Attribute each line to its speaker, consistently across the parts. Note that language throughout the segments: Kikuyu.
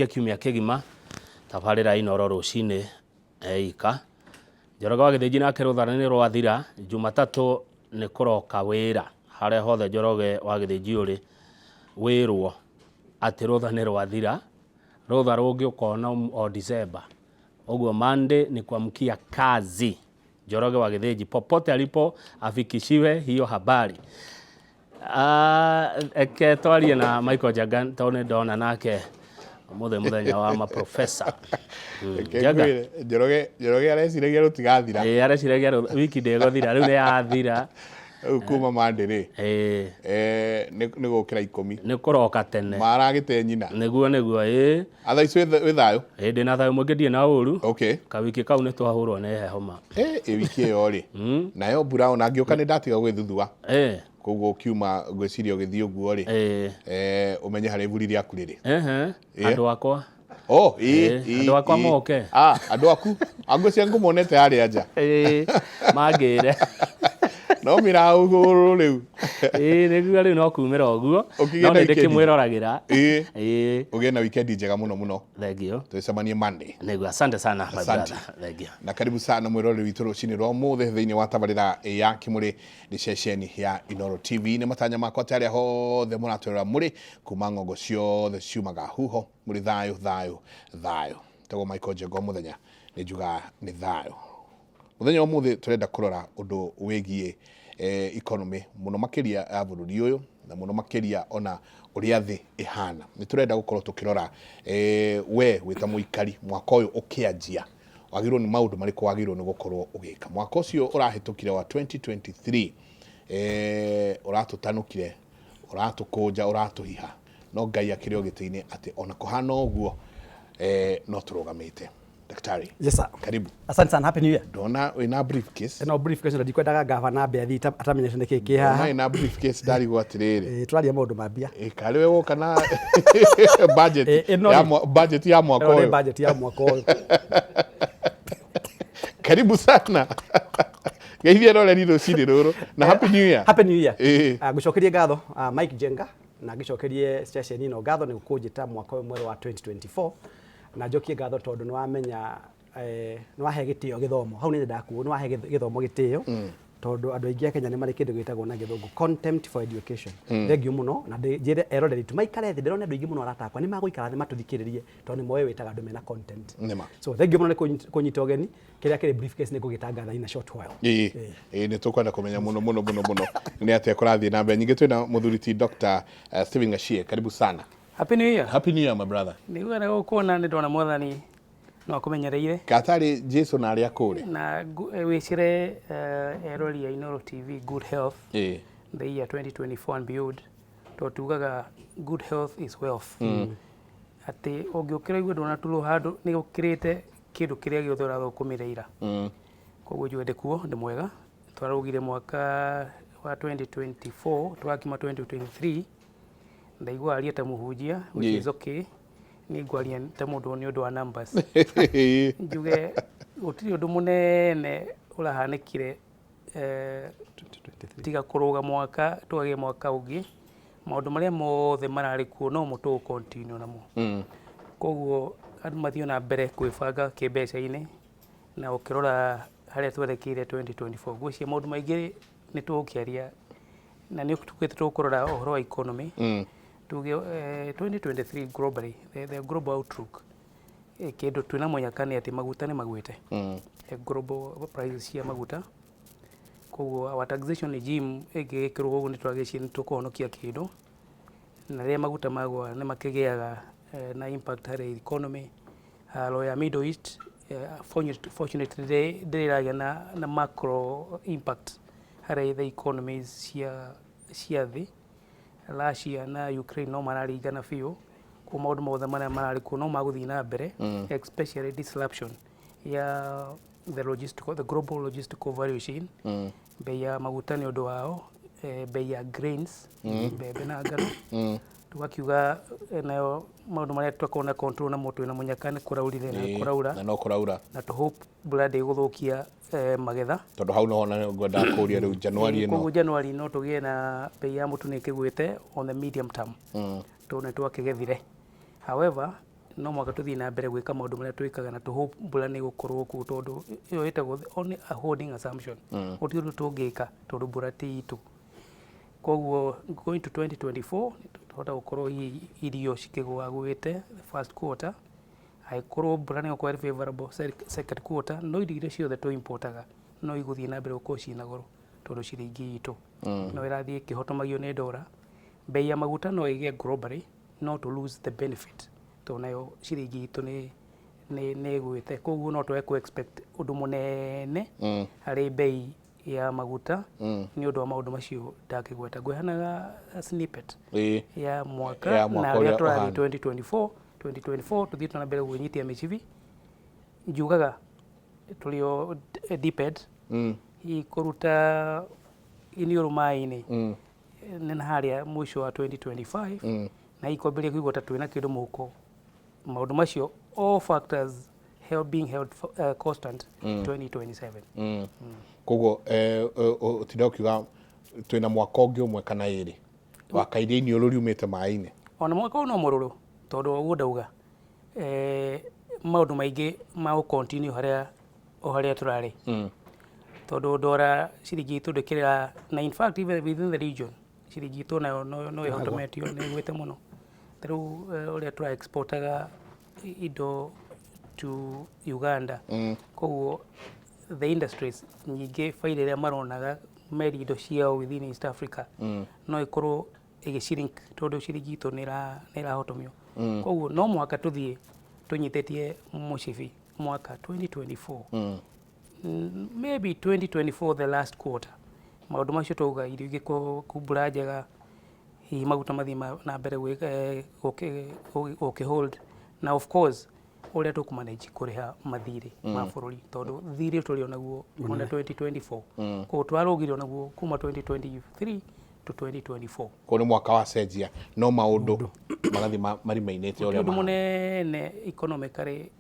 Speaker 1: Kiumia kĩgima tabarĩra Inooro rũcinĩ eika. Njoroge wa Gĩthĩnji nake rũtha nĩ rwathira, Jumatatũ nĩ kũroka wĩra. Harĩa hothe Njoroge wa Gĩthĩnji ũrĩ wĩrwo atĩ rũtha nĩ rwathira, rũtha rũngĩ ũkona o December. Ũguo Monday ni kuamkia kazi. Njoroge wa Gĩthĩnji popote alipo afikishiwe hiyo habari. Ah, eke twarie na Michael Njenga tondũ nĩ ndona nake ũmũthĩ mũthenya wa maprofesa.
Speaker 2: Reke Njenga. ngwĩre, Njoroge Njoroge areciragia rũtigathira.
Speaker 1: Ĩĩ, areciragia wiki ndĩgũthira, rĩu nĩ yathira.
Speaker 2: Rĩu kuma Monday rĩ, nĩ gũkĩra 10.
Speaker 1: Nĩ kũroka tene.
Speaker 2: Maragĩte nyina.
Speaker 1: Nĩguo nĩguo, ĩĩ.
Speaker 2: Atha ici wĩ thayũ?
Speaker 1: Ĩĩ, ndĩna thayũ mũingĩ, ndirĩ na ũru. Kawiki kau nĩ twahũrwo nĩ heho ma.
Speaker 2: Ĩ wiki ĩyo rĩ, nayo mbura ona ngĩũka nĩ ndatiga gwĩthuthua. Koguo ũkiuma ngwĩciria ũgĩthiĩ ũguo rĩ, ũmenye harĩa iburi rĩaku rĩrĩ.
Speaker 1: Andũ akwa.
Speaker 2: Oh, ĩĩ,
Speaker 1: ĩĩ, andũ akwa moke.
Speaker 2: Ah, andũ aku. Angwĩciria ngũmonete harĩa nja.
Speaker 1: Ĩĩ, mangĩre.
Speaker 2: No mĩraũhũrũ rĩu.
Speaker 1: Ĩĩ, nĩguo rĩu no kumĩra ũguo.
Speaker 2: Ũkĩgĩe
Speaker 1: No
Speaker 2: na
Speaker 1: nĩ
Speaker 2: weekend.
Speaker 1: ndĩkĩmwĩroragĩra.
Speaker 2: Ĩĩ.
Speaker 1: Ĩĩ.
Speaker 2: Ũgĩe na weekend njega mũno mũno.
Speaker 1: Thank you.
Speaker 2: Tũcemanie Monday.
Speaker 1: Nĩguo, asante sana my
Speaker 2: Asante.
Speaker 1: brother. Thank you.
Speaker 2: Na karibu sana mwĩroreri witũ rũcinĩ rwa ũmũthĩ thĩinĩ wa tabarĩra ya Kĩmũrĩ nĩ ceceni ya Inooro TV. Nĩ matanya makwa atĩ arĩa hothe mũratwĩrora mũrĩ kuma ng'ongo ciothe ciumaga huho mũrĩ thayũ thayũ thayũ. Tagwo Michael Njenga o mũthenya nĩ njugaga nĩ thayũ. Mũthenya wa ũmũthĩ tũrenda kũrora ũndũ wĩgiĩ economy mũno makĩria ya bũrũri ũyũ na mũno makĩria ona ũrĩa thĩ ĩhana. Nĩ tũrenda gũkorwo tũkĩrora we wĩ ta mũikari mwaka ũyũ ũkĩanjia wagĩrĩirwo nĩ maũndũ marĩkũ wagĩrĩirwo nĩ gũkorwo ũgĩka. Mwaka ũcio ũrahĩtũkire wa 2023 ũratũtanukire, ũratũkũnja, ũratũhiha, no Ngai akĩrĩ o gĩtĩ-inĩ atĩ ona kũhana ũguo no tũrũgamĩte. Daktari.
Speaker 3: Yes, sir.
Speaker 2: Karibu.
Speaker 3: Asante sana, happy new year.
Speaker 2: Ndona wĩna briefcase.
Speaker 3: Ĩno briefcase na ndikwendaga gavana ambe athiĩ atamenyete nĩkĩ kĩ
Speaker 2: Ndona
Speaker 3: haha.
Speaker 2: wĩna briefcase ndarigwo atĩrĩrĩ.
Speaker 3: Ĩĩ, tũraria maũndũ ma mbia.
Speaker 2: Ĩ, karĩ we woka na budget
Speaker 3: Ĩ, ĩno
Speaker 2: ya
Speaker 3: rĩ-
Speaker 2: budget ya mwaka
Speaker 3: Ĩno nĩ
Speaker 2: ũyũ.
Speaker 3: budget ya mwaka ũyũ.
Speaker 2: Karibu sana. Geithia roreri rũcinĩ rũrũ na happy new year.
Speaker 3: Happy new year.
Speaker 2: Ĩĩ.
Speaker 3: Ah, ngũcokerie ngatho Mike Njenga na ngĩcokerie ceceni ĩno ngatho nĩ kũnjĩta mwaka ũyũ mwerũ wa 2024 na njokie ngatho tondũ nĩ wamenya nĩ wahe gĩtĩo gĩthomo hau nĩ nyendaga kuo nĩ wahe gĩthomo gĩtĩo tondũ andũ aingĩ a Kenya nĩ marĩ kĩndũ gĩtagwo na gĩthũngũ contempt for education. Thengiũ mũno na njĩre eroreri tu maikare thĩ, ndĩrona andũ aingĩ mũno arata akwa nĩ magũikara thĩ matũthikĩrĩrie tondũ nĩ moĩ wĩtaga andũ mena content.
Speaker 2: Nĩma.
Speaker 3: So thengiũ mũno nĩ kũnyita ũgeni, kĩrĩa kĩrĩ briefcase nĩ ngũgĩtangatha in a short while.
Speaker 2: Ĩĩ, ĩĩ nĩ tũkwenda kũmenya mũno mũno mũno mũno nĩ atĩa kũrathiĩ na mbere. Ningĩ twĩna mũthuri ti Dr. Stephen Gachie, karibu sana.
Speaker 4: Happy New Year.
Speaker 2: Happy New Year my brother.
Speaker 4: Nĩguo na gũkuona nĩ ndona mwathani no akũmenyereire.
Speaker 2: Gatarĩ Jesu na arĩa kũrĩ.
Speaker 4: Na wĩcire erori a Inooro TV good health.
Speaker 2: Ĩĩ.
Speaker 4: The year 2024 and beyond. Tondũ tugaga good health is wealth. Atĩ ũngĩũkĩra ũigue ndũnaturwo handũ nĩ ũkĩrĩte kĩndũ kĩrĩa gĩothe ũrathũkũmĩre ira. Koguo njuge ndĩ kuo ndĩ mwega. Twarũgire mwaka wa 2024 tũrakiuma 2023 ndaigua aria ta mũhunjia which is okay. Niĩ ngwaria ta mũndũ nĩ ũndũ wa numbers. Njuge gũtirĩ ũndũ mũnene ũrahanĩkire tiga kũrũga mwaka tũkagĩa mwaka ũngĩ. Maũndũ marĩa mothe mararĩ kuo nomo tũgũ continue namo. Koguo andũ mathiĩ na mbere kwĩbanga kĩmbeca-inĩ na ũkĩrora harĩa twerekeire 2024 ngwĩciria maũndũ maingĩ nĩ tũgũkĩaria na nĩ tugĩte tũkũrora ũhoro wa economy. Tuge 2023 globally, the global outlook, kĩndũ twĩna mũnyaka nĩ atĩ maguta nĩ magwĩte. Global prices cia maguta. Koguo our taxation regime ĩngĩgĩkĩrwo ũguo nĩ twagĩciria nĩ tũkũhonokia kĩndũ. Na rĩrĩa maguta magwa nĩ makĩgĩaga na impact harĩ economy. Haro ya Middle East, fortunately ndĩrĩ ĩragĩa na macro impact harĩ the economies cia thĩ. Russia na Ukraine no mararingana biũ, koguo maũndũ mothe marĩa mararĩ kuo no magũthiĩ na mbere, especially disruption ya the logistical, the global logistical value chain. Bei ya maguta nĩ ũndũ wao, bei ya grains, mbembe na ngano. Tũgakiuga nayo maũndũ marĩa tũtakoragwo na control namo twĩna mũnyaka nĩ kũraurire na kũraura.
Speaker 2: Na no kũraura.
Speaker 4: Na tũ hope mbura ndĩgũthũkia magetha.
Speaker 2: Tondũ hau noho na ngwendaga kũria rĩu Januari ĩno.
Speaker 4: Koguo Januari no tũgĩe na bei ya mũtu nĩ ĩkĩgwĩte on the medium term. Tondũ nĩ twakĩgethire. However, No mũhaka tũthiĩ na mbere gwĩka maũndũ marĩa twĩkaga na tũ hope mbura nĩ ĩgũkorwo kuo, tondũ ĩyo ĩtagwo only a holding assumption. Gũtirĩ ũndũ tũngĩka tondũ mbura ti itũ. Koguo going to 2024 tũhota gũkorwo hihi irio cikĩgũagũĩte the first quarter, angĩkorwo mbura nĩ ĩgũkorwo ĩrĩ favorable second quarter, no irio iria ciothe tũ importaga no igũthiĩ na mbere gũkorwo ciĩna goro, tondũ ciringi itũ no ĩrathiĩ ĩkĩhotomagio nĩ ndora. Bei ya maguta no ĩgĩe globally, no to lose the benefit, tondũ nayo ciringi itũ nĩ ĩgwĩte. Koguo no twage kũ expect ũndũ mũnene harĩ bei ya maguta nĩ ũndũ wa maũndũ macio ndakĩgweta. Ngwĩhanaga snippet ya mwaka
Speaker 2: Ya mwaka
Speaker 4: na ũrĩa
Speaker 2: ũrĩa
Speaker 4: tũrathiĩ
Speaker 2: ũhana.
Speaker 4: 2024 2024 tũthiĩte na mbere gwĩnyitia mĩcibi. Njugaga tũrĩ o DPED hihi kũruta iniũrũ maĩ-inĩ nĩ na harĩa mũico wa 2025 na hihi kwambĩrĩria kũigua ta twĩna kĩndũ mũhuko. Maũndũ macio, all factors held, being held constant, 2027.
Speaker 2: Koguo ũtinda ũkiuga twĩna mwaka ũngĩ ũmwe kana ĩrĩ wa kairia iniũrũ riumĩte maĩ-inĩ.
Speaker 4: Ona mwaka ũyũ no mũrũrũ, tondũ ũguo ndauga, maũndũ maingĩ ma gũ continue harĩa o harĩa tũrarĩ, tondũ ndora ciringi itũ ndĩkĩrĩra, na in fact even within the region ciringi itũ nayo no ĩhotometio, nĩ ĩgwĩte mũno. Ta rĩu ũrĩa tũra exportaga indo to Uganda, koguo the industries nyingĩ baida ĩrĩa maronaga meri indo ciao within East Africa no ĩkorwo ĩgĩ-shrink, tondũ ciringi itũ nĩ ĩrahotomio. Koguo no mũhaka tũthiĩ tũnyitĩtie mũcibi mwaka 2024, maybe 2024 the last quarter. Maũndũ macio twauga, irio ingĩkorwo mbura njega, hihi maguta mathiĩ na mbere gũkĩ hold, na of course ũrĩa tũkũ manage kũrĩha mathirĩ ma bũrũri, tondũ thirĩ tũrĩ onaguo ona 2024, koguo twarũgire onaguo kuma 2023 to 2024.
Speaker 2: Koguo nĩ mwaka wa cenjia, no maũndũ magathiĩ marimainĩte ũrĩa
Speaker 4: ũndũ
Speaker 2: mahana.
Speaker 4: Mũnene economically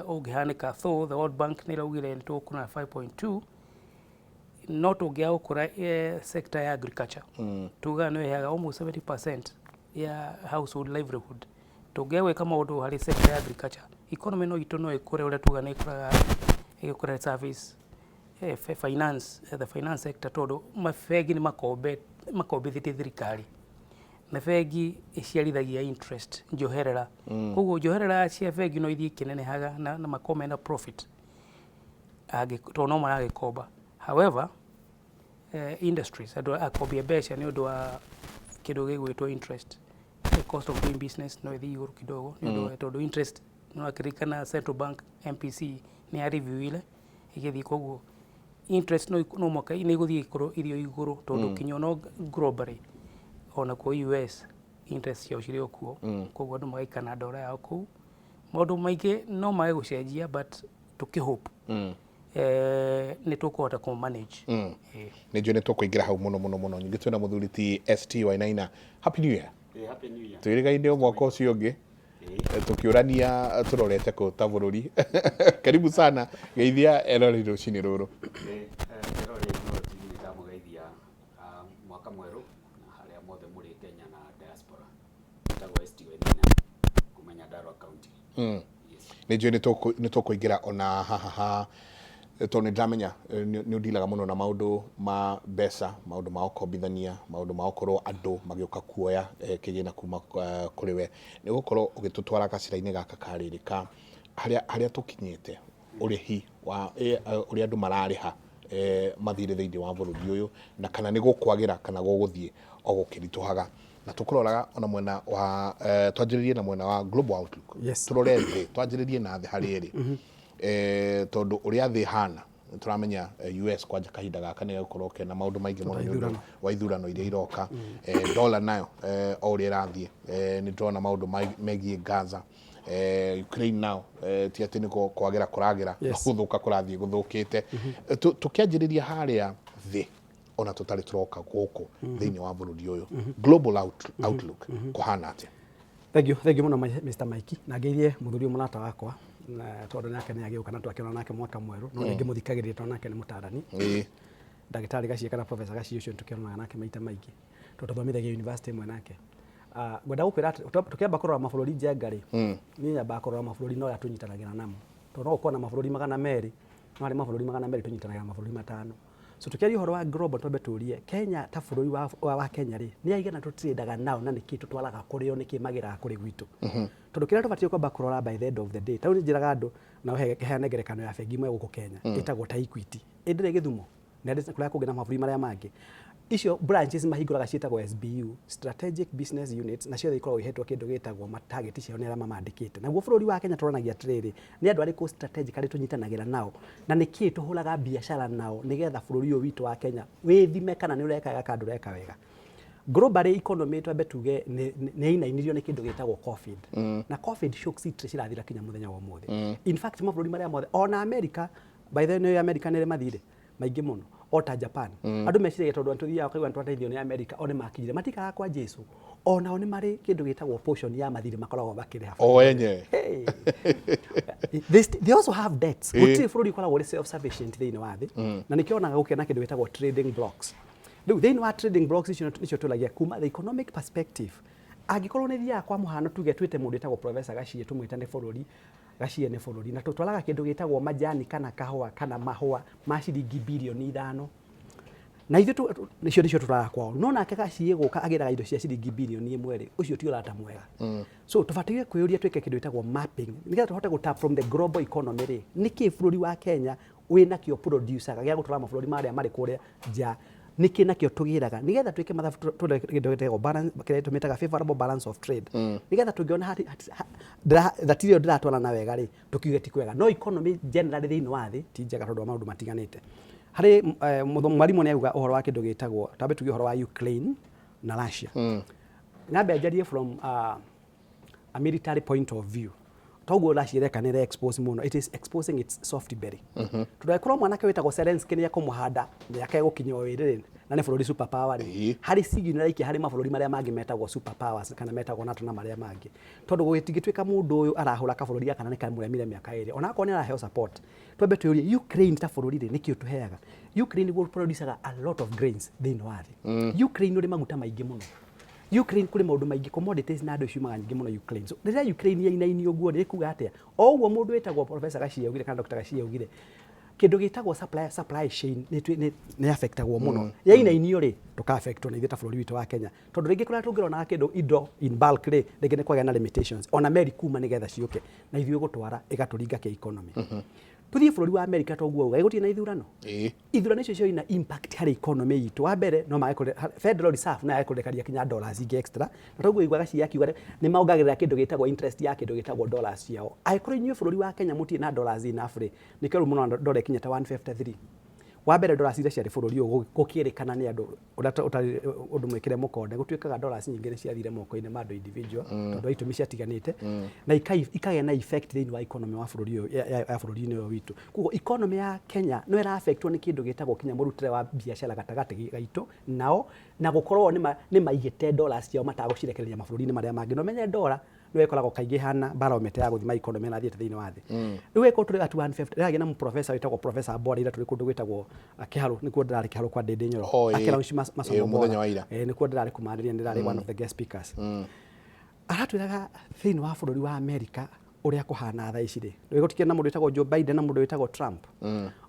Speaker 4: ũngĩhanĩka, so the World Bank nĩ ĩraugire nĩ tũgũkũra na 5.2, no tũngĩaga gũkũra sector ya agriculture, tugaga nĩ ĩheaga almost 70% ya household livelihood. Tũngĩaga gwĩka maũndũ harĩ sector ya agriculture, economy no itũ no ĩkũre ũrĩa tuga nĩ ĩkũraga, ĩgĩkũra service, finance, the finance sector, tondũ mabengi nĩ makombithĩtie thirikari, na bengi ĩciarithagia interest, njoherera. Koguo njoherera cia bengi no ithiĩ ikĩnenehaga na makorwo mena profit tondũ no maragĩkomba. However, industries, andũ akombia mbeca nĩ ũndũ wa kĩndũ gĩgwĩtwo interest, the cost of doing business no ĩthiĩ igũrũ kidogo nĩ ũndũ tondũ interest nĩ wakĩririkana central bank MPC nĩ ya review ile ĩgĩthiĩ. Koguo interest no mwaka nĩ ĩgũthiĩ ĩkorwo ĩrĩ o igũrũ, tondũ kinya ono globally, ona kuo US interest ciao cirĩ o kuo. Koguo andũ magaikara na ndora yao kũu. Maũndũ maingĩ no mage gũcenjia, but tũkĩhope nĩ tũkũhota kũ manage.
Speaker 2: Nĩ njũĩ nĩ tũkũingĩra hau mũno mũno mũno. Ningĩ twĩna mũthuri ti ST Wainaina. Happy New Year.
Speaker 1: Eh, Happy New Year.
Speaker 2: Twĩrĩgaine o mwaka ũcio ũngĩ tũkĩũrania tũrorete kũ ta bũrũri. Karibu sana, geithia eroreri rũcinĩ rũrũ.
Speaker 1: Eroreri Inooro TV, nĩ ndamũgeithia mwaka mwerũ na harĩa mothe mũrĩ Kenya na diaspora. Njĩtagwo ST Wainaina kuma Nyandarua County. Yes.
Speaker 2: Nĩ njũĩ nĩ tũkũingĩra ona haha ha, tondũ nĩ ndĩramenya nĩ ũndilaga mũno na maũndũ ma mbeca, maũndũ ma ũkombithania, maũndũ ma gũkorwo andũ magĩũka kuoya kĩgĩna kuma kũrĩ we. Nĩ ũgũkorwo ũgĩtũtwara gacĩra-inĩ gaka ka rĩrĩ ka harĩa tũkinyĩte ũrĩhi wa ũrĩa andũ mararĩha mathirĩ thĩinĩ wa bũrũri ũyũ, na kana nĩ gũkwagĩra kana gũgũthiĩ o gũkĩritũhaga, na tũkũroraga ona mwena wa twanjĩrĩrie na mwena wa global outlook. Tũrore thĩ, twanjĩrĩrie na thĩ harĩa ĩrĩ, tondũ ũrĩa thĩ ĩhana nĩ tũramenya US kwanja kahinda gaka nĩ gagũkorwo kena maũndũ maingĩ mũno nĩ ũndũ wa ithurano iria iroka. Dollar nayo o ũrĩa ĩrathiĩ, nĩ tũrona maũndũ megiĩ Gaza, Ukraine nao, ti atĩ nĩ kwagĩra kũragĩra, no gũthũka kũrathiĩ gũthũkĩte. Tũkĩanjĩrĩria harĩa thĩ, ona tũtarĩ tũroka gũkũ thĩinĩ wa bũrũri ũyũ, global outlook kũhana atĩa?
Speaker 3: Thank you, thank you mũno Mr. Mike, na ngeithie mũthuri ũyũ mũrata wakwa, na tondũ nake nĩ agĩũka na twakĩona nake mwaka mwerũ, no rĩngĩ mũthikagĩrĩria tondũ nake nĩ mũtarani, ndagĩtarĩ Gaciĩ kana Professor Gaciĩ ũcio, nĩtũkĩonanaga nake maita maingĩ tondũ tũthomithagia university ĩmwe nake. Ah, ngwenda gũkwĩra atĩ tũkĩamba kũrora mabũrũri njenga rĩ, niĩ nyambaga kũrora mabũrũri na ũrĩa tũnyitanagĩra namo, tondũ no gũkorwo na mabũrũri 200, no harĩ mabũrũri 200 tũnyitanagĩra na mabũrũri matano. So tũkĩaria ũhoro wa global twambe tũrie Kenya ta bũrũri wa Kenya rĩ, nĩ aigana tũtradaga nao na nĩkĩ tũtwaraga kũrĩ o, nĩkĩ magĩraga kũrĩ gwitũ? Tondũ kĩrĩa tũbatiĩ kwamba kũrora by the end of the day, ta rĩu nĩ njĩraga andũ, na heane ngerekano ya bengi ĩmwe gũkũ Kenya ĩtagwo ta Equity, ĩ ndĩrĩ Gĩthumo na ndĩrĩ kũrĩa kũngĩ na mabũrũri marĩa mangĩ. Icio branches mahingũraga ciĩtagwo SBU, Strategic Business Units, na ciothe ikoragwo ihetwo kĩndũ gĩtagwo ma target ciao nĩ arĩa mamandĩkĩte. Naguo bũrũri wa Kenya tũroranagia atĩrĩrĩ, nĩ andũ arĩkũ strategically tũnyitanagĩra nao na nĩkĩ tũhũraga biacara nao nĩgetha bũrũri ũyũ witũ wa Kenya wĩthime kana nĩ ũreka wega kana ndũreka wega. Globally economy twambe tuge nĩ yainainirio nĩ kĩndũ gĩtagwo COVID. Na COVID shocks itirĩ cirathira kinya mũthenya wa ũmũthĩ. In fact mabũrũri marĩa mothe ona America, by the way nĩ America nĩ ĩrĩ mathirĩ maingĩ mũno o ta Japan. Andũ meciragia tondũ tũthiaga ũkaigua nĩtwateithio nĩ America o nĩ makinyire, matikaraga kwa Jesu, onao nĩ marĩ kĩndũ gĩtagwo portion ya mathirĩ makoragwo makĩrĩha.
Speaker 2: O enyewe.
Speaker 3: Hey. They also have debts. Gũtirĩ bũrũri ũkoragwo ũrĩ self sufficient thĩinĩ wa thĩ, na nĩkĩo onaga gũkĩona kĩndũ gĩtagwo trading blocks. Rĩu thĩinĩ wa trading blocks icio nĩcio tũragia kuma the economic perspective. Angĩkorwo nĩ thiaga kwa mũhano tuge twĩte mũndũ wĩtagwo Professor Gachie, tũmwĩte nĩ bũrũri, Gachie nĩ bũrũri, na tũtwaraga kĩndũ gĩtagwo majani kana kahũa kana mahũa ma ciringi birioni 5, na ithuĩ nĩcio nĩcio tũtwaraga kwao, no nake Gachie gũka agĩraga indo cia ciringi birioni 1 rĩ, ũcio ti ũrata mwega. So tũbataire kwĩyũria twĩke kĩndũ gĩtagwo mapping nĩgetha tũhote gũ tap from the global economy rĩ, nĩkĩ bũrũri wa Kenya wĩnakĩo producer gĩa gũtwara mabũrũri marĩa marĩ kũrĩa nja, nĩkĩ nakĩo tũgĩraga, nĩgetha twĩke mathabu tũrore kĩndũ gĩtagwo balance, kĩrĩa tũmĩtaga favorable balance of trade, nĩgetha tũngĩona ratiri ĩyo ndĩratwarana wega rĩ, tũkiuge ti kwega. No economy generally thĩinĩ wa thĩ ti njega tondũ wa maũndũ matiganĩte. Harĩ mwarimũ nĩ auga ũhoro wa kĩndũ gĩtagwo, twambe tuge ũhoro wa Ukraine na Russia. Nyambe njarie from a military point of view. Toguo Russia ĩreka nĩ expose mũno, it is exposing its soft belly, tondũ angĩkorwo mwanake wĩtagwo Zelensky nĩ ekũmũhanda mĩaka ĩgũkinya o ĩrĩ rĩ, na nĩ bũrũri super power rĩ, harĩ signal ĩraikia harĩ mabũrũri marĩa mangĩ metagwo super powers kana metagwo NATO na marĩa mangĩ, tondũ gũtingĩtuĩka mũndũ ũyũ arahũra kabũrũri gaka na nĩ kamũremire mĩaka 2, ona akorwo nĩ araheo support. Twambe twĩyũrie Ukraine ta bũrũri rĩ, nĩkĩ ũtũheaga? Ukraine nĩguo producaga a lot of grains thĩinĩ wa thĩ. Ukraine ũrĩ maguta maingĩ mũno, Ukraine kũrĩ maũndũ maingĩ, commodities na andũ ciumaga nyingĩ mũno Ukraine. So rĩrĩa Ukraine yainainio ũguo rĩ, kuga atĩa? O ũguo mũndũ wĩtagwo Professor Gachie augire kana Dr. Gachie augire, kĩndũ gĩtagwo supply chain nĩ affectagwo mũno. Yainainio rĩ, tũka affectwo na ithuĩ ta bũrũri witũ wa Kenya, tondũ rĩngĩ kũrĩa tũngĩronaga kĩndũ indo in bulk rĩ, rĩngĩ nĩ kwagĩa na limitations ona meri kuma nĩgetha ciũke na ithuĩ gũtwara ĩgatũringa kĩ economy. Tũthiĩ bũrũri wa America, toguo auga gũtirĩ na ithurano. Ithurano icio cio ina impact harĩ economy itũ. Wa mbere, no mage Federal Reserve no yage kũrekaria kinya dollars ingĩ extra, na toguo igua Gachie akiuga nĩ maongagĩrĩra kĩndũ gĩtagwo interest ya kĩndũ gĩtagwo dollars ciao. Angĩkorwo inyuĩ bũrũri wa Kenya mũtirĩ na dollars enough rĩ, nĩkĩo rĩu mũrona dollar ĩkinyĩte 153. Wa mbere, dollars iria ciarĩ bũrũri ũyũ gũkĩrĩkana nĩ andũ ũrĩa ũtarĩ ũndũ mwĩkĩre mũkonde, gũtuĩkaga dollars nyingĩ nĩ ciathire moko-inĩ ma andũ individual tondũ wa itũmi ciatiganĩte, na ikagĩa na effect thĩinĩ wa economy wa bũrũri ũyũ ya bũrũri-inĩ ũyũ witũ. Koguo economy ya Kenya no ĩra affectwo nĩ kĩndũ gĩtagwo kinya mũrutĩre wa biacara gatagatĩ gaitũ nao, na gũkorwo nĩ maigĩte dollars ciao matagũcirekereria mabũrũri-inĩ marĩa mangĩ. Na ũmenye dollar nĩyo ĩkoragwo kaingĩ hana barometer ya gũthima economy ĩrĩa ĩrathiĩte thĩinĩ wa thĩ. Rĩu ĩkorwo tũrĩ at 150, ndĩragĩa na professor wĩtagwo Professor Bora ira tũrĩ kũndũ gwĩtagwo Kĩharũ, nĩkuo ndĩrarĩ Kĩharũ kwa Ndĩndĩ Nyoro.
Speaker 2: Oh, ĩĩ.
Speaker 3: Akĩlaunch masomo
Speaker 2: Ĩĩ, mũthenya
Speaker 3: Bora.
Speaker 2: Wa ira.
Speaker 3: Ĩĩ, nĩkuo ndĩrarĩ kũmarĩria, ndĩrarĩ one of the guest speakers. Aratwĩraga thĩinĩ wa bũrũri wa America ũrĩa kũhana thaa ici rĩ, gũtikĩrĩ na mũndũ wĩtagwo Joe Biden na mũndũ wĩtagwo Trump.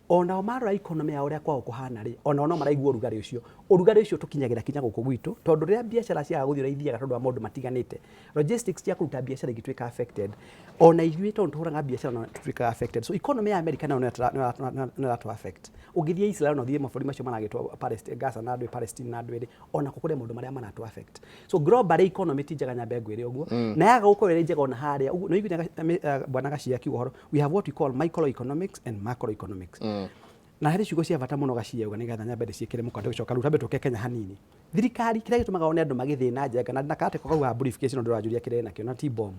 Speaker 3: Onao marora economy ya ũrĩa kwao kũhana rĩ, onao no maraigua ũrugarĩ ũcio. Ũrugarĩ ũcio tũkinyagĩra kinya gũkũ gwitũ, tondũ rĩrĩa biacara ciaga gũthiĩ ũrĩa ithiaga tondũ wa maũndũ matiganĩte, logistics cia kũruta biacara igĩtuĩka affected, ona ithuĩ tondũ tũhũraga biacara no tũtuĩkaga affected. So economy ya America nayo nĩ ĩratũ affect. Ũngĩthiĩ Israel na ũthiĩ mabũrũri macio maragĩtwo Palestine, Gaza na andũ Palestine na andũ ĩrĩ, ona kũ kũrĩ maũndũ marĩa maratũ affect. So globally economy ti njega, nyambe ngwĩre ũguo, na yaga gũkorwo ĩrĩ njega ona harĩa ũguo nĩ ũiguire bwana Gachie akiuga ũhoro, we have what we call microeconomics and macroeconomics, na harĩ ciugo cia bata mũno Gachie auga nĩgetha nyambe ndĩciĩkĩre mũkonde gũcoka rĩu twambe tũke Kenya hanini. Thirikari kĩrĩa gĩtũmaga one andũ magĩthĩna njenga na kateko kau ga briefcase no ndĩranjũria kĩrĩa nakĩo na ti bomu.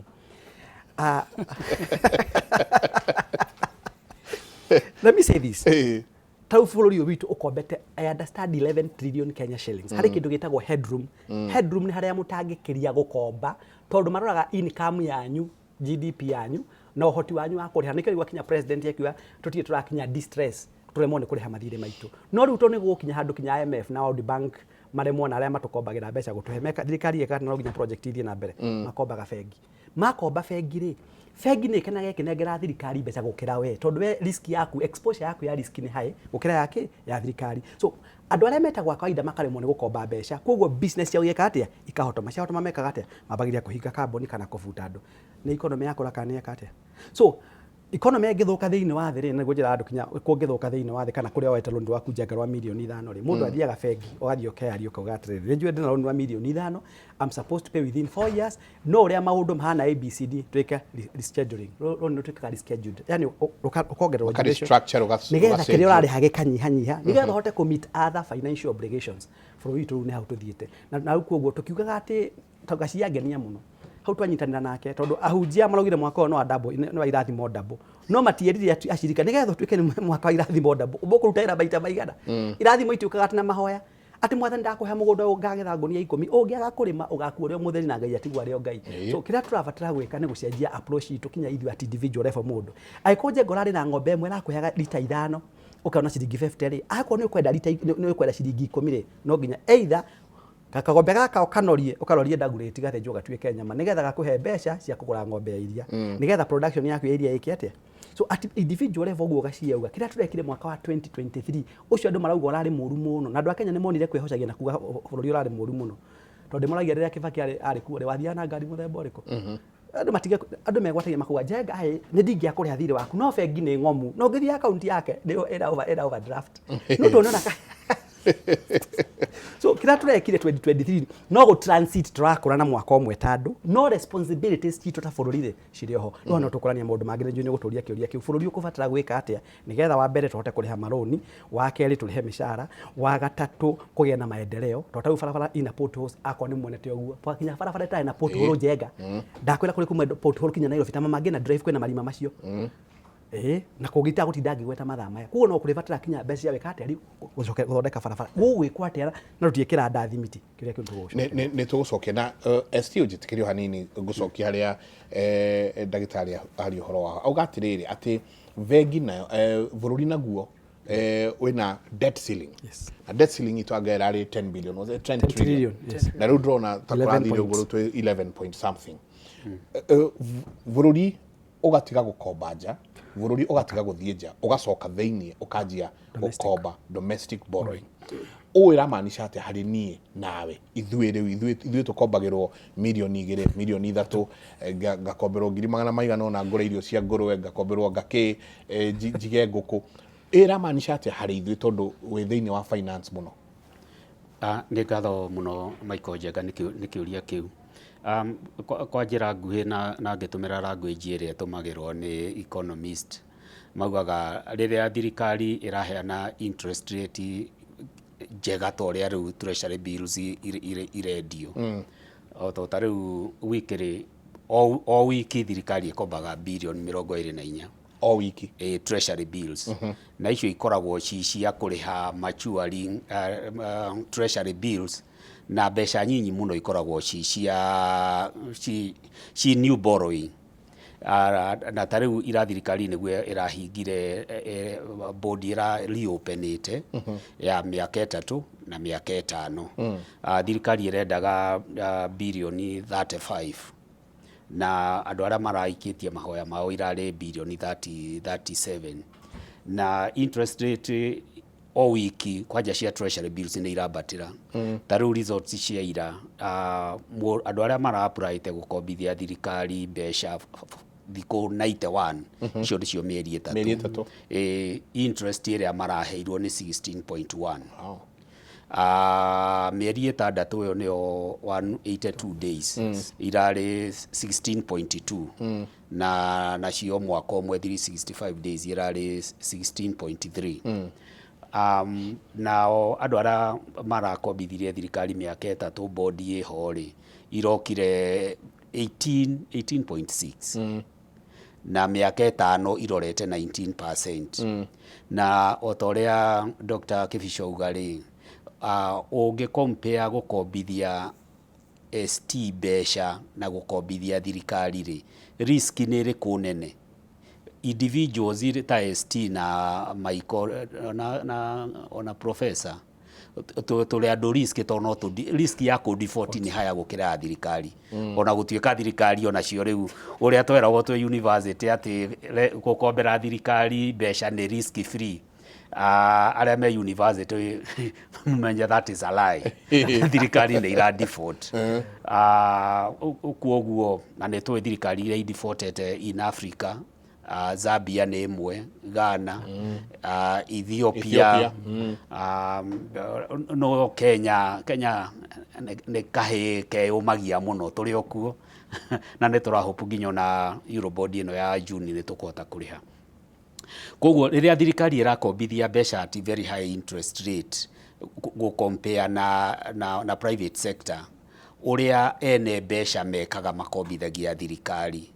Speaker 3: Ah, let me say this. Ta rĩu bũrũri ũyũ witũ ũkombete, I understand, 11 trillion Kenya shillings. Harĩ kĩndũ gĩtagwo headroom. Headroom nĩ harĩa mũtangĩkĩria gũkomba, tondũ maroraga income yanyu, GDP yanyu na ũhoti wanyu wa kũrĩha. Nĩkĩo rĩu akinya president akiuga tũtirĩ tũrakinya distress tũremwo nĩ kũrĩha mathirĩ maitũ, no rĩu tondũ nĩ gũgũkinya handũ kinya IMF na World Bank Maremwo na arĩa matũkombagĩra mbeca gũtũhe meka thirikari ĩka no nginya project ithiĩ na mbere, makombaga bengi. Makomba bengi rĩ, bengi nĩ ĩkenaga ĩkĩnengera thirikari mbeca gũkĩra we, tondũ we risk yaku, exposure yaku ya risk nĩ high gũkĩra ya kĩ ya thirikari. So andũ arĩa metagwo a kawaida makaremwo nĩ gũkomba mbeca, koguo business ciao igeka atĩa? Ikahotoma. Ciahotoma mekaga atĩa? Mambagĩrĩria kũhinga kambuni kana kũbuta andũ. Nĩ economy yakũra kana nĩ yeka atĩa? So economy ĩngĩthũka thĩinĩ wa thĩ rĩ, nĩguo njĩra andũ kinya kũngĩthũka thĩinĩ wa thĩ kana kũrĩa woete loan rwaku njenga rwa 5 mirioni rĩ, mũndũ athiaga bengi, ũgathiĩ ũkeyaria, ũkauga atĩrĩrĩ, nĩ njũĩ ndĩna loan rwa 5 mirioni, I'm supposed to pay within 4 years, no ũrĩa maũndũ mahana ABCD, twĩke rescheduling. Loan nĩ rũtuĩkaga rescheduled, yani ũkongererwo
Speaker 2: Ũka
Speaker 3: duration,
Speaker 2: restructure,
Speaker 3: nĩgetha kĩrĩa
Speaker 2: ũgacenjia.
Speaker 3: Ũrarĩha gĩkanyihanyiha, nĩgetha ũhote kũ meet other financial obligations. Bũrũri witũ rĩu nĩ hau tũthiĩte na rĩu koguo tũkiugaga atĩ gaciangenia mũno hau twanyitanĩra nake, tondũ ahunjia maraugire mwaka ũyũ no wa double, nĩ wa irathimo double, no matierire ati acirika nĩgetha ũtuĩke nĩ mwaka wa irathimo double ũkũruta wĩra maita maigana. Irathimo itiũkaga atĩ na mahoya atĩ Mwathani ndakũhe mũgũnda ũyũ ngagetha ngũnia 10. Ũngĩaga kũrĩma, ũgakua ũrĩ o mũtheri na Ngai atigwo arĩ o Ngai. So kĩrĩa tũrabatara gwĩka nĩ gũcenjia approach itũ, kinya ithuĩ at individual level. Mũndũ angĩkorwo njenga ũrarĩ na ng'ombe ĩmwe ĩrakũheaga rita 5, ũkona ciringi 50 rĩ, akorwo nĩ ũkwenda rita nĩ ũkwenda ciringi 10 rĩ, no nginya either kagombe gaka ũkanorie, ũkarorie ndagurĩti, gathĩnjwo gatuĩke nyama, nĩgetha gakũhe mbeca cia kũgũra ng'ombe ya iria, nĩgetha production yaku ya iria ĩke atĩa? So at individual level ũguo gaciauga kĩrĩa tũrekire mwaka wa 2023 ũcio andũ marauga ũrarĩ mũru mũno, na andũ a Kenya nĩ monire kwĩhocagia na kuga bũrũri ũrarĩ mũru mũno, tondũ ndĩmoragia rĩrĩa Kibaki arĩ kuo rĩ, wathiaga na ngari mũthemba ũrĩkũ? Andũ matige andũ megwatagia makuga njenga ĩ nĩ ndingĩakũrĩha thirĩ waku, no bengi nĩ ng'omu, no ũngĩthiĩ akaunti yake nĩ ĩra overdraft, no tuonana. So kĩrĩa tũrekire 2023 no gũ transit, tũrakũra na mwaka ũmwe ta andũ, no responsibilities citũ ta bũrũri rĩ cirĩ oho. No tũkũrania maũndũ mangĩ nĩ njũĩ nĩ gũtũria kĩũria kĩu. Bũrũri ũkũbatara gwĩka atĩa nĩgetha wa mbere tũhote kũrĩha marũni, wa kerĩ tũrĩhe mĩcara, wa gatatũ kũgĩe na maendeleo? Tondũ ta rĩu barabara ina potholes, akorwo nĩ muonete ũguo, kinya barabara ĩtarĩ na pothole, njenga ndakwĩra kũrĩ kuma pothole kinya Nairobi ta mama ngĩna drive kwĩna marima macio. Ĩĩ, na kũngĩta gũtinda ngĩgweta mathaa maya, koguo no kũrĩbatara kinya mbeca cia gwĩka atĩa rĩu, gũcoka gũthondeka barabara gũgwĩkwo atĩa na tũtiĩkĩra nda thimiti kĩrĩa kĩu tũgũcokia.
Speaker 2: Nĩ tũgũcokia na ST ũnjĩtĩkĩrie o hanini ngũcokia harĩa ndagĩtarĩ aria ũhoro wa auga atĩrĩrĩ, atĩ bengi nayo, bũrũri naguo wĩna debt ceiling. Na debt ceiling itũ anga ĩrarĩ 10 billion, was it 10
Speaker 3: 10
Speaker 2: trillion?
Speaker 3: Trillion, yes.
Speaker 2: Na rĩu ndĩrona ta
Speaker 3: 11
Speaker 2: kũrathire
Speaker 3: point.
Speaker 2: ũguo, rĩu twĩ 11 point something. Bũrũri ũgatiga gũkomba nja, bũrũri ũgatiga gũthiĩ nja, ũgacoka thĩiniĩ, ũkanjia gũkomba, domestic borrowing. Ũũ ĩramaanisha atĩa harĩ niĩ nawe, ithuĩ rĩu ithuĩ tũkombagĩrwo 2 mirioni, 3 mirioni, ngakomberwo ngiri magana maigana ũna ngũre irio cia ngũrwe, ngakomberwo ngakĩ njige ngũkũ? Ĩramaanisha atĩa harĩ ithuĩ, tondũ wĩ thĩinĩ wa finance mũno?
Speaker 5: Ah, nĩ ngatho mũno Michael Njenga nĩ kĩũria kĩu. Kwa njĩra nguhĩ na ngĩtũmĩra language ĩrĩa ĩtũmagĩrwo nĩ economist, maugaga rĩrĩa thirikari ĩraheana interest rate njega ta ũrĩa rĩu treasury bills irendio, o ta rĩu wiki o wiki thirikari ĩkombaga 24 birioni
Speaker 2: O wiki?
Speaker 5: Treasury bills, na icio ikoragwo ci cia kũrĩha maturing treasury bills, na mbeca nyinyi mũno ikoragwo ci cia ci new borrowing. Na ta rĩu ira thirikari nĩguo ĩrahingire bond ĩra reopenĩte ya mĩaka 3 na mĩaka 5. Thirikari ĩrendaga 35 birioni na andũ arĩa maraikĩtie mahoya mao irarĩ 30 birioni 37, na interest rate o wiki kwanja cia treasury bills nĩ irambatĩra. Ta rĩu results cia ira, andũ arĩa mara-applyte gũkombithia thirikari mbeca thikũ 91, icio nĩcio mĩeri 3.
Speaker 2: Mĩeri 3.
Speaker 5: Interest ĩrĩa maraheirwo nĩ 16.1. Mĩeri 6 ĩyo nĩyo 182 days, irarĩ 16.2, na nacio mwaka ũmwe, 365 days, irarĩ 16.3. Nao andũ arĩa marakombithirie thirikari mĩaka 3 bond ĩho rĩ, irokire 18 18.6, na mĩaka 5 irorete 19%. Na o ta ũrĩa Dr. Kibicho auga rĩ, ũngĩ compare gũkombithia ST mbeca na gũkombithia thirikari rĩ, risk nĩ ĩrĩkũ nene? Individuals irĩ ta ST na Michael na ona professor, Tũrĩ andũ risk tondũ no risk ya kũ default nĩ haya gũkĩra ya thirikari, ona gũtuĩka thirikari onacio rĩu ũrĩa tweragwo twĩ university atĩ gũkombera thirikari mbeca nĩ risk free. Arĩa me university menye that is a lie. Thirikari nĩ ira default. Kuoguo na nĩ tũĩ thirikari iria idefaultete in Africa, Zambia nĩ ĩmwe, Ghana, Ethiopia,
Speaker 2: Ethiopia,
Speaker 5: no Kenya, Kenya nĩ kahĩĩ keyũmagia mũno, tũrĩ o kuo na nĩ tũrahope nginya ona Eurobond ĩno ya June nĩ tũkũhota kũrĩha. Koguo rĩrĩa thirikari ĩrakombithia mbeca at very high interest rate gũ compare na private sector, ũrĩa ene mbeca mekaga makombithagia thirikari,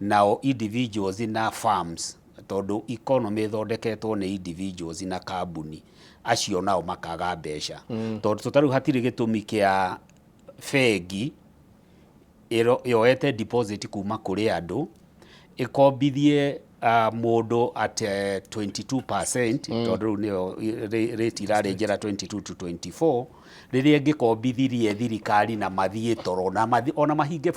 Speaker 5: nao individuals na firms, tondũ economy ĩthondeketwo nĩ individuals na kambuni, acio nao makaga mbeca, tondũ ta rĩu hatirĩ gĩtũmi kĩa bengi yoete deposit kuma kũrĩ andũ ĩkombithie mũndũ at 22%, tondũ rĩu nĩyo rate irarĩ njĩra 22 to 24, rĩrĩa ĩngĩkombithirie thirikari na mathiĩ toro na ona mahinge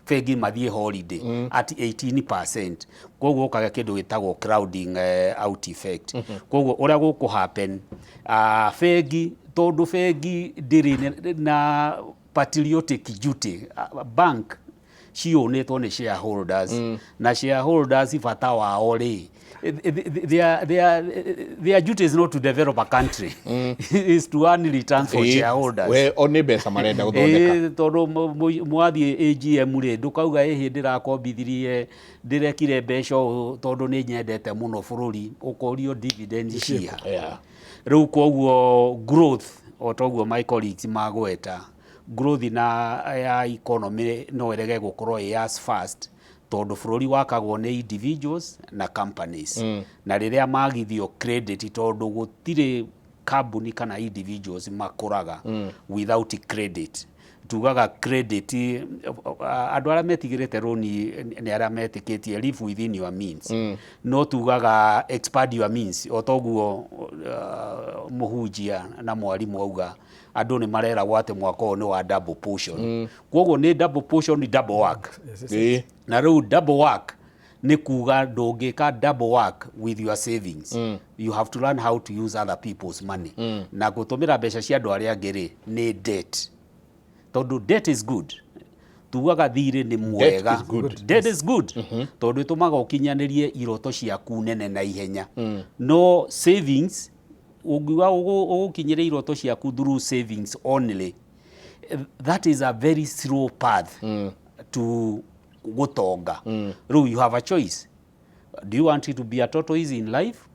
Speaker 5: bengi mathiĩ holiday at 18%. Koguo ũkagĩa kĩndũ gĩtagwo crowding out effect. Koguo ũrĩa gũkũ happen, bengi, tondũ bengi ndĩrĩ na patriotic duty, bank ciũnĩtwo nĩ shareholders, na shareholders bata wao rĩ, their duty is not to develop a country, is to earn returns for shareholders.
Speaker 2: We o nĩ mbeca marenda gũthondeka.
Speaker 5: Ĩĩ, tondũ mwathiĩ AGM rĩ, ndũkauga ĩhĩ ndĩrakombithirie, ndĩrekire mbeca ũũ tondũ nĩ nyendete mũno bũrũri, ũkorio dividend cia. Rĩu koguo growth, o toguo my colleagues magweta, growth na ya economy no ĩrege gũkorwo ĩ as fast tondũ bũrũri wakagwo nĩ individuals na companies, na rĩrĩa magithio credit, tondũ gũtirĩ kambuni kana individuals makũraga without credit. Tugaga credit, andũ arĩa metigĩrĩte rũni nĩ arĩa metĩkĩtie live within your means, no tugaga expand your means. O toguo mũhunjia na mwarimũ auga andũ nĩ mareragwo atĩ mwaka ũyũ nĩ wa double portion. Koguo nĩ double portion, ni double work. Na rĩu double work nĩ kuga ndũngĩka double work with your savings. You have to learn how to use other people's money. Na gũtũmĩra mbeca cia andũ arĩa angĩ rĩ, nĩ debt, tondũ debt is good. Tugaga thirĩ nĩ mwega.
Speaker 2: Is good.
Speaker 5: Debt is good tondũ ĩtũmaga ũkinyanĩrie iroto ciaku nene na ihenya. No savings, ũngiuga ũgũkinyĩra iroto ciaku through savings only, that is a very slow path to gũtonga. Rĩu you have a choice: do you want to be a tortoise in life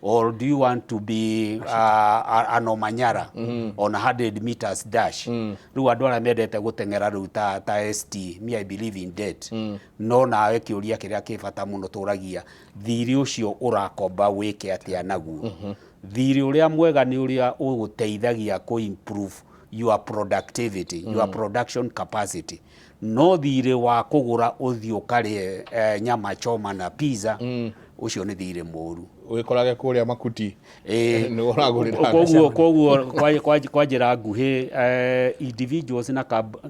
Speaker 5: or do you want to be an Omanyala on a 100 meters dash? Rĩu andũ arĩa mendete gũteng'era rĩu ta ST, me, I believe in debt. No nawe kĩũria kĩrĩa kĩ bata mũno tũragia, thirĩ ũcio ũrakomba wĩke atĩa naguo? Thirĩ ũrĩa mwega nĩ ũrĩa ũgũteithagia kũ improve your productivity, your production capacity. No thirĩ wa kũgũra ũthiĩ ũkarĩe nyama choma na pizza, ũcio nĩ thirĩ mũru.
Speaker 2: Wĩkorage kũrĩa makuti. Nĩ ũragũrĩra.
Speaker 5: Koguo kwa njĩra nguhĩ, individuals na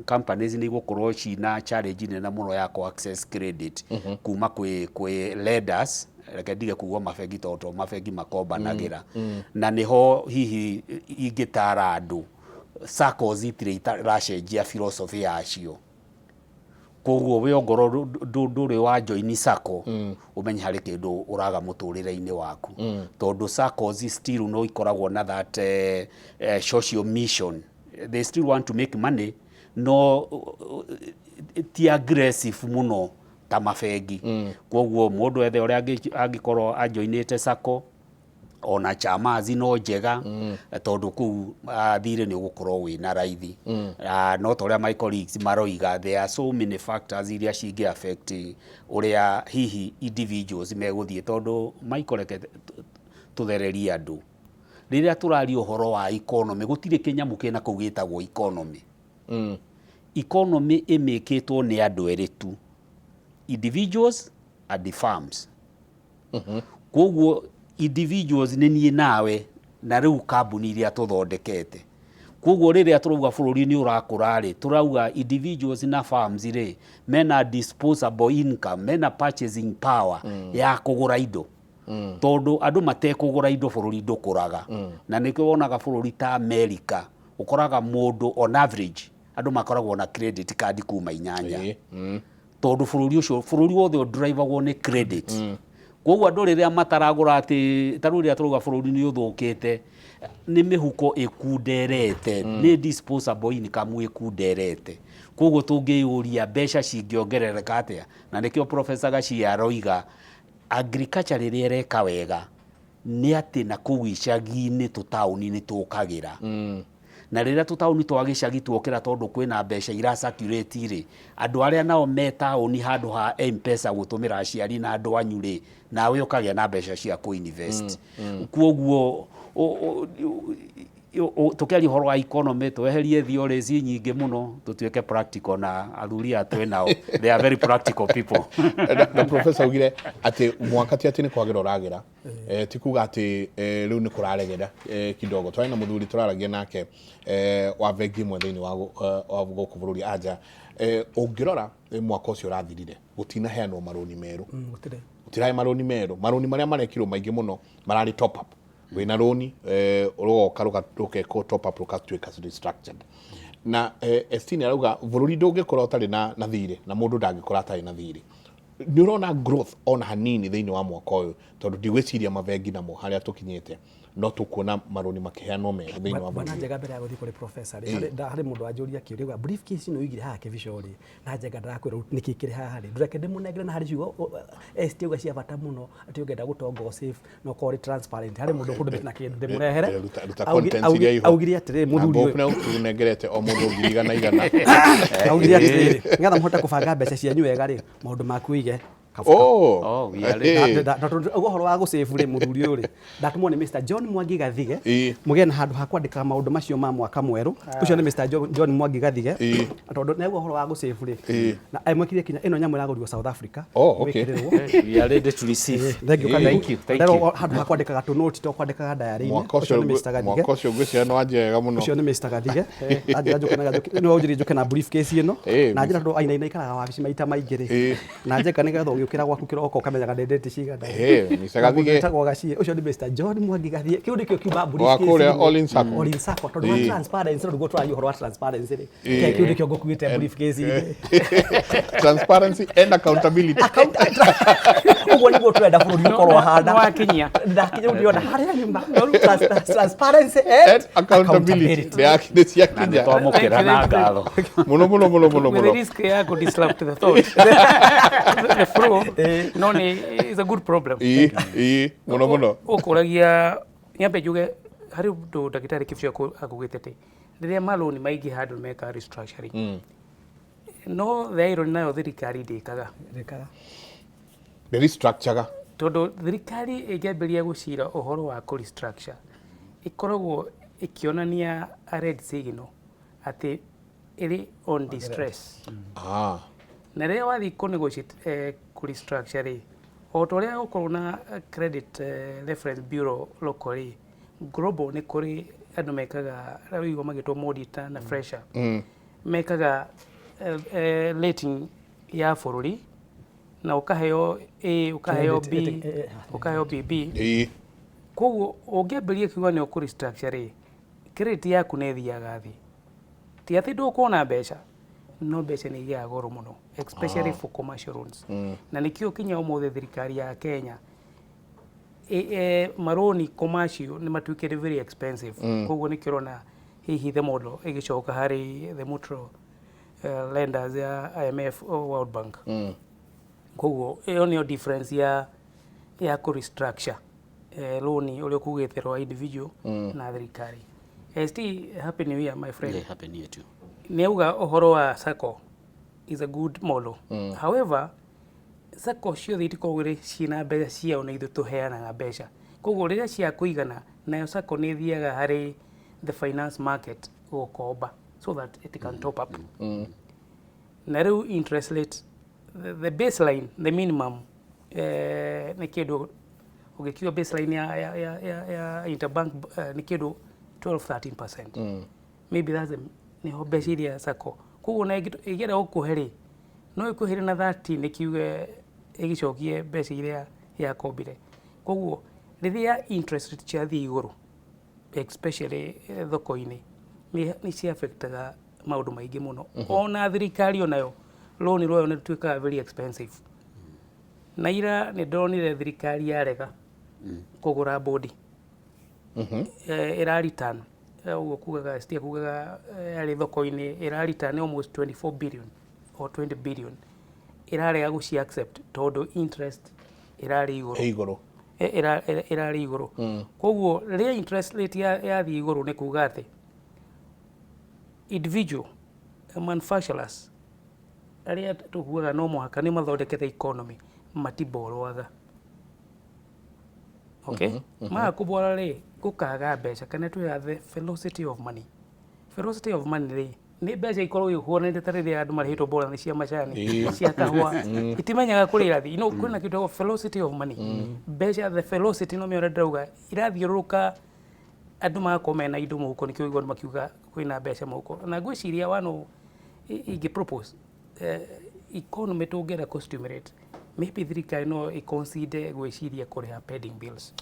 Speaker 5: companies nĩ igũkorwo cina challenge nene mũno ya kũ access credit kuma kwĩ lenders. Reke ndige kuga mabengi tondũ to mabengi makombanagĩra, na nĩho hihi ingĩtara andũ, SACCOs itirĩ iracenjia philosophy yacio. Koguo we ongorwo ndũrĩ wa join SACCO, ũmenye harĩ kĩndũ ũraga mũtũrĩre-inĩ waku, tondũ SACCOs still no ikoragwo na that social mission. They still want to make money, no ti aggressive mũno ta mabengi. Koguo mũndũ ethe ũrĩa angĩkorwo ajoinĩte SACCO, ona chamas no njega, tondũ kũu thirĩ nĩ ũgũkorwo wĩna raithi. No ta ũrĩa my colleagues maroiga, there are so many factors iria cingĩ affect ũrĩa hihi individuals megũthiĩ, tondũ Michael, reke tũthererie andũ, rĩrĩa tũraria ũhoro wa economy, gũtirĩ kĩnyamũ kĩna kũu gĩtagwo economy. Economy ĩmĩkĩtwo nĩ andũ erĩ tu, individuals and the firms. Koguo individuals nĩ niĩ nawe. Na rĩu kambuni iria tũthondekete, koguo rĩrĩa tũrauga bũrũri nĩ ũrakũra rĩ, tũrauga individuals na firms rĩ, mena disposable income, mena purchasing power ya kũgũra indo, tondũ andũ matekũgũra indo bũrũri ndũkũraga. Na nĩkĩo wonaga bũrũri ta America, ũkoraga mũndũ on average andũ makoragwo na credit card kuma 8, tondũ bũrũri ũcio, bũrũri wothe ũndrivagwo nĩ credit. Koguo andũ rĩrĩa mataragũra, atĩ ta rĩu rĩrĩa tũrauga bũrũri nĩ ũthũkĩte, nĩ mĩhuko ĩkunderete, nĩ disposable income ĩkunderete. Koguo tũngĩyũria mbeca cingĩongerereka atĩa, na nĩkĩo Professor Gachia aroiga agriculture rĩrĩa ĩreka wega nĩ atĩ na kũu icagi-inĩ tũtaũni nĩ tũkagĩra, na rĩrĩa tũtaũni twa gĩcagi tuokĩra, tondũ kwĩna mbeca ira circulate rĩ, andũ arĩa nao me taũni, handũ ha M-Pesa gũtũmĩra aciari na andũ anyu rĩ, nawe ũkagĩa na mbeca cia kũ-invest. Kuoguo tũkĩaria ũhoro wa economy, tweherie theories nyingĩ mũno, tũtuĩke practical, na athuri aya twĩ nao, they are very practical people.
Speaker 2: Na professor augire atĩ mwaka ti atĩ nĩ kwagĩra ũragĩra, ti kuga atĩ rĩu nĩ kũraregera kidogo. Twarĩ na mũthuri tũraragia nake wa bengi ĩmwe thĩinĩ wa wa gũkũ bũrũri anja. Ũngĩrora mwaka ũcio ũrathirire gũtinaheanwo marũni merũ.
Speaker 3: Gũtirĩ.
Speaker 2: Gũtirahe marũni merũ. Marũni marĩa marekirwo maingĩ mũno mararĩ top up. Wĩna rũni rũgoka rũgekwo top up, rũgatuĩka restructured. Na ST nĩ arauga bũrũri ndũngĩkũra ũtarĩ na thirĩ, na mũndũ ndangĩkũra atarĩ na thirĩ. Nĩ ũrona growth ona hanini thĩinĩ wa mwaka ũyũ? Tondũ ndigwĩciria mabengi namo harĩa tũkinyĩte no tũkuona marũni makĩheanwo merũ thĩinĩ wa
Speaker 3: Bwana
Speaker 2: bũrũri.
Speaker 3: Njega, mbere ya gũthiĩ kũrĩ professor rĩ, harĩ mũndũ wanjũria kĩũria auga briefcase ĩno ũigire haha kĩbico rĩ, na Njenga ndarakwĩra nĩkĩ kĩrĩ haha rĩ, ndũreke ndĩmũnengere. Na harĩ ciugo ST auga cia bata mũno, atĩ ũngĩenda gũtonga o safe no ũkorwo ũrĩ transparent. Harĩ mũndũ ũkũndũmĩte na kĩndũ ndĩmũrehere.
Speaker 2: Ruta contents iria iho.
Speaker 3: Augire atĩrĩrĩ,
Speaker 2: Na
Speaker 3: mũthuri ũyũ
Speaker 2: ngũkũ tũnengerete o mũndũ 100,000 100.
Speaker 3: Augire atĩrĩrĩ, nĩgetha mũhote kũbanga mbeca cianyu wega rĩ, maũndũ maku ũige
Speaker 2: Oh,
Speaker 5: Oh, we are
Speaker 2: eh.
Speaker 3: Ũguo ũhoro wa gũsave rĩ, mũthuri ũyũ rĩ, ndatũmwo nĩ Mr John Mwangi Gathige, mũgĩe na handũ ha kwandĩka maũndũ macio ma mwaka mwerũ. Ũcio nĩ Mr John Mwangi Gathige, tondũ nĩguo ũhoro wa gũsave rĩ, na mwĩkire kinya ĩno nyamũ ĩragũrirwo South Africa.
Speaker 2: Oh, okay.
Speaker 3: Gwĩkĩrĩrwo.
Speaker 1: We are ready to receive.
Speaker 3: Thank you.
Speaker 5: Thank you, thank
Speaker 3: Nderwo
Speaker 5: you.
Speaker 3: handũ ha kwandĩkaga tũnoti to kwandĩkaga diary-inĩ.
Speaker 2: Mwaka
Speaker 3: Ũcio
Speaker 2: ũcio
Speaker 3: nĩ Mr Gathige.
Speaker 2: Mwaka ũcio ngwĩciria nĩ wanjia wega mũno.
Speaker 3: Ũcio nĩ Mr Gathige. Anjĩra njũke na nĩ wanjĩra njũke na briefcase ĩno, na njĩra tondũ ainaina ikaraga wabici maita maingĩ rĩ, na njeka nĩgetha ũgĩũkĩra gwaku kĩroko ũkamenyaga ndendete cigana.
Speaker 2: Mr. Gathige.
Speaker 3: Wĩtagwo Gacie. Ũcio nĩ Mr John Mwangi Gathie. Kĩu nĩkĩo kiuma
Speaker 2: Wa
Speaker 3: briefcase.
Speaker 2: kũrĩa All In Sacco.
Speaker 3: All In Sacco, tondũ wa transparency, tondũ guo tũraria ũhoro wa transparency rĩ, kĩu nĩkĩo ngũkuĩte briefcase-inĩ.
Speaker 2: Transparency and accountability.
Speaker 3: Ũguo nĩguo tũrenda bũrũri ũkorwo ũhana.
Speaker 4: Nĩ wakinyia.
Speaker 3: Ndakinya rĩu, ndĩrona harĩa nyuma transparency and
Speaker 2: And accountability. Nĩ ciakinya.
Speaker 5: Twamũkĩra na ngatho.
Speaker 2: Mũno mũno mũno mũno
Speaker 4: With the
Speaker 2: mũno.
Speaker 4: risk ya ku disrupt the thought, the flow, no nĩ is a good problem.
Speaker 2: Ĩĩ, mũno mũno.
Speaker 4: Ũkũragia nyambe njuge harĩ ũndũ ndagĩtarĩ Kĩbio akugĩte atĩ rĩrĩa marũni maingĩ handũ meka restructuring, no the irony nayo thirikari ndĩkaga.
Speaker 3: Ndĩkaga.
Speaker 2: Nĩ restructure.
Speaker 4: Tondũ thirikari ĩngĩambĩrĩria gũcira ũhoro wa kũ restructure, ĩkoragwo ĩkĩonania a red signal atĩ ĩrĩ on distress. Na rĩrĩa wathiĩ kũ negotiate kũ restructure rĩ, o ta ũrĩa gũkorwo na credit reference bureau local rĩ, global nĩ kũrĩ andũ mekaga rĩu magĩtwo Moody's na Fresher, mekaga rating ya bũrũri na ũkaheo A, ũkaheo B,
Speaker 3: Credit,
Speaker 4: ũkaheo BB. Koguo ũngĩambĩrĩria kiuga nĩ ũkũ restructure rĩ, credit yaku nĩ ĩthiaga thĩ. Ti atĩ ndũkuona mbeca, no mbeca nĩ igĩaga goro mũno, especially for commercial loans. Na nĩkĩo kinya ũmũthĩ thirikari ya Kenya marũni commercial nĩ matuĩkĩte very expensive. Koguo nĩkĩo ũrona hihi the model ĩgĩcoka harĩ the mutual lenders ya IMF or World Bank. Koguo ĩyo nĩyo difference ya kũ restructure loan ũrĩa ũkugĩte rwa individual na thirikari. ST, happy new year, my friend.
Speaker 5: Yeah, happy new year too.
Speaker 4: Nĩ auga ũhoro wa sacco is a good model. However, sacco ciothe itikoragwo irĩ ciĩna mbeca ciao, na ithuĩ tũheanaga mbeca. Koguo rĩrĩa cia kũigana nayo, sacco nĩ ĩthiaga harĩ the finance market gũkomba so that it can top up. Na rĩu interest rate, the baseline, the minimum, nĩ kĩndũ Ũngĩkiuga baseline ya interbank nĩ kĩndũ 12 13%. Maybe that's the nĩho mbeca iria sacco, koguo na ĩngĩenda gũkũhe rĩ, no ĩkũheire na 13, ĩkiuge ĩgĩcokie mbeca iria yakombire. Koguo rĩrĩa interest rate ciathiĩ igũrũ, especially thoko-inĩ, nĩ ciaffectaga maũndũ maingĩ mũno. Ona thirikari onayo loan rwayo nĩ rũtuĩkaga very expensive. Na ira nĩ ndonire thirikari yarega kũgũra bond, ĩra return, ũguo kugaga citia kugaga yarĩ thoko-inĩ, ĩra return almost 24 billion or 20 billion, ĩrarega gũci accept tondũ interest ĩrarĩ igũrũ.
Speaker 2: Ĩ igũrũ.
Speaker 4: Ĩrarĩ igũrũ. Koguo rĩrĩa interest rate yathiĩ igũrũ, nĩ kuga atĩ individual manufacturers arĩa tũkuaga no mũhaka nĩ mathondekete economy matiborwaga. Okay, maga kũbora rĩ, gũkaga mbeca kana twĩra the velocity of money. Velocity of money rĩ, nĩ mbeca ikoragwo ihuanĩte ta rĩrĩa andũ marĩhĩtwo bora nĩ cia macani, cia kahũa, itimenyaga kũrĩa irathiĩ. No kwĩna kĩndũ gĩtagwo velocity of money, mbeca, the velocity, no mĩo ndĩrauga irathiũrũrũka, andũ magakorwo mena indo mũhuko. Nĩkĩo ũiguaga andũ makiuga kwĩna mbeca mũhuko. Na ngwĩciria one of ingĩ propose economy tũngĩenda kũ stimulate, maybe thirikari no ĩconsider gwĩciria kũrĩha pending bills.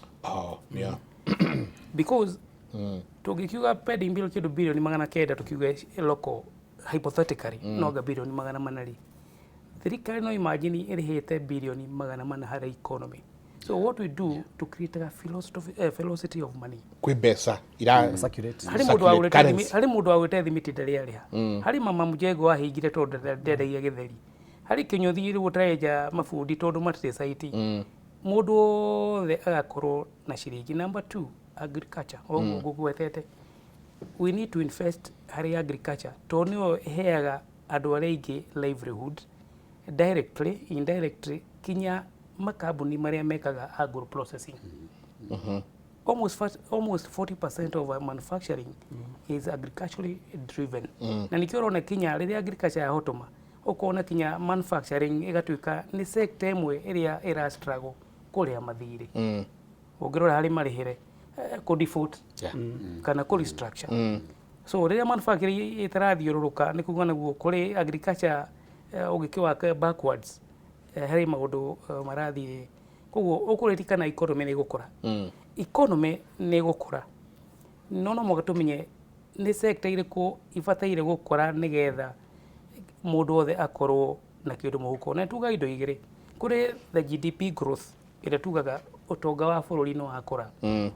Speaker 4: Because tũngĩkiuga pending bill kĩndũ 900 bilioni, tũkiuge local hypothetically no anga 400 bilioni rĩ, thirikari no imagine ĩrĩhĩte 400 bilioni harĩ economy. So what we do to create a philosophy, velocity of money.
Speaker 2: Kwĩ mbeca ira
Speaker 3: circulate.
Speaker 4: Harĩ mũndũ wagũrĩte
Speaker 2: currency.
Speaker 4: Harĩ mũndũ wagũrĩte thimiti ndarĩ arĩha, harĩ mama mjengo wahingire tondũ ndendagia gĩtheri, harĩ kĩnyũthi rĩu ũtarenja mabundi tondũ matirĩ site, mũndũ wothe agakorwo na ciringi. Number two, agriculture, ũguo ngũgwetete, we need to invest harĩ agriculture tondũ nĩyo ĩheaga andũ arĩa aingĩ livelihood directly, indirectly, kinya makambuni marĩa mekaga agro processing. Almost 40% of our manufacturing is agriculturally driven, na nikĩo ũrona kinya rĩrĩa agriculture yahotoma, ũkona kinya manufacturing ĩgatuĩka nĩ sector ĩmwe ĩrĩa ĩra struggle kũrĩa mathirĩ. Ũngĩrora harĩ marĩhĩre, kũ default kana kũ restructure. So rĩrĩa manufacturing ĩtarathiũrũrũka, nĩ kuga naguo kũrĩ agriculture ũgĩkĩwaka backwards, harĩ maũndũ marathiĩ. Koguo ũkũririkana economy nĩ ĩgũkũra, economy nĩ ĩgũkũra, no mũhaka tũmenye nĩ sector irĩkũ ibataire gũkũra nĩgetha mũndũ wothe akorwo na kĩndũ mũhuko. Na tuga indo igĩrĩ, kũrĩ the GDP growth ĩrĩa tugaga ũtonga wa bũrũri nĩ wakũra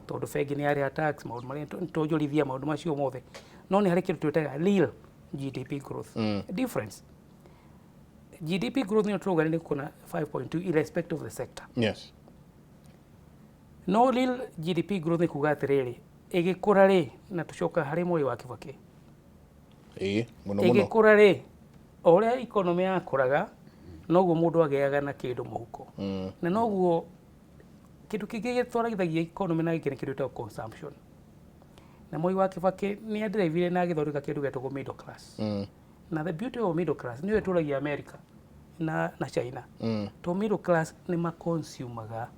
Speaker 4: tondũ bengi nĩ yarĩha tax, maũndũ marĩa tũnjũrithia, maũndũ macio mothe. No nĩ harĩ kĩndũ twĩtaga real GDP growth. Difference, GDP growth nĩyo tũrauga nĩ kuna 5.2 irrespective of the sector. No real GDP growth nĩ kuga atĩrĩrĩ, ĩgĩkũra rĩ, na tũcoka harĩ Moi wa Kibaki,
Speaker 2: Ĩĩ, mũno mũno.
Speaker 4: Ĩgĩkũra rĩ, o ũrĩa economy yakũraga, noguo mũndũ agĩaga na kĩndũ mũhuko, na noguo kĩndũ kĩngĩ gĩtwarithagia economy na gĩkĩ nĩ kĩndũ gĩtagwo consumption. Na Moi wa Kibaki nĩ adrivire na agĩthondeka kĩndũ gĩtagwo middle class. Na the beauty of middle class nĩyo ĩtũragia America na China, to middle class nĩ maconsumaga.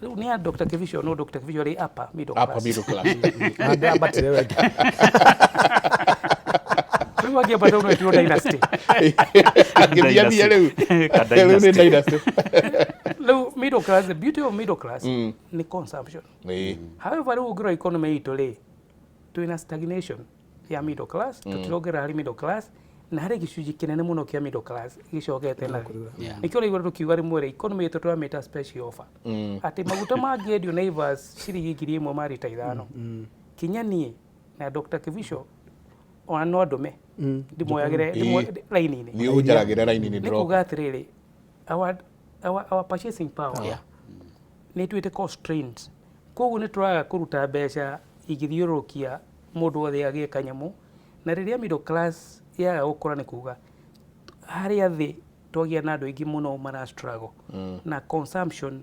Speaker 4: Rĩu nĩ ya Dr. Kivisho, no Dr. Kivisho arĩ upper middle
Speaker 2: upper
Speaker 4: class.
Speaker 2: Middle class.
Speaker 3: Na ndambatire wega.
Speaker 4: Rĩu angĩambata ũno ĩtuo dynasty.
Speaker 2: Akĩthiathia rĩu.
Speaker 5: Ka
Speaker 2: Rĩu nĩ
Speaker 5: dynasty.
Speaker 2: dynasty.
Speaker 4: Rĩu middle class, the beauty of middle class nĩ consumption. However, rĩu ũngĩrora economy itũ rĩ, twĩna stagnation ya middle class, tũtirongerera harĩ middle class, na harĩ gĩcunjĩ kĩnene mũno kĩa middle class gĩcokete na thĩ. Nĩkĩo ũraigua tũkiuga rĩmwe rĩ, economy itũ tũramĩta special offer, atĩ maguta mangĩendio Naivas ciringi 1000 ma rita 5, kinya niĩ na Dr. Kivisho ona no ndũme ndĩmoyagĩre raini-inĩ.
Speaker 2: Niĩ ũnjaragĩra raini-inĩ.
Speaker 4: Nĩ
Speaker 2: Ndĩroka.
Speaker 4: kuga atĩrĩrĩ, our purchasing power nĩ ĩtuĩte constrained, koguo nĩ tũraga kũruta mbeca ingĩthiũrũrũkia mũndũ wothe agĩe kanyamũ. Na rĩrĩa middle class yaga gũkũra, nĩ kuga harĩa thĩ twagĩa na andũ aingĩ mũno mara struggle na consumption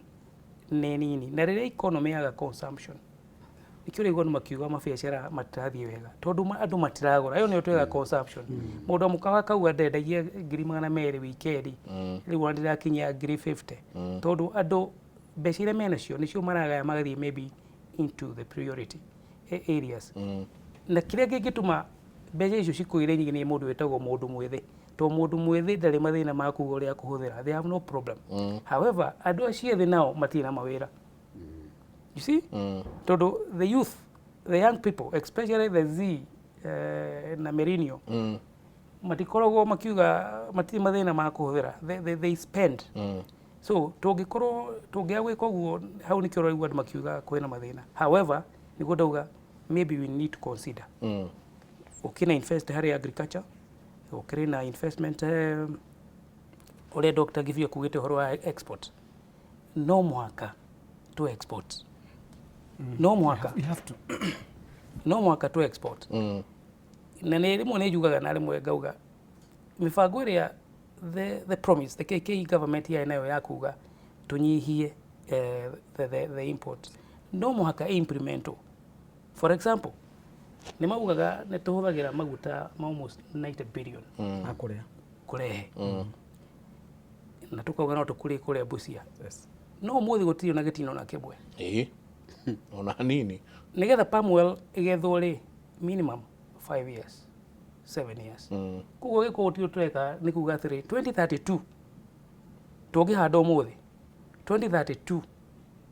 Speaker 4: nĩ nini. Na rĩrĩa economy yaga consumption, nĩkĩo ũraigua andũ makiuga mabiacara matirathiĩ wega tondũ andũ matiragũra. Ĩyo nĩyo twĩraga consumption. Mũndũ wa mũkawa akauga ndendagia 200,000 wikendi, rĩu ona ndĩrakinyia 50,000 tondũ andũ Mbeca iria menacio nĩcio maragaya magathiĩ maybe into the priority areas. Na kĩrĩa kĩngĩtũma mbeca icio cikũire nyingĩ nĩ mũndũ wĩtagwo mũndũ mwĩthĩ, tondũ mũndũ mwĩthĩ ndarĩ mathĩna ma kuga ũrĩa akũhũthĩra. They have no problem. However, andũ acio ethĩ nao matirĩ na mawĩra, you see, tondũ the youth, the young people, especially the Z na millennial, matikoragwo makiuga matirĩ mathĩna ma kũhũthĩra. They spend. So tũngĩkorwo tũngĩaga gwĩka ũguo, hau nĩkĩo ũraigua andũ makiuga kwĩna mathĩna. However, nĩguo ndauga maybe we need to consider ũkĩna invest harĩ agriculture, ũkĩrĩ na investment, ũrĩa Dr. Gibio akugĩte ũhoro wa export, no mũhaka tu export, no mũhaka.
Speaker 3: You have to.
Speaker 4: No mũhaka tu export. Na nĩ rĩmwe nĩ njugaga na rĩmwe ngauga mĩbango ĩrĩa the promise the KK government yarĩ nayo ya kuga tũnyihie the import, no mũhaka implementwo. For example, nĩ maugaga nĩ tũhũthagĩra maguta ma almost 90 billion
Speaker 3: Makũrĩa.
Speaker 4: Kũrehe, na tũkauga no tũkũrie kũrĩa Busia. No ũmũthĩ gũtirĩ ona gĩtina ona kĩmwe.
Speaker 2: Ĩĩ, ona hanini.
Speaker 4: Nĩgetha palm oil ĩgethwo rĩ, minimum 5 years, 7 years. Koguo gĩkorwo gũtirĩ tũreka nĩ kuga atĩrĩ, 2032 tũngĩhanda ũmũthĩ, 2032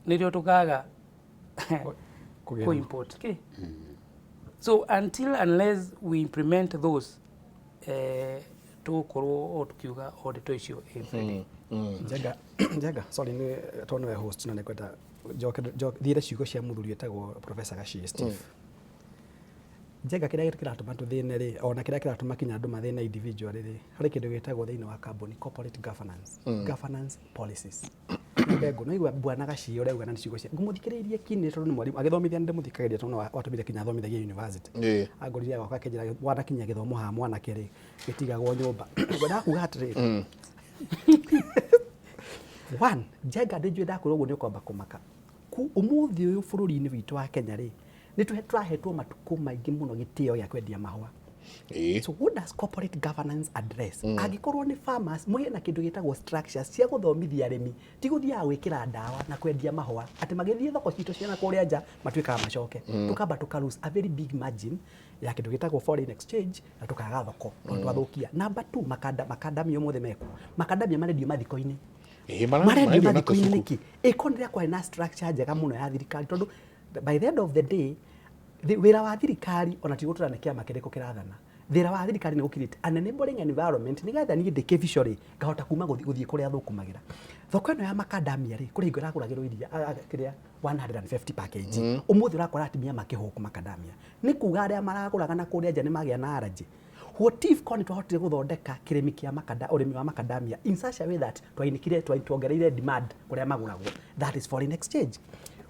Speaker 4: nĩrĩo tũkaga
Speaker 3: Kũgetha.
Speaker 4: Kũ-import. Okay. So until unless we implement those, tũgũkorwo o tũkiuga o ndeto icio every day.
Speaker 3: Njenga, Njenga, sorry, nĩ tondũ nĩwe host na nĩngwenda njoke thiĩre ciugo cia mũthuri wĩtagwo Professor Gachie Steve. Njenga, kĩrĩa kĩratũma tũthĩne rĩ, ona kĩrĩa kĩratũma kinya andũ mathĩne individually rĩ, harĩ kĩndũ gĩtagwo thĩinĩ wa kambuni corporate governance, governance policies. Mbengũ no igua bwana Gachie ũrĩa auga na nĩ ciugo cia ngũmũthikĩrĩirie kinĩ tondũ nĩ mwarimũ agĩthomithia, nĩ ndĩmũthikagĩrĩria tondũ nĩ watũmire kinya athomithagia university. Angorire agoka akĩnjĩra, wanakinyia gĩthomo haha mwanake rĩ, gĩtigagwo nyũmba. Ngwendaga kuga atĩrĩrĩ, one, Njenga, ndĩnjũĩ ndakwĩra ũguo nĩ ũkwamba kũmaka. Ũmũthĩ ũyũ bũrũri-inĩ witũ wa Kenya rĩ, nĩ tũrahetwo matukũ maingĩ mũno gĩtĩo gĩa kwendia mahũa. So what does corporate governance address? Angĩkorwo nĩ farmers, mũgĩe na kĩndũ gĩtagwo structures cia gũthomithia arĩmi, ti gũthiaga gwĩkĩra ndawa na kwendia mahũa atĩ magĩthiĩ thoko citũ ciana kũrĩa nja matuĩkaga macoke. Tũkamba tũka lose a very big margin ya kĩndũ gĩtagwo foreign exchange na tũkaga thoko tondũ twathũkia. Number two, makanda, makandamia ũmũthĩ mekuo, makandamia marendio mathiko-inĩ.
Speaker 2: Marendio
Speaker 3: marendio
Speaker 2: na
Speaker 3: mathiko-inĩ
Speaker 2: tũcuku.
Speaker 3: Nĩkĩ ĩkorwo nĩ rĩrĩa kwarĩ na structure njega mũno ya thirikari, tondũ by the end of the day wĩra wa thirikari ona ti gũtũra nĩ kĩama kĩrĩkũ kĩrathana, wĩra wa thirikari nĩ gũ create an enabling environment nĩgetha niĩ ndĩ kĩbico rĩ, ngahota kuma gũthiĩ kũrĩa thũkũmagĩra. Thoko ĩno ya makandamia rĩ, kũrĩ hingo ĩragũragĩrwo iria kĩrĩa 150 per kg. Ũmũthĩ ũrakora atumia makĩhũkũ makandamia, nĩ kuga arĩa maragũraga na kũrĩa nja nĩ magĩa na allergy. What if korwo nĩ twahotire gũthondeka kĩrĩmi kĩa makanda, ũrĩmi wa makandamia in such a way that twainĩkire, tuongereire demand kũrĩa magũragwo? That is foreign exchange.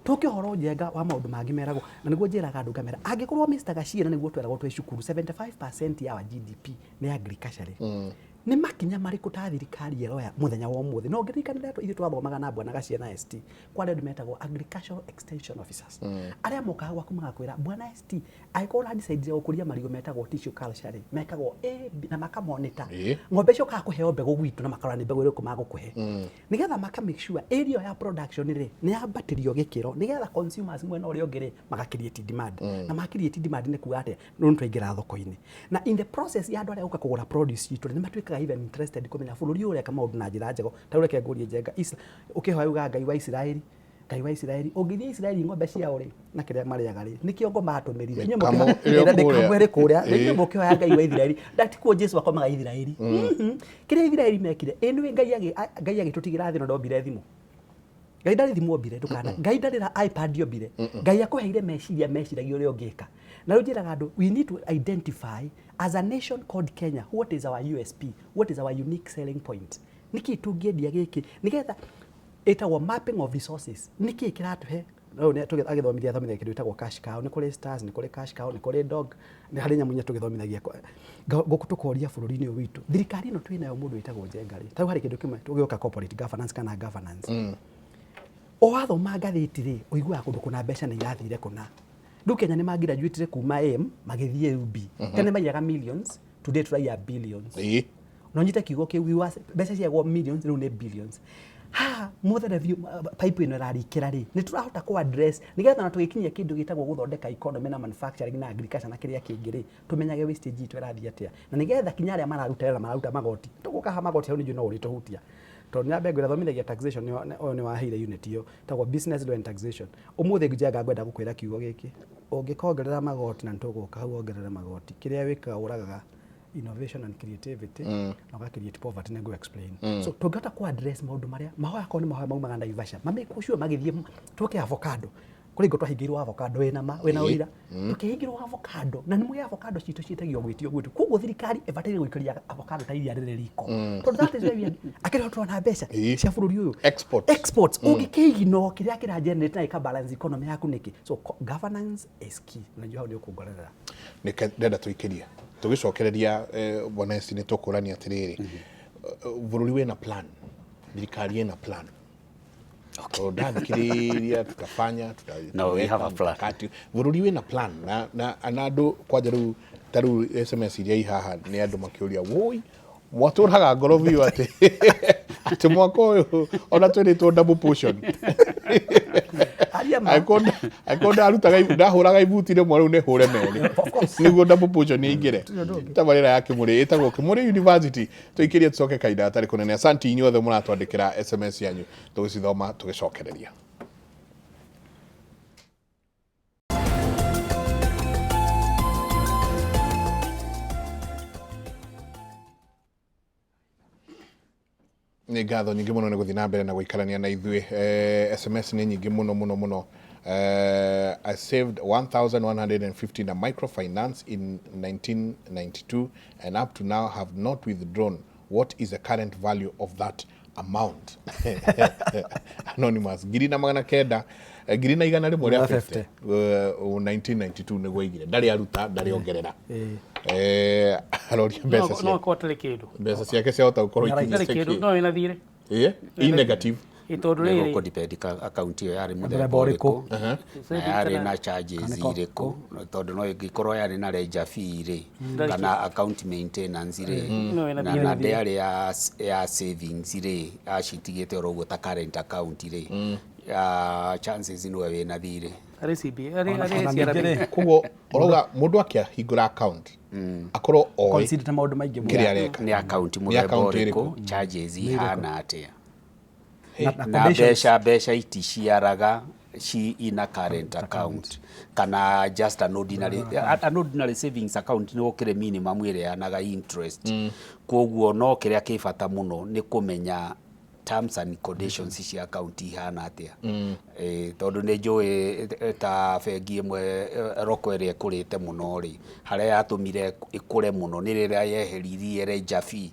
Speaker 3: Tũke ũhoro njenga wa maũndũ mangĩ meragwo, na nĩguo njĩraga andũ ngamera, angĩkorwo Mr. Gachie, na nĩguo tweragwo twĩ cukuru, 75% ya our GDP nĩ agriculture rĩ, nĩ makinya marĩkũ ta thirikari ĩroya mũthenya wa ũmũthĩ? No ngĩririkana rĩrĩa ithuĩ twathomaga na bwana Gachie na ST, kwarĩ andũ metagwo agricultural extension officers, arĩa mokaga gwaku magakwĩra, "Bwana ST, angĩkorwo ũradecide gũkũria marigũ metagwo tissue culture rĩ, mekagwo A, B," na makamonita. Ng'ombe icio kaga kũheo mbegũ gwitũ na makarora nĩ mbegũ ĩrĩkũ magũkũhe nĩgetha maka make sure area ya production rĩ nĩ yambatĩrio gĩkĩro, nĩgetha consumers mwena ũrĩa ũngĩ rĩ maka create demand. Na ma create demand nĩ kuga atĩa? Rĩu nĩ twaingĩra thoko-inĩ, na in the process ya andũ arĩa gũka kũgũra produce citũ rĩ, nĩ matuĩkaga even interested kũmenya bũrũri ũyũ ũreka maũndũ na njĩra njega. Ta rĩu reke ngũrie Njenga, ũkĩhoya ugaga Ngai wa Isiraeli, Ngai wa Isiraeli, ũngĩthiĩ Isiraeli ng'ombe ciao rĩ na kĩrĩa marĩaga rĩ, nĩkĩo ngo matũmĩrire. Inyuĩ
Speaker 2: Mĩkamo ĩrĩ o
Speaker 3: mĩkamo
Speaker 2: kũrĩa.
Speaker 3: Ĩrĩ kũrĩa. Inyuĩ mũkĩhoya Ngai wa Isiraeli, ndatikuo Jesu akomaga Isiraeli. Kĩrĩa Isiraeli mekire, ĩ nĩwe Ngai Ngai agĩtũtigĩra thĩ ĩno ndombire thimũ. Ngai ndarĩ thimũ ombire, ndũkana Ngai ndarĩ na iPad ombire. Ngai akũheire meciria, meciragia ũrĩa ũngĩka. Na rĩu njĩraga andũ, we need to identify as a nation called Kenya what is our USP, what is our unique selling point, nĩkĩ tũngĩendia gĩkĩ, nĩgetha ĩtagwo mapping of resources, nĩkĩ kĩratũhe. Rĩu nĩ agĩthomithia athomithagia kĩndũ gĩtagwo cash cow. Nĩ kũrĩ stars, nĩ kũrĩ cash cow, nĩ kũrĩ dog, nĩ harĩ nyamũ inya tũgĩthomithagia. Gũkũ tũkoria bũrũri-inĩ ũyũ witũ, thirikari ĩno twĩ nayo, mũndũ wĩtagwo Njenga rĩ, ta rĩu harĩ kĩndũ kĩmwe tũgĩũka corporate governance kana governance. O wathoma ngathĩti rĩ, ũiguaga kũndũ kũna mbeca nĩ irathire kũna. Rĩu Kenya nĩ magraduatire kuma M magĩthiĩ UB. Tene maiyaga millions, today tũraiya billions. No nyite kiugo kĩu, mbeca ciagwo millions, rĩu nĩ billions. Haha mũthere biũ pipe ĩno ĩrarikĩra rĩ, nĩ tũrahota kũ address nĩgetha ona tũgĩkinyia kĩndũ gĩtagwo gũthondeka economy na manufacturing na agriculture na kĩrĩa kĩngĩ rĩ, tũmenyage wastage itũ ĩrathiĩ atĩa, na nĩgetha kinya arĩa mararuta wĩra na mararuta magoti, tũgũka haha magoti hau nĩ njũĩ no ũrĩtũhutia, tondũ nyambe ngwĩre thomithagia taxation, ũyũ nĩ waheire unit ĩyo ĩtagwo business law and taxation. Ũmũthĩ Njenga ngwenda gũkwĩra kiugo gĩkĩ, ũngĩkongerera magoti na nĩtũgũka hau wongerere magoti, kĩrĩa wĩkaga ũragaga innovation and creativity na ũga create poverty. Nĩ ngũ explain. So tũngĩhota kũ address maũndũ marĩa mahoya, akorwo nĩ mahoya maumaga Naivasha, mamake sure magĩthiĩ tũke avocado kũrĩ hingo twahingĩirwo avocado wĩna ma wĩna ũira, tũkĩhingĩrwo avocado na nĩ mũĩ avocado citũ ciĩtagio gwĩtio gwĩtio, koguo thirikari ĩbataire gũikĩria avocado ta iria rĩrĩ riko, tondũ that is where we are akĩrĩ tũrona mbeca cia bũrũri ũyũ.
Speaker 2: Export.
Speaker 3: Exports. Ũngĩkĩignore kĩrĩa kĩra generate na ĩka balance economy yaku nĩkĩ? So governance is key na njũĩ hau nĩ ũkũngorerera.
Speaker 2: Nĩke ndĩrenda tũikĩrie tũgĩcokereria bwana eci nĩ tũkũrania atĩrĩrĩ, bũrũri wĩna plan, thirikari ĩna plan, tondũ ndathikĩrĩria tutafanya
Speaker 5: No, we have a plan.
Speaker 2: Mkakati. Bũrũri wĩna plan na andũ kwanja rĩu ta rĩu SMS iria i haha nĩ andũ makĩũria, woi, mwatũraga ngoro biũ atĩ mwaka ũyũ ona twĩrĩtwo double portion.
Speaker 3: Aria ma.
Speaker 2: Angĩkorwo ndarutaga ndahũraga ibuti rĩmwe, rĩu nĩ hũre merĩ nĩguo double portion ĩingĩre. Tabarĩra ya Kĩmũrĩ ĩtagwo Kĩmũrĩ University. Tũikĩrie tũcoke kahinda gatarĩ kũnene. Asanti inyuothe mũratwandĩkĩra SMS yanyu, tũgĩcithoma tũgĩcokereria. Nĩ ngatho nyingĩ mũno nĩ gũthiĩ na mbere na gũikarania na ithuĩ. SMS nĩ nyingĩ mũno mũno mũno. I saved 1150 na microfinance in 1992 and up to now have not withdrawn. What is the current value of that amount? Anonymous. 1900, 1,150 1992 nĩguo aigire, ndarĩ aruta, ndarĩ ongerera. Aroria mbeca
Speaker 4: no
Speaker 2: ciake
Speaker 4: akorwo atarĩ kĩndũ.
Speaker 2: Mbeca ciake ciahota gũkorwo
Speaker 4: atarĩ
Speaker 2: ikinyĩte
Speaker 4: kĩndũ
Speaker 2: kĩ
Speaker 4: no wĩna thiirĩ.
Speaker 2: Ĩĩ, i negative.
Speaker 4: Ĩ, tondũ
Speaker 5: Nĩ
Speaker 4: rĩrĩ
Speaker 5: gũkũ depend ka account ĩyo yarĩ mũthemba
Speaker 3: Mũthemba ũrĩkũ.
Speaker 5: ũrĩkũ na yarĩ na charges irĩkũ, tondũ no ĩngĩkorwo yarĩ na ledger fee rĩ, kana account maintenance rĩ,
Speaker 4: No ĩna
Speaker 5: na
Speaker 4: thiirĩ.
Speaker 5: na ndĩarĩ ya savings rĩ, acitigĩte oro ũguo ta current account rĩ, chances nĩwe wĩna thirĩ.
Speaker 4: Arĩ CBA, arĩ
Speaker 3: Ona
Speaker 4: CRB.
Speaker 3: ningĩ rĩ,
Speaker 2: Koguo ũrauga mũndũ akĩhingũra account akorwo oĩ
Speaker 3: consider maũndũ maingĩ mũno.
Speaker 2: kĩrĩa areka.
Speaker 5: Nĩ account
Speaker 2: Nĩ
Speaker 5: mũthemba
Speaker 2: account
Speaker 5: ũrĩkũ,
Speaker 2: ĩrĩkũ?
Speaker 5: charges ihana atĩa,
Speaker 3: Na
Speaker 5: na
Speaker 3: conditions.
Speaker 5: mbeca iticiaraga ci ina current account kana just an ordinary savings account, nĩ gũkĩrĩ minimum ĩrĩanaga interest. Koguo no kĩrĩa kĩ bata mũno nĩ kũmenya terms and conditions cia account ihana atĩa. Tondũ nĩ njũĩ ta bengi ĩmwe, roko ĩrĩa ĩkũrĩte mũno rĩ, harĩa yatũmire ĩkũre mũno nĩ rĩrĩa yeheririe ledger fee,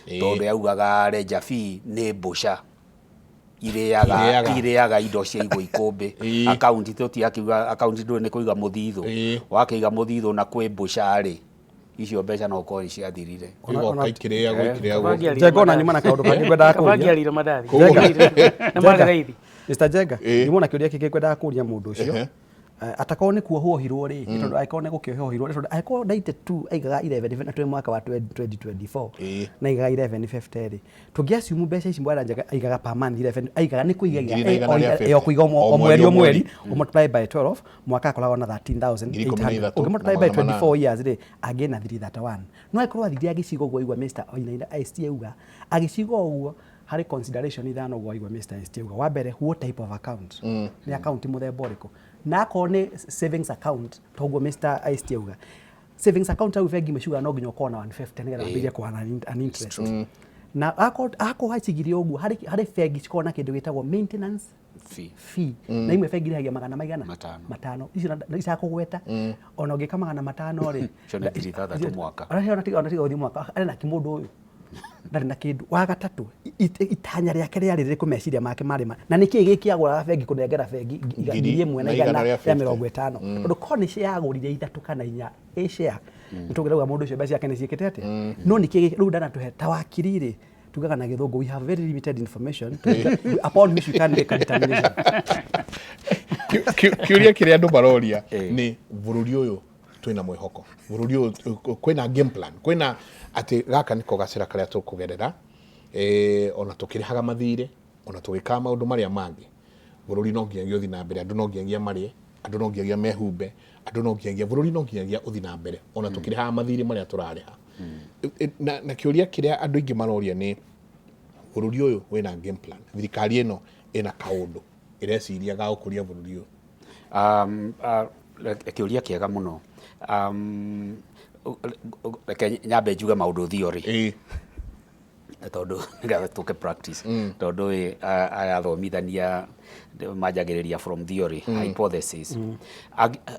Speaker 5: tondũ yaugaga ledger fee nĩ mbũca irĩaga
Speaker 2: Irĩaga.
Speaker 5: Irĩaga indo ciaigwo ikũmbĩ. Akaunti tũtiakiuga akaunti ndũĩ nĩ kũiga mũthithũ. Wakĩiga mũthithũ na kwĩ mbũca rĩ, icio mbeca no ũkorwo nĩ ciathirire.
Speaker 2: Igoka ikĩrĩagwo ikĩrĩagwo.
Speaker 4: Bangi
Speaker 3: Njenga ona nyuma na kaũndũ kangĩ ngwendaga
Speaker 4: Kaba
Speaker 3: kũria.
Speaker 4: ngĩarire mandathi.
Speaker 2: Koguo-
Speaker 4: Na marĩ raithi.
Speaker 3: Mr. Njenga, nyuma na kĩũria kĩngĩ ngwendaga kũria mũndũ ũcio. Atakorwo nĩ kuohwo ohirwo rĩ, nĩ tondũ angĩkorwo nĩ gũkĩohwo ohirwo rĩ, tondũ angĩkorwo 92 aigaga 11 na twĩ mwaka wa 2024 na aigaga 1150 rĩ, tũngĩ assume mbeca ici bwana Njenga aigaga per month 11 aigaga nĩ kũiga
Speaker 2: 1,150.
Speaker 3: o kũiga
Speaker 2: O
Speaker 3: o mweri o
Speaker 2: mweri.
Speaker 3: mweri, multiply by 12 mwaka akoragwo na 13,800.
Speaker 2: 13,000
Speaker 3: Ũngĩ multiply by
Speaker 2: na magana
Speaker 3: 24 years rĩ, angĩ na 331. No angĩkorwo athire agĩciga ũguo aigua Mr. Wainaina ST auga agĩciga ũguo, harĩ consideration ithano ũguo aigua Mr. ST auga. Wa mbere, what type of account, nĩ account mũthemba ũrĩkũ, na akorwo nĩ savings account, toguo Mr. ST auga savings account hau bengi maciugaga no nginya ũkorwo na 150 nĩgetha wambĩrĩrie kũhana an interest, na akorwo acigire ũguo harĩ bengi cikoragwo na kĩndũ gĩtagwo maintenance
Speaker 5: Fee.
Speaker 3: Fee, na imwe bengi irĩhagia magana maigana?
Speaker 5: Matano.
Speaker 3: Matano icio icakũgweta ona ũngĩka 500 rĩ.
Speaker 5: Icio nĩ 6,000 mwaka.
Speaker 3: Ona tiga gũthiĩ mwaka, arĩ na kĩmũndũ ũyũ ndarĩ na kĩndũ. Wa gatatũ, itanya rĩake rĩarĩ rĩrĩkũ, meciria make marĩ ma na nĩkĩĩ gĩkĩagũraga bengi kũnengera bengi 1,000
Speaker 2: na igana
Speaker 3: na
Speaker 2: rĩa
Speaker 3: rĩa
Speaker 2: 50.
Speaker 3: 50, tondũ korwo nĩ yagũrire ithatũ kana inya ĩ share nĩ tũngĩrauga mũndũ ũcio mbeca ciake nĩ ciĩkĩte atĩa, no nĩkĩĩ rĩu ndanatũhe ta wakiri rĩ, tugaga na gĩthũngũ we have very limited information upon which we can make a determination.
Speaker 2: Kĩũria kĩrĩa andũ maroria nĩ bũrũri ũyũ twĩna mwĩhoko, bũrũri ũyũ kwĩna game plan, kwĩna atĩ gaka nĩko gacĩra karĩa tũkũgerera, ona tũkĩrĩhaga mathirĩ. Ona tũgĩkaga maũndũ marĩa mangĩ, bũrũri no nginyagia ũthiĩ na mbere, andũ no nginyagia marĩe, andũ no nginyagia mehumbe, andũ no nginyagia, bũrũri no nginyagia ũthiĩ na mbere ona tũkĩrĩhaga mathirĩ marĩa tũrarĩha. Na kĩũria kĩrĩa andũ aingĩ maroria nĩ bũrũri ũyũ wĩna game plan, thirikari ĩno ĩna kaũndũ ĩreciria ga gũkũria bũrũri ũyũ?
Speaker 5: Kĩũria kĩega mũno. Reke nyambe njuge maũndũ theory, tondũ nĩgetha tũke practice, tondũ aya athomithania manjagĩrĩria from theory, hypothesis.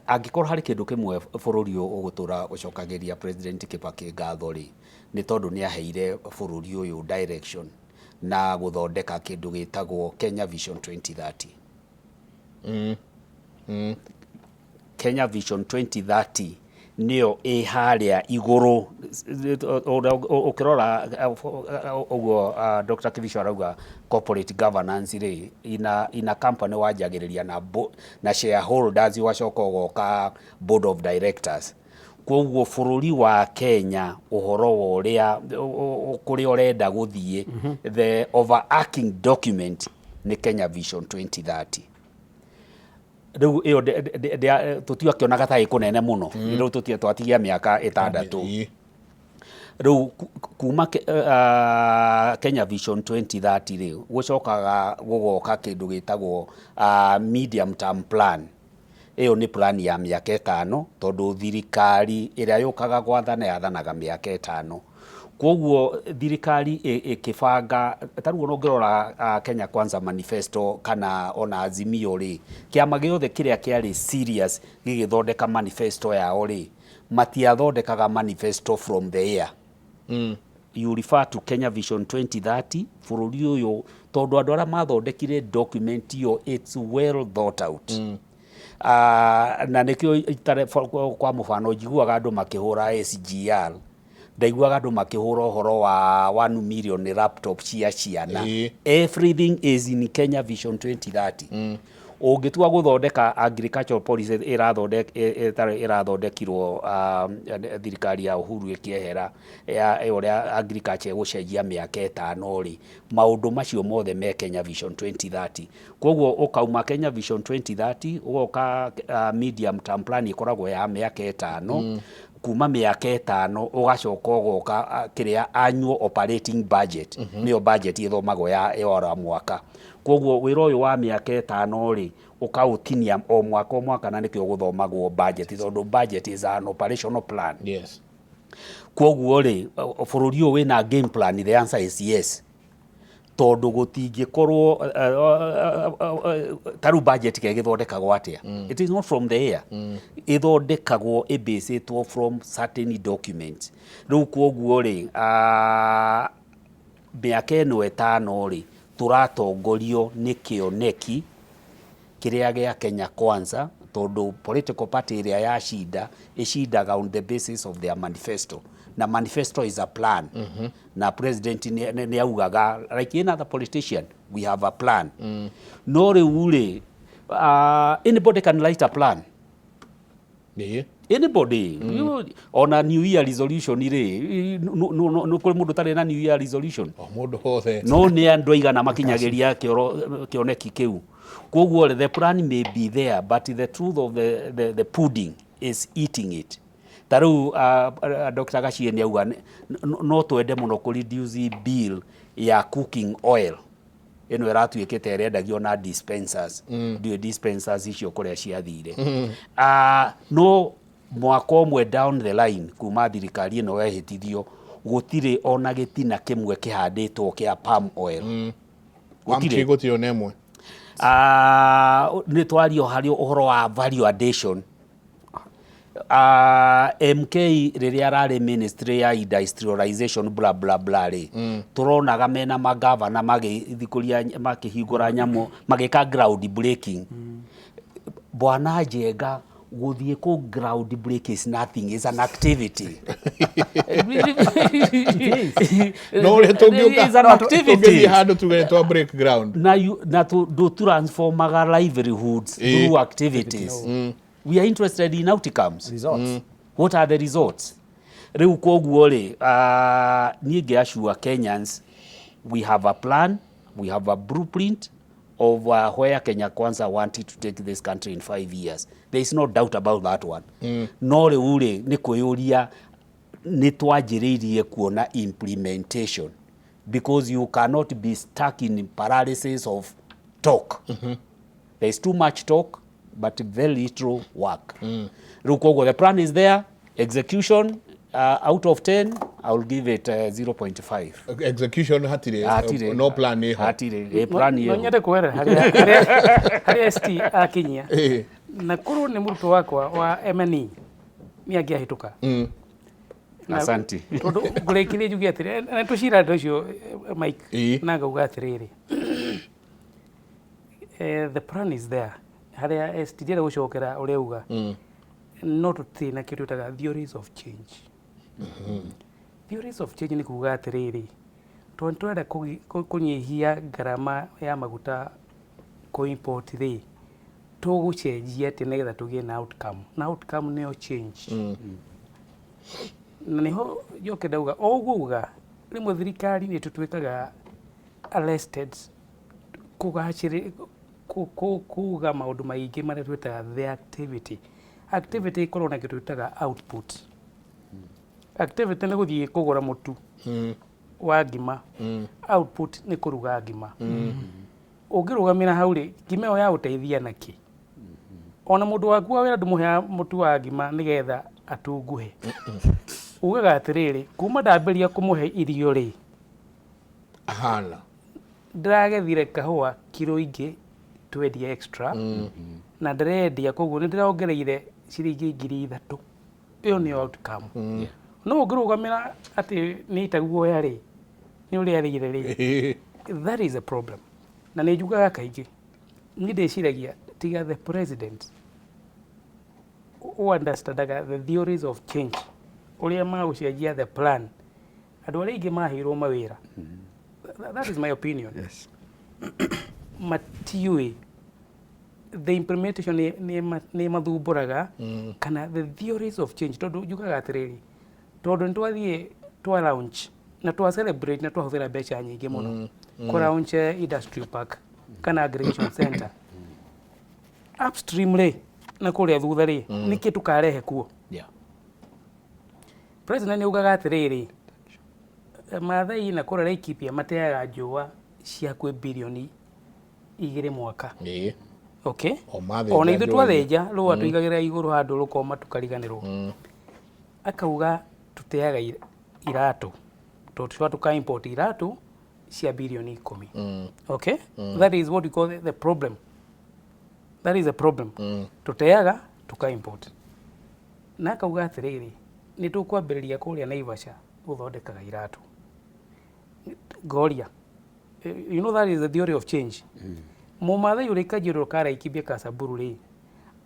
Speaker 5: Angĩkorwo harĩ kĩndũ kĩmwe bũrũri ũyũ ũgũtũra ũcokagĩria President Kibaki ngatho rĩ, nĩ tondũ nĩ aheire bũrũri ũyũ direction na gũthondeka kĩndũ gĩtagwo Kenya Vision 2030. Kenya Vision 2030 nĩyo ĩ harĩa igũrũ. Ũkĩrora ũguo Dr. Kibicho arauga corporate governance rĩ, ina company wanjagĩrĩria na shareholders, ũgacoka ũgoka board of directors. Koguo bũrũri wa Kenya, ũhoro wa ũrĩa kũrĩa ũrenda gũthiĩ, the overarching document nĩ Kenya Vision 2030. Rĩu ĩyo tũtiakĩonaga ta ĩ kũnene mũno. Rĩu tũtia twatigia mĩaka 6. Rĩu kuma Kenya Vision 2030 rĩ, gũcokaga gũgoka kĩndũ gĩtagwo medium term plan. Ĩyo nĩ plan ya mĩaka 5, tondũ thirikari ĩrĩa yũkaga gwathana yathanaga mĩaka 5. Koguo thirikari ĩkĩbanga, ta rĩu ona ũngĩrora Kenya Kwanza manifesto kana ona Azimio rĩ, kĩama gĩothe kĩrĩa kĩarĩ serious gĩgĩthondeka manifesto yao rĩ, matiathondekaga manifesto from the air. You refer to Kenya Vision 2030. Bũrũri ũyũ, tondũ andũ arĩa mathondekire document ĩyo, it's well thought out. Na nĩkĩo kwa mũbano njiguaga andũ makĩhũra SGR, ndaiguaga andũ makĩhũra ũhoro wa 1 million laptop cia ciana. Everything is in Kenya Vision 2030. Ũngĩtua gũthondeka agricultural policy ĩrathondekirwo thirikari ya Uhuru ĩkĩehera, ya ũrĩa agriculture ĩgũcenjia mĩaka 5 rĩ, maũndũ macio mothe me Kenya Vision 2030. Koguo ũkauma Kenya Vision 2030, ũgoka medium term plan ĩkoragwo ya mĩaka 5. Kuma mĩaka 5 ũgacoka ũgoka kĩrĩa annual operating budget, nĩyo budget ĩthomagwo ya oro mwaka. Koguo wĩra ũyũ wa mĩaka 5 rĩ, ũkaũtinia o mwaka o mwaka, na nĩkĩo gũthomagwo budget, tondũ budget is an operational plan. Koguo rĩ, bũrũri ũyũ wĩna game plan? The answer is yes, tondũ gũtingĩkorwo ta rĩu budget ĩgĩthondekagwo atĩa? It is not from the air. Ĩthondekagwo ĩbasĩtwo from certain documents. Rĩu koguo rĩ, mĩaka ĩno 5 rĩ, tũratongorio nĩ kĩoneki kĩrĩa gĩa Kenya Kwanza, tondũ political party ĩrĩa yacinda ĩcindaga on the basis of their manifesto, na manifesto is a plan. Na president nĩ augaga, like any other politician, we have a plan. No rĩu rĩ, anybody can write a plan. Anybody. Ona new year resolution rĩ, no kũrĩ mũndũ ũtarĩ na new year resolution?
Speaker 2: O mũndũ hothe.
Speaker 1: No nĩ andũ aigana makinyagĩria kĩoneki kĩu? Koguo the plan may be there, but the truth of the pudding is eating it. Ta rĩu Dr. Gachie nĩ auga no twende mũno kũ reduce bill ya cooking oil ĩno ĩratuĩkĩte ĩrendagio na dispensers. Ndiũĩ dispensers icio kũrĩa ciathire. No mwaka ũmwe down the line kuma thirikari ĩno yehĩtithio, gũtirĩ ona gĩtina kĩmwe kĩhandĩtwo kĩa palm oil. Gũtirĩ.
Speaker 2: Gũtirĩ ona ĩmwe.
Speaker 1: Nĩ twario harĩ ũhoro wa value addition. MK rĩrĩa ararĩ ministry ya industrialization, bla bla bla rĩ, tũronaga mena magavana magĩthikũria, makĩhingũra nyamũ, magĩka ground breaking. Bwana Njenga, gũthiĩ kũ ground break is nothing, is an activity.
Speaker 2: No ũrĩa tũngĩũka
Speaker 1: Is an activity.
Speaker 2: Tũngĩthiĩ handũ tuge nĩ twa break ground.
Speaker 1: Na na ndũ transformaga livelihoods through activities. We are interested in outcomes.
Speaker 3: Results.
Speaker 1: What are the results? Rĩu koguo rĩ, niĩ ngĩassure Kenyans we have a plan.
Speaker 5: We have a blueprint of where Kenya Kwanza wanted to take this country in 5 years. There is no doubt about that one. No rĩu rĩ, nĩ kwĩyũria nĩ twanjĩrĩirie kuona implementation, because you cannot be stuck in paralysis of talk. There is too much talk but very little work. Rĩu koguo the plan is there. Execution, out of 10 I will give it 0.5.
Speaker 2: Execution hatirĩ.
Speaker 5: Hatirĩ.
Speaker 2: No plan ĩho.
Speaker 5: Hatirĩ. Plan
Speaker 4: No
Speaker 5: ĩho.
Speaker 4: Nyende kweherera harĩa ST akinyia. Na korwo nĩ mũrutwo wakwa wa MNE nĩ angĩahĩtũka.
Speaker 5: Asante.
Speaker 4: Tondũ ngũrĩkĩrie njuge atĩrĩ, na tũcira andũ acio, Mike, na ngauga atĩrĩrĩ, the plan is there. Harĩa ST ndĩrenda gũcokera ũrĩa uga, no tũtirĩ na kĩndũ twĩtaga theories of change. Theories of change nĩ kuga atĩrĩrĩ, tondũ nĩ tũrenda kũnyihia ngarama ya maguta kũ import rĩ, tũgũcenjia atĩ nĩgetha tũgĩe na outcome, na outcome nĩyo change. Na nĩho njoke ndauga o ũguo uga, rĩmwe thirikari nĩ tũtuĩkaga arrested kũgacĩrĩ kuga maũndũ maingĩ marĩa twĩtaga the activity. Activity ĩkorwo na kĩndũ twĩtaga output. Activity nĩ gũthiĩ kũgũra mũtu wa ngima, output nĩ kũruga ngima. Ũngĩrũgamĩra hau rĩ, ngima ĩyo ya gũteithia nakĩ? Ona mũndũ waku wa wĩra ndũmũheaga mũtu wa ngima nĩgetha atunguhe. Ugaga atĩrĩrĩ, kuma ndambĩrĩria kũmũhe irio rĩ,
Speaker 2: ahana
Speaker 4: ndĩragethire kahũa kiro ingĩ twendie extra, na ndĩrendia, koguo nĩ ndĩrongereire ciringi 3,000. Ĩyo nĩyo outcome. No ũngĩrũgamĩra atĩ nĩ itaguoya rĩ, nĩ ũrĩa arĩire rĩ, that is a problem. Na nĩ njugaga kaingĩ, niĩ ndĩciragia tiga the president who understandaga the theories of change, ũrĩa magũcenjia the plan, andũ arĩa aingĩ maheirwo mawĩra, that is my opinion, matiũĩ the implementation nĩ mathumbũraga kana the theories of change. Tondũ njugaga atĩrĩrĩ, tondũ nĩ twathiĩ twa launch na twa celebrate na twahũthĩra mbeca nyingĩ mũno kũ launch industrial park kana aggregation center upstream rĩ, na kũrĩa thutha rĩ, nĩkĩ tũkarehe kuo? President nĩ augaga atĩrĩrĩ, Maathai na kũrĩa Laikipia mateaga njũa cia kwĩ birioni 2 mwaka. Okay.
Speaker 2: O mathĩnja
Speaker 4: Ona ithuĩ
Speaker 2: njũa.
Speaker 4: Twathĩnja rũa tũigagĩrĩra igũrũ handũ rũkoma tũkariganĩrwo. Akauga tũteaga iratũ, tondũ tũcoka tũka import iratũ cia birioni 10. Okay, that is what we call the problem. That is a problem. Tũteaga tũka import. Na akauga atĩrĩrĩ, nĩ tũkwambĩrĩria kũrĩa Naivasha gũthondekaga iratũ. Ngoria, you know that is the theory of change. Mũmathai ũrĩa Kajiado Karaikibia Kasamburu rĩ,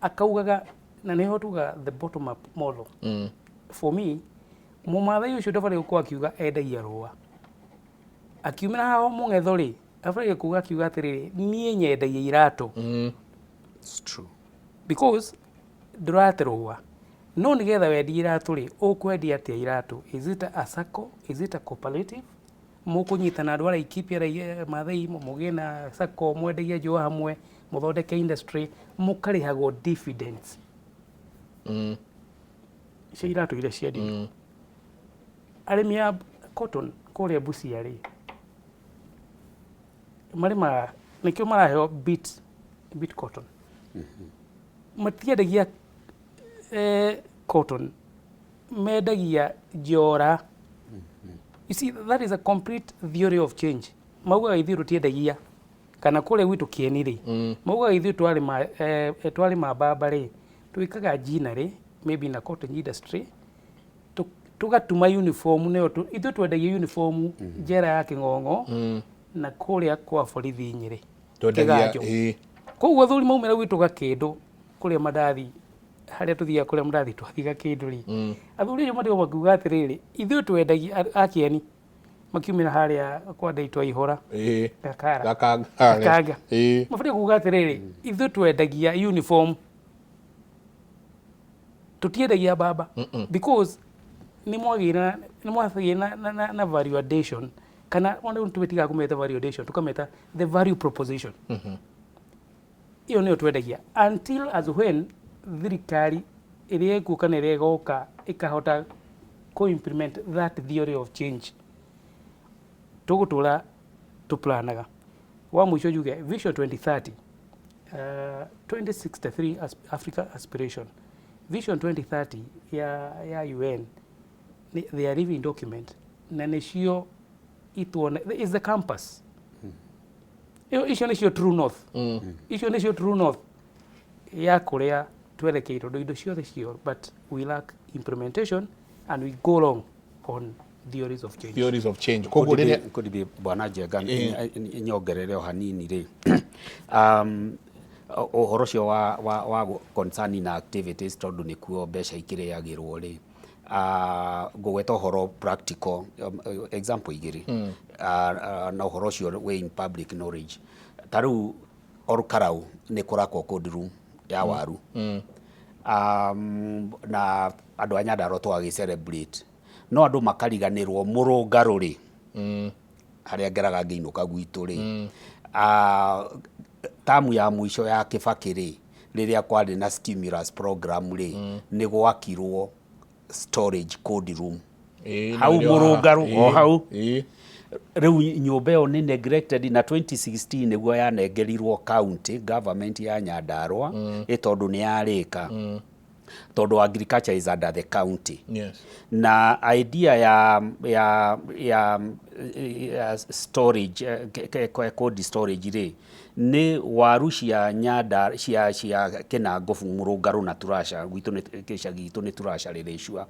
Speaker 4: akaugaga, na nĩho tuga the bottom up model. For me, mũmathai ũcio ndabatiĩ gũkorwo akiuga endagia rũa. Akiumĩra haha mũng'etho rĩ, abatiĩ kuga akiuga atĩrĩrĩ, niĩ nyendagia iratũ.
Speaker 5: It's true.
Speaker 4: Because ndũrate rũa, no nĩgetha wendie iratũ rĩ, ũkwendia atĩa iratũ? Is it a sacco? Is it a cooperative? Mũkũnyitana andũ a Laikipia, Maathai, mũgĩe na sacco, mwendagie njũa hamwe, mũthondeke industry, mũkarĩhagwo dividends cia iratũ iria ciendio. Arĩmi a cotton kũrĩa Busia rĩ, marĩmaga nĩkĩo maraheo beat cotton. Matiendagia cotton, mendagia njora. You see, that is a complete theory of change. Maugaga ithuĩ tũtiendagia, kana kũrĩa gwitũ Kĩeni rĩ, maugaga ithuĩ twarĩma mbamba rĩ, twĩkaga ginnery maybe na cotton industry, tũgatuma uniform nĩyo ithuĩ twendagia uniform njera ya Kĩng'ong'o na kũrĩa kwa borithi Nyĩrĩ.
Speaker 2: Twendagia.
Speaker 4: Kĩganjo. Koguo athuri maumĩra gwitũ Gakĩndũ kũrĩa mandathi, harĩa tũthiaga kũrĩa mandathi, twathiĩ Gakĩndũ rĩ, athuri acio matigwo makiuga atĩrĩrĩ, ithuĩ twendagia a Kĩeni makiumĩra harĩa kwa Ndaitũ Aihũra. Gakara.
Speaker 2: Gakanga.
Speaker 4: Gakanga. Mabatiĩ kuga atĩrĩrĩ, ithuĩ twendagia uniform, tũtiendagia mbamba, because nĩ mwagĩire na value addition. Kana ona rĩu tũtigaga kũmeta value addition, tũkameta the value proposition. Ĩyo nĩyo twendagia until as when thirikari ĩrĩa ĩkuo kana ĩrĩa ĩgoka ĩkahota kũ implement that theory of change. Tũgũtũra tũplanaga. Wa mũico njuge Vision 2030, 2063 as Africa Aspiration, Vision 2030 ya UN, they are living document na nĩcio ituona is the compass. Ĩyo icio nĩcio true north. Icio nĩcio true north ya kũrĩa twerekeire, tondũ indo ciothe cio, but we lack implementation and we go wrong on theories of change.
Speaker 2: Theories of change. Koguo rĩrĩa
Speaker 5: Could be, bwana Njenga, nyongerere o hanini rĩ, ũhoro ũcio wa concerning na activities, tondũ nĩkuo mbeca ikĩrĩagĩrwo rĩ, ngũgweta ũhoro practical example igĩrĩ, na ũhoro ũcio wĩ in public knowledge. Ta rĩu Olkalou nĩ kũrakwo cold room ya waru, na andũ a Nyandarua tũgagĩ celebrate, no andũ makariganĩrwo mũrũngarũ rĩ, harĩa ngeraga ngĩinũka gwitũ rĩ, tamu ya mũico ya Kibaki rĩ, rĩrĩa kwarĩ na stimulus program rĩ, nĩ gwakirwo storage cold room hau mũrũngarũ o hau. Rĩu nyũmba ĩyo nĩ neglected, na 2016 nĩguo yanengerirwo county government ya Nyandarua, ĩ tondũ nĩ yarĩka, tondũ agriculture is under the county. Na idea ya storage, cold storage rĩ, nĩ waru cia Nyanda, cia Kinangobu, Mũrũngarũ na Turasha. Gwitũ nĩ gĩcagi gitũ nĩ Turasha rĩrĩcua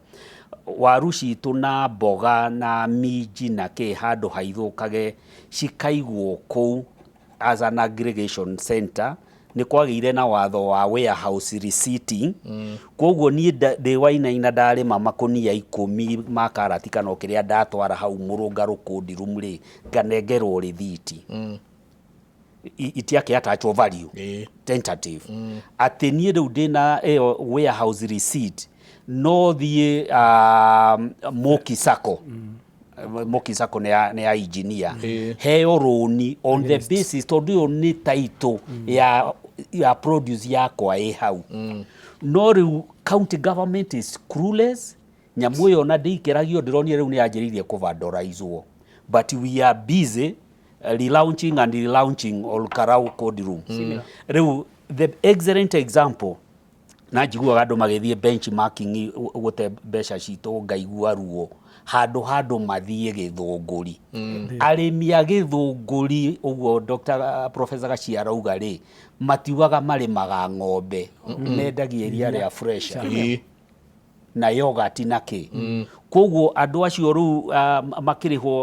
Speaker 5: waru citũ na mboga na minji na kĩ, handũ haithũkage cikaigwo kũu as an aggregation center. Nĩ kwagĩire na watho wa warehouse receipting. Koguo niĩ ndĩ Wainaina, ndarĩma makũnia 10 ma karati kana o kĩrĩa, ndatwara hau Mũrũngarũ cold room rĩ, nganengerwo rĩthiti. Itiakĩ attach value tentative atĩ niĩ rĩu ndĩna ĩyo warehouse receipt, no thiĩ Moki Sacco. Moki Sacco nĩ ya engineer, heo rũni on the basis tondũ ĩyo nĩ title ya produce yakwa ĩ hau. No rĩu county government is clueless. Nyamũ ĩyo na ndĩikĩragio, ndĩronire rĩu nĩ yanjĩrĩirie kũvandalizwo, but we are busy relaunching and relaunching Olkalou cold room. Rĩu the excellent example, na njiguaga andũ magĩthiĩ benchmarking gũte mbeca citũ, ngaigua ruo. Handũ mathiĩ Gĩthũngũri, arĩmi a Gĩthũngũri, ũguo Dr. Professor Gachia arauga rĩ, matiugaga marĩmaga ng'ombe, mendagia iria rĩa fresh na yogurt na kĩ. Koguo andũ acio rĩu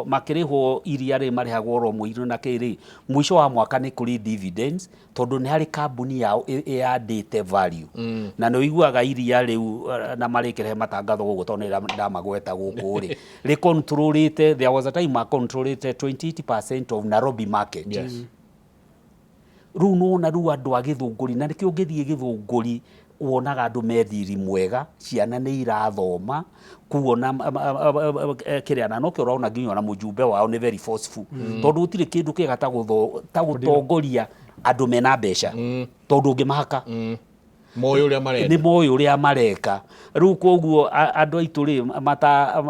Speaker 5: makĩrĩhwo iria rĩ, marĩhagwo oro mũirũ na kĩ rĩ, mũico wa mwaka nĩ kũrĩ dividends, tondũ nĩ harĩ kambuni yao ĩyandĩte value. Na nĩ ũiguaga iria rĩu na marĩkĩrehe matangatho gũkũ, tondũ nĩ ndamagweta gũkũ rĩ, rĩcontrolĩte, there was a time macontrolĩte 28% of Nairobi market. Rĩu nona rĩu andũ a Gĩthũngũri, na nĩkĩo ũngĩthiĩ Gĩthũngũri wonaga andũ me thiri mwega, ciana nĩ irathoma kuona kĩrĩa, na nokĩo ũrona nginya ona mũjumbe wao nĩ very forceful, tondũ gũtirĩ kĩndũ kĩega ta gũtongoria andũ mena mbeca, tondũ ũngĩmahaka
Speaker 2: Moĩ ũrĩa marenda.
Speaker 5: Nĩ moĩ ũrĩa mareka. Rĩu koguo andũ aitũ rĩ, mata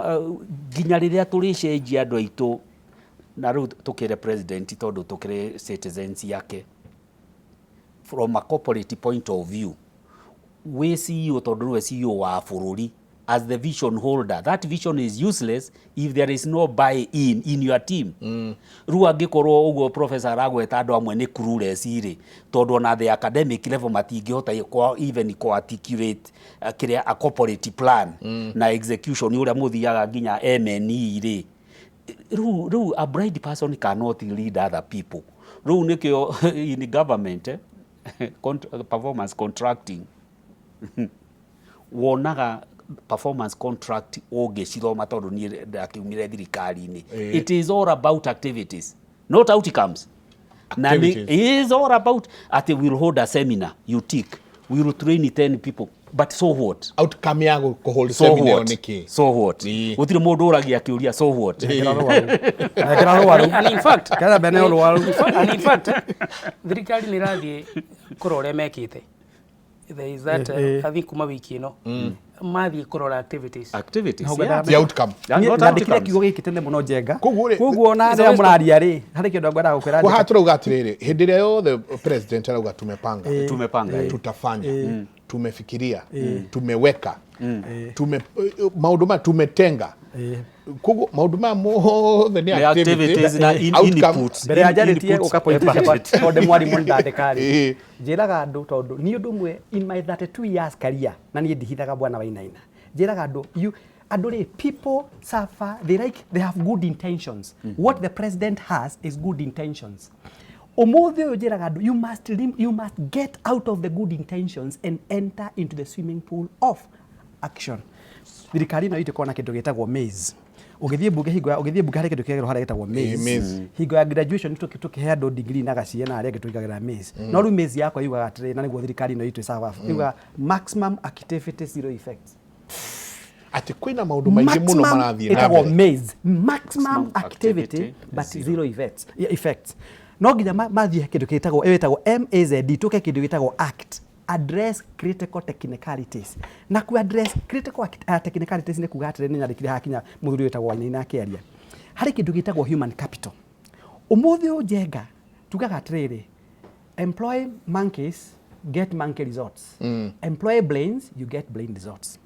Speaker 5: nginya rĩrĩa tũrĩcenjia andũ aitũ, na rĩu tũkĩre president, tondũ tũkĩrĩ citizens yake, from a corporate point of view, wĩ CEO, tondũ nĩwe CEO wa bũrũri, as the vision holder, that vision is useless if there is no buy in your team. Rĩu angĩkorwo ũguo professor aragweta andũ amwe nĩ clueless rĩ, tondũ ona the academic level matingĩhota even ku articulate kĩrĩa a corporate plan na execution ũrĩa mũthiaga nginya M&E rĩ, rĩu a blind person cannot lead other people. Rĩu nĩkĩo in government, performance contracting, wonaga performance contract ũngĩcithoma, tondũ niĩ ndakiumire thirikari-inĩ, it is all about activities, not outcomes. Na
Speaker 2: Activities.
Speaker 5: it is all about atĩ we'll hold a seminar, you tick, we will train 10 people.
Speaker 1: But so what?
Speaker 2: Outcome ya kũ hold
Speaker 1: So
Speaker 2: seminar ĩyo
Speaker 1: what?
Speaker 2: nĩ kĩ?
Speaker 1: So what?
Speaker 2: Ĩĩ.
Speaker 1: Gũtirĩ mũndũ ũragia kĩũria so what?
Speaker 3: Ekĩra rũaru.
Speaker 4: And in fact,
Speaker 3: Kera mbere nĩ rũaru.
Speaker 4: And in fact, thirikari nä rathiä kå rora å rä a mekĩte. There is that, I think kuma wiki ĩno mathiĩ kũrora activities.
Speaker 1: Activities,
Speaker 3: Hau
Speaker 1: yeah.
Speaker 2: The outcome.
Speaker 1: And
Speaker 3: Niĩ
Speaker 1: not
Speaker 3: ndandĩkire
Speaker 1: outcomes.
Speaker 3: kiugo gĩkĩ tene mũno Njenga.
Speaker 2: Koguo rĩ-
Speaker 3: Koguo ona
Speaker 4: It's a
Speaker 3: rĩrĩa
Speaker 4: waste of-
Speaker 3: mũraria rĩ, harĩ kĩndũ ngwendaga gũkwĩra
Speaker 2: Kwa haha
Speaker 3: Njenga.
Speaker 2: tũrauga atĩrĩrĩ, hĩndĩ ĩrĩa yothe president arauga tumepanga,
Speaker 1: Tumepanga.
Speaker 2: tutafanya, tumefikiria, tumeweka, tume maũndũ maya tumetenga, koguo maũndũ maya mothe nĩ
Speaker 1: Nĩ activities na
Speaker 2: outcome.
Speaker 1: inputs.
Speaker 3: Mbere ya njarĩtie
Speaker 1: Inputs,
Speaker 3: ũka point ciakwa
Speaker 1: budget.
Speaker 3: tondũ ndĩ mwarimũ nĩ ndandĩka rĩ. Njĩraga andũ tondũ niĩ ũndũ ũmwe in my 32 years career na niĩ ndihithaga bwana Wainaina. Njĩraga andũ you andũ rĩ, people suffer, they like, they have good intentions. What the president has is good intentions. Ũmũthĩ ũyũ njĩraga andũ you must get out of the good intentions and enter into the swimming pool of action. Thirikari ĩno itũ ĩkoragwo na kĩndũ gĩtagwo maze. Ũgĩthiĩ mbunge hingo ya ũgĩthiĩ mbunge harĩ kĩndũ kĩagĩrwo harĩa gĩtagwo maze.
Speaker 2: Maze.
Speaker 3: Hingo ya graduation tũkĩhe andũ degree na gacie na arĩa angĩ tũigagĩra maze. No rĩu maze yakwa yugaga atĩrĩ, na nĩguo thirikari ĩno itũ ĩcaba, yugaga maximum activity, zero effects.
Speaker 2: Atĩ kwĩna maũndũ maingĩ mũno
Speaker 3: Maximum
Speaker 2: marathiĩ na
Speaker 3: ĩtagwo
Speaker 2: mbere.
Speaker 3: maze, maximum activity,
Speaker 1: activity,
Speaker 3: but
Speaker 1: zero.
Speaker 3: zero effects. Yeah, effects. No nginya mathiĩ kĩndũ gĩtagwo ĩyo ĩtagwo MAZD, tũke kĩndũ gĩtagwo ACT, address critical technicalities. Na ku address critical technicalities nĩ kuga atĩrĩ, nĩ nyandĩkire hakinya mũthuri wĩtagwo Wainaina akĩaria harĩ kĩndũ gĩtagwo human capital. Ũmũthĩ ũyũ Njenga tugaga atĩrĩrĩ, employ monkeys, get monkey results. Employ brains, you get brain results.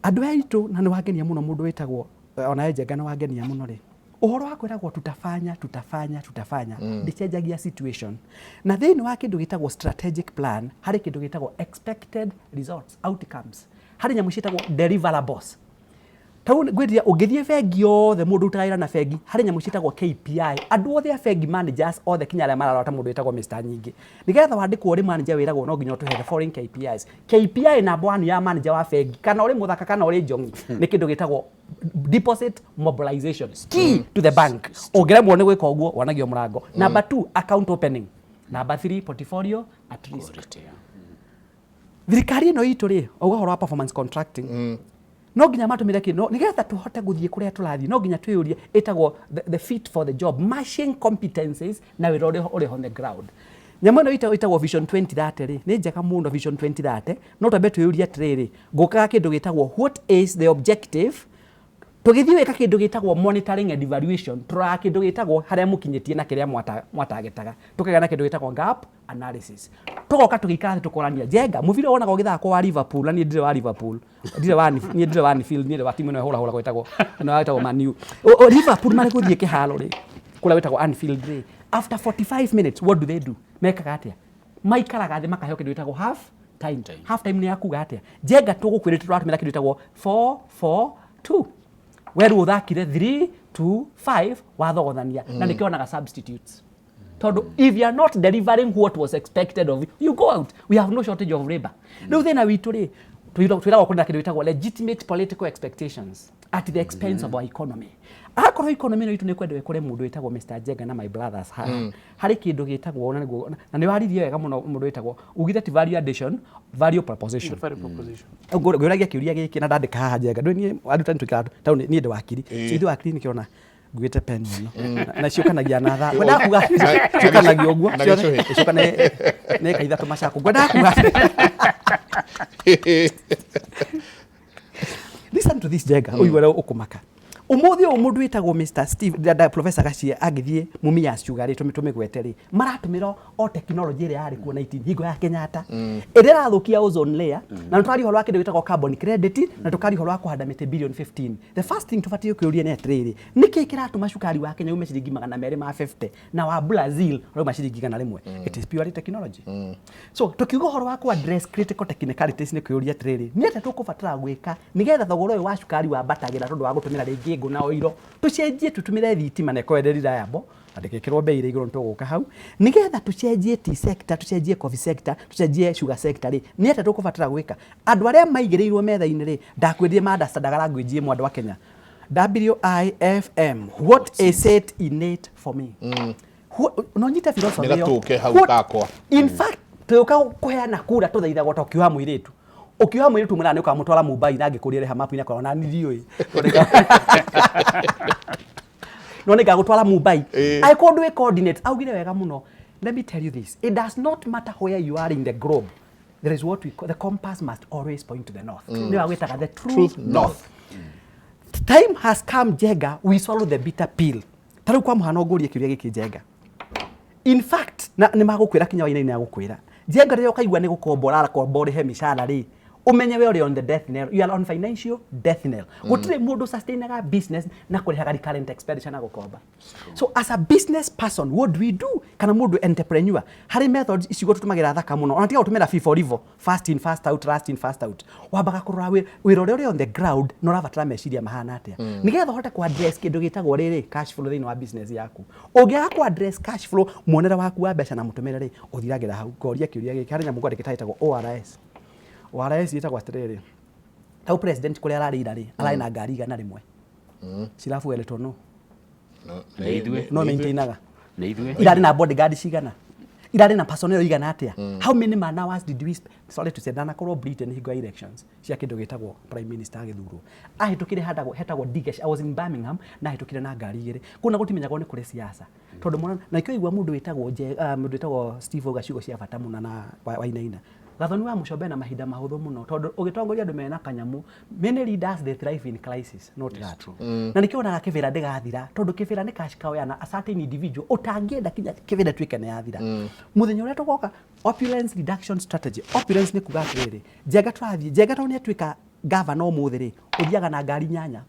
Speaker 3: Andũ aya aitũ, na nĩ wangenia mũno mũndũ wĩtagwo onawe Njenga, nĩ wangenia mũno rĩ, ũhoro wa kwĩragwo tutafanya, tutafanya, tutafanya ndĩcenjagia situation. Na thĩinĩ wa kĩndũ gĩtagwo strategic plan harĩ kĩndũ gĩtagwo expected results, outcomes, harĩ nyamũ ciĩtagwo deliverables. Tau ngwĩria ũngĩthiĩ bengi yothe, mũndũ ũrutaga wĩra na bengi, harĩ nyamũ ciĩtagwo KPI. Andũ othe a bengi, managers othe, kinya arĩa mararora ta mũndũ wĩtagwo Mr. Nyingĩ, nĩgetha wandĩkwo ũrĩ manager wĩragwo no nginya ũtũhe the following KPIs. KPI number one ya manager wa bengi, kana ũrĩ mũthaka kana ũrĩ njong'i, nĩ kĩndũ gĩtagwo deposit mobilization, key to the bank. Ũngĩremwo nĩ gwĩka ũguo, wanagio mũrango. Number two, account opening. Number three, portfolio at risk.
Speaker 1: Quality, yeah.
Speaker 3: Thirikari ĩno itũ rĩ, auga ũhoro wa performance contracting, no nginya matũmĩre kĩ no nĩgetha tũhote gũthiĩ kũrĩa tũrathiĩ, no nginya twĩyũrie ĩtagwo the fit for the job, matching competencies na wĩra ũrĩa ũrĩ on the ground. Nyamũ ĩno ĩtagwo Vision 2030 rĩ, nĩ njega mũno Vision 2030, no twambe twĩyũrie atĩrĩrĩ, ngũkaga kĩndũ gĩtagwo what is the objective. Tũgĩthiĩ gwĩka kĩndũ gĩtagwo monitoring and evaluation, tũroraga kĩndũ gĩtagwo harĩa mũkinyĩtie na kĩrĩa mwatagetaga, tũkagĩa na kĩndũ gĩtagwo gap analysis. Tũgoka tũgĩikara thĩ tũkorania Njenga mũbira wonaga ũgĩthakwo wa Liverpool, na niĩ ndirĩ wa Liverpool, ndirĩ wa niĩ ndirĩ wa Anfield, niĩ ndĩ wa timu ĩno ĩhũrahũragwo ĩtagwo ĩno ĩtagwo Man U. Liverpool marĩ gũthiĩ kĩharo rĩ, kũrĩa gwĩtagwo Anfield rĩ, after 45 minutes, what do they do? Mekaga atĩa? Maikaraga thĩ makaheo kĩndũ gĩtagwo half time. Half time nĩ ya kuga atĩa? Njenga, tũgũkwĩrĩte tũratũmĩra kĩndũ gĩtagwo 4 4 2, we rĩu ũthakire 3 2 5 wathogothania, na nĩkĩo substitutes, tondũ if you are not delivering what was expected of you, you go out. We have no shortage of labor. Rĩu thĩna witũ rĩ, twĩragwo kwĩna kĩndũ gĩtagwo legitimate political expectations at the expense of our economy. Akorwo economy ĩno itũ nĩ kwendwo ĩkũre, mũndũ wĩtagwo Mr. Njenga na my brothers haha, harĩ kĩndũ gĩtagwo na nĩguo na nĩ waririe wega mũno mũndũ wĩtagwo ugire ti value addition, value proposition.
Speaker 4: Value proposition.
Speaker 3: Ngũragia kĩũria gĩkĩ na ndandĩka haha Njenga, ndũĩ niĩ arutani tũikaraga taũni, niĩ ndĩ wakiri. So ithuĩ wakiri nĩkĩo nguĩte pen ĩno na ciũkanagia na thaa, ngwendaga kuga ciũkanagia ũguo
Speaker 2: na
Speaker 3: ciothe.
Speaker 2: gĩcũhĩ.
Speaker 3: Ĩcoka nĩ ĩka ithatũ macakũ. Ngwendaga kuga, listen to this, Njenga, ũigue ũrĩa ũkũmaka. Ũmũthĩ ũyũ mũndũ wĩtagwo Mr. Steve da, Professor Gachie agĩthiĩ Mumias Sugar rĩ, tũmĩgwete rĩ, maratũmĩra o technology ĩrĩa yarĩ kuo 19 hingo ya Kenyatta, ĩrĩa ĩrathũkia ozone layer. Na nĩtũraria ũhoro wa kĩndũ gĩtagwo carbon credit, na tũkaria ũhoro wa kũhanda mĩtĩ billion 15. The first thing tũbatiĩ kwĩyũria nĩ atĩrĩrĩ, nĩkĩ kĩratũma cukari wa Kenya ume ciringi 250 na wa Brazil ũrauma ciringi 100? It is purely technology. So tukiuga ũhoro wa ku address critical technicalities nĩ kwĩyũria atĩrĩrĩ, nĩ atĩa tũkũbatara gwĩka nĩgetha thogora ũyũ wa cukari wambatagĩra tondũ wa gũtũmĩra rĩngĩ ngũ na oiro, tũcenjie tũtũmĩre thitima na ĩkorwo ĩrĩ reliable na ndĩgĩkĩrwo bei ĩrĩ igũrũ, nĩtũgũka hau, nĩgetha tũcenjie tea sector, tũcenjie coffee sector, tũcenjie sugar sector rĩ, nĩ atĩa tũkũbatara gwĩka? Andũ arĩa maigĩrĩirwo metha-inĩ rĩ, ndakwĩrire ma-understandaga language ĩmwe. Andũ a Kenya, WIFM, what is it in it for me? No nyite philosophy
Speaker 2: Nĩ
Speaker 3: ĩyo.
Speaker 2: gatũke hau
Speaker 3: What-
Speaker 2: gakwa.
Speaker 3: In fact, Tũgĩũka kũheana kura tũthaithagwo ta ũkiuha mũirĩtu. Ũkiuha mũirĩtu mwĩraga nĩ ũkamũtwara Mumbai na angĩkũria rĩha mapu-inĩ akorwo na niĩ ndiũĩ. No nĩ ngagũtwara Mumbai. Angĩkorwo ndũĩ coordinates, augire wega mũno. Let me tell you this, it does not matter where you are in the globe. There is what we call, the compass must always point to the north. Nĩyo agwĩtaga the true,
Speaker 2: Truth
Speaker 3: north.
Speaker 2: north.
Speaker 3: Time has come, Njenga, we swallow the bitter pill. Ta rĩu kwa mũhano ngũrie kĩũria gĩkĩ Njenga. In fact, na nĩ magũkwĩra kinya wainaina agũkwĩra. Njenga rĩrĩa ũkaigua nĩ gũkomba ũrakomba ũrĩhe mĩcara rĩ, ũmenye we ũrĩ on the death knell. You are on financial death knell. Gũtirĩ mũndũ sustainaga business na kũrĩhaga recurrent expenditure na gũkomba. So as a business person, what do we do? Kana mũndũ entrepreneur, harĩ methods icigo tũtũmagĩra thaka mũno. Ona tiga gũtũmĩra FIFO LIFO, first in first out, last in first out. Wambaga kũrora wĩra ũrĩa ũrĩ on the ground na ũrabatara meciria mahana atĩa. Nĩgetha ũhote kũ address kĩndũ gĩtagwo rĩrĩ cash flow thĩinĩ wa business yaku. Ũngĩaga kũ address cash flow, muonere waku wa mbeca na mũtũmĩre rĩ, ũthiragĩra hau. Ngoria kĩũria gĩkĩ, harĩ nyamũ ngwandĩkĩte ĩtagwo ORS. ORS ĩtagwo atĩrĩrĩ, hau president kũrĩa ararĩira rĩ, ararĩ na ngari 100. Cirabueretwo no.
Speaker 5: Nĩ ithuĩ.
Speaker 3: No maintainaga.
Speaker 5: Nĩ ithuĩ.
Speaker 3: Irarĩ na bodyguard cigana? Irarĩ na personnel igana atĩa? How many man hours did we spend? Sorry to say, ndanakorwo Britain hingo ya elections cia kĩndũ gĩtagwo prime minister agĩthurwo. Ahĩtũkire handagwo hetagwo Digesh. I was in Birmingham na ahĩtũkire na ngari igĩrĩ. Kũu gũtimenyagwo nĩ kũrĩ siasa. Tondũ mwana na ikĩo igua mũndũ wĩtagwo mũndũ wĩtagwo Steve auga ciugo cia bata mũno na Wainaina. Gathoni wa Mũcombe na mahinda mahũthũ mũno tondũ ũgĩtongoria andũ mena kanyamũ, many leaders they thrive in crisis, not that. Na nĩkĩo wonaga kĩbĩra ndĩgathira tondũ kĩbĩra nĩ cash cow ya na a certain individual ũtangĩenda kinya kĩbĩra ĩtuĩke nĩ yathira. Mũthenya ũrĩa tũgoka opulence reduction strategy. Opulence nĩ kuga atĩrĩrĩ, Njenga tũrathiĩ, Njenga tondũ nĩ atuĩka governor ũmũthĩ rĩ, ũthiaga na ngari 8.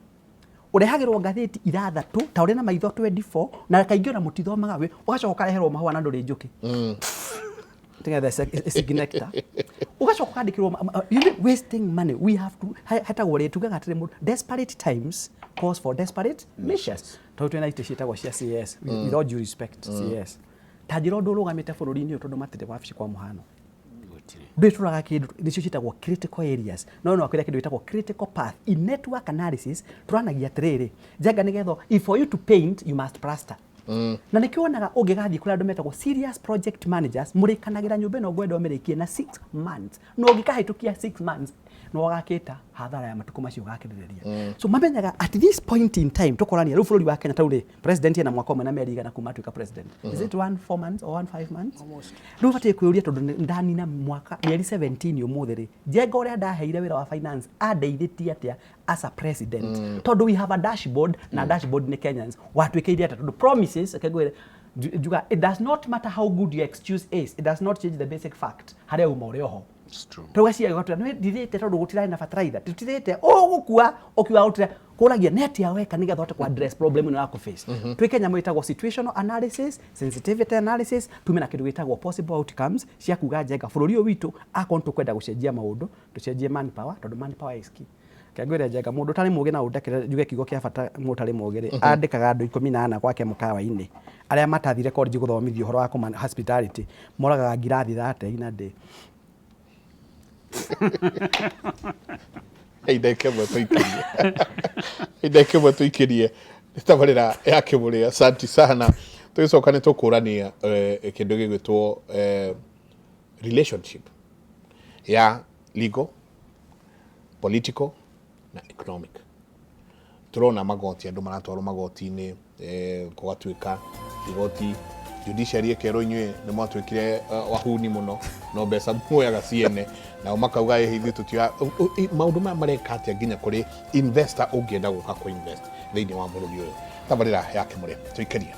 Speaker 3: Ũrehagĩrwo ngathĩti 6 ta ũrĩ na maitho 24 na kaingĩ ona mũtithomaga wĩ, ũgacoka ũkareherwo mahũa na ndũrĩ njũkĩ. Together signector. Ugacoka ukandikirwo you know, wasting money. We have to hetagwo rĩ tugaga atĩrĩ mũndũ, desperate times calls for desperate measures. Tondũ twĩna itĩ ciĩtagwo cia CS, with all due respect, CS. Ta njĩra ũndũ ũrũgamĩte bũrũri-inĩ ũyũ tondũ matirĩ wabici kwa mũhano. Ndũĩ tũraga kĩndũ nĩcio ciĩtagwo critical areas. No no akwĩra kĩndũ gĩtagwo critical path. In network analysis tũranagia atĩrĩrĩ, Njenga nĩgetha if for you to paint you must plaster. Na nĩkĩo wonaga ũngĩgathiĩ kũrĩa andũ metagwo serious project managers, mũrĩkanagĩra nyũmba ĩno ngwenda ũmĩrĩkie na 6 months. Na ũngĩkahĩtũkia 6 months, nĩ ũgakĩta hathara ya matukũ macio ũgakĩrĩrĩria. So mamenyaga at this point in time tũkorania rĩu bũrũri wa Kenya tau rĩ, president ena mwaka ũmwe na mĩeri igana kuma atuĩka president. Is it 1 4 months or 1 5 months? Rĩu ũbatiĩ kwĩyũria tondũ ndanina mwaka mĩeri 17 ũmũthĩ rĩ, Njenga ũrĩa ndaheire wĩra wa finance andeithĩtie atĩa as a president? Tondũ we have a dashboard na dashboard nĩ Kenyans. Watuĩkĩire atĩa? Tondũ promises, reke ngwĩre, njuga, it does not matter how good your excuse is, it does not change the basic fact. Harĩa uma ũrĩ oho. Tauga cia gũtũra, nĩ ndirĩte tondũ gũtirarĩ na bataraitha, tũtirĩte, ũgũkua, ũkiuga gũtirĩ, kũragia nĩ atĩa weka nĩgetha ũhote kũ address problem ĩno ya kũ face. Twĩke nyamũ ĩtagwo situational analysis, sensitivity analysis, tume na kĩndũ gĩtagwo possible outcomes cia kuga Njenga bũrũri ũyũ witũ akorwo nĩtũkwenda gũcenjia maũndũ, tũcenjie manpower tondũ manpower is key. Reke ngwĩre Njenga, mũndũ ũtarĩ mũũgĩ na ũndekere njuge kiugo kĩa bata mũndũ ũtarĩ mũũgĩ rĩ, andĩkaga andũ 14 gwake mũkawa-inĩ arĩa matathire college gũthomithio ũhoro wa kũma hospitality, moragaga ngirathi 30 in a day.
Speaker 2: Hey, ndagĩka ĩmwe tũikĩrie. Hey, ndagĩka ĩmwe tũikĩrie tabarĩra ya Kĩmũrĩ. Asante sana. Tũgĩcoka nĩ tũkũrania kĩndũ gĩgwĩtwo relationship ya legal, political na economic. Tũrona magoti, andũ maratwarwo magoti-inĩ, gũgatuĩka igoti judiciary ĩkerwo inyuĩ nĩ mwatuĩkire wahuni mũno no mbeca muoyaga ciene, nao makauga ĩ ithuĩ tũtioya. Maũndũ maya mareka atĩa nginya kũrĩ investor ũngĩenda gũka kũ invest thĩinĩ wa bũrũri ũyũ? Tabarĩra ya Kĩmũrĩ tũikĩrie.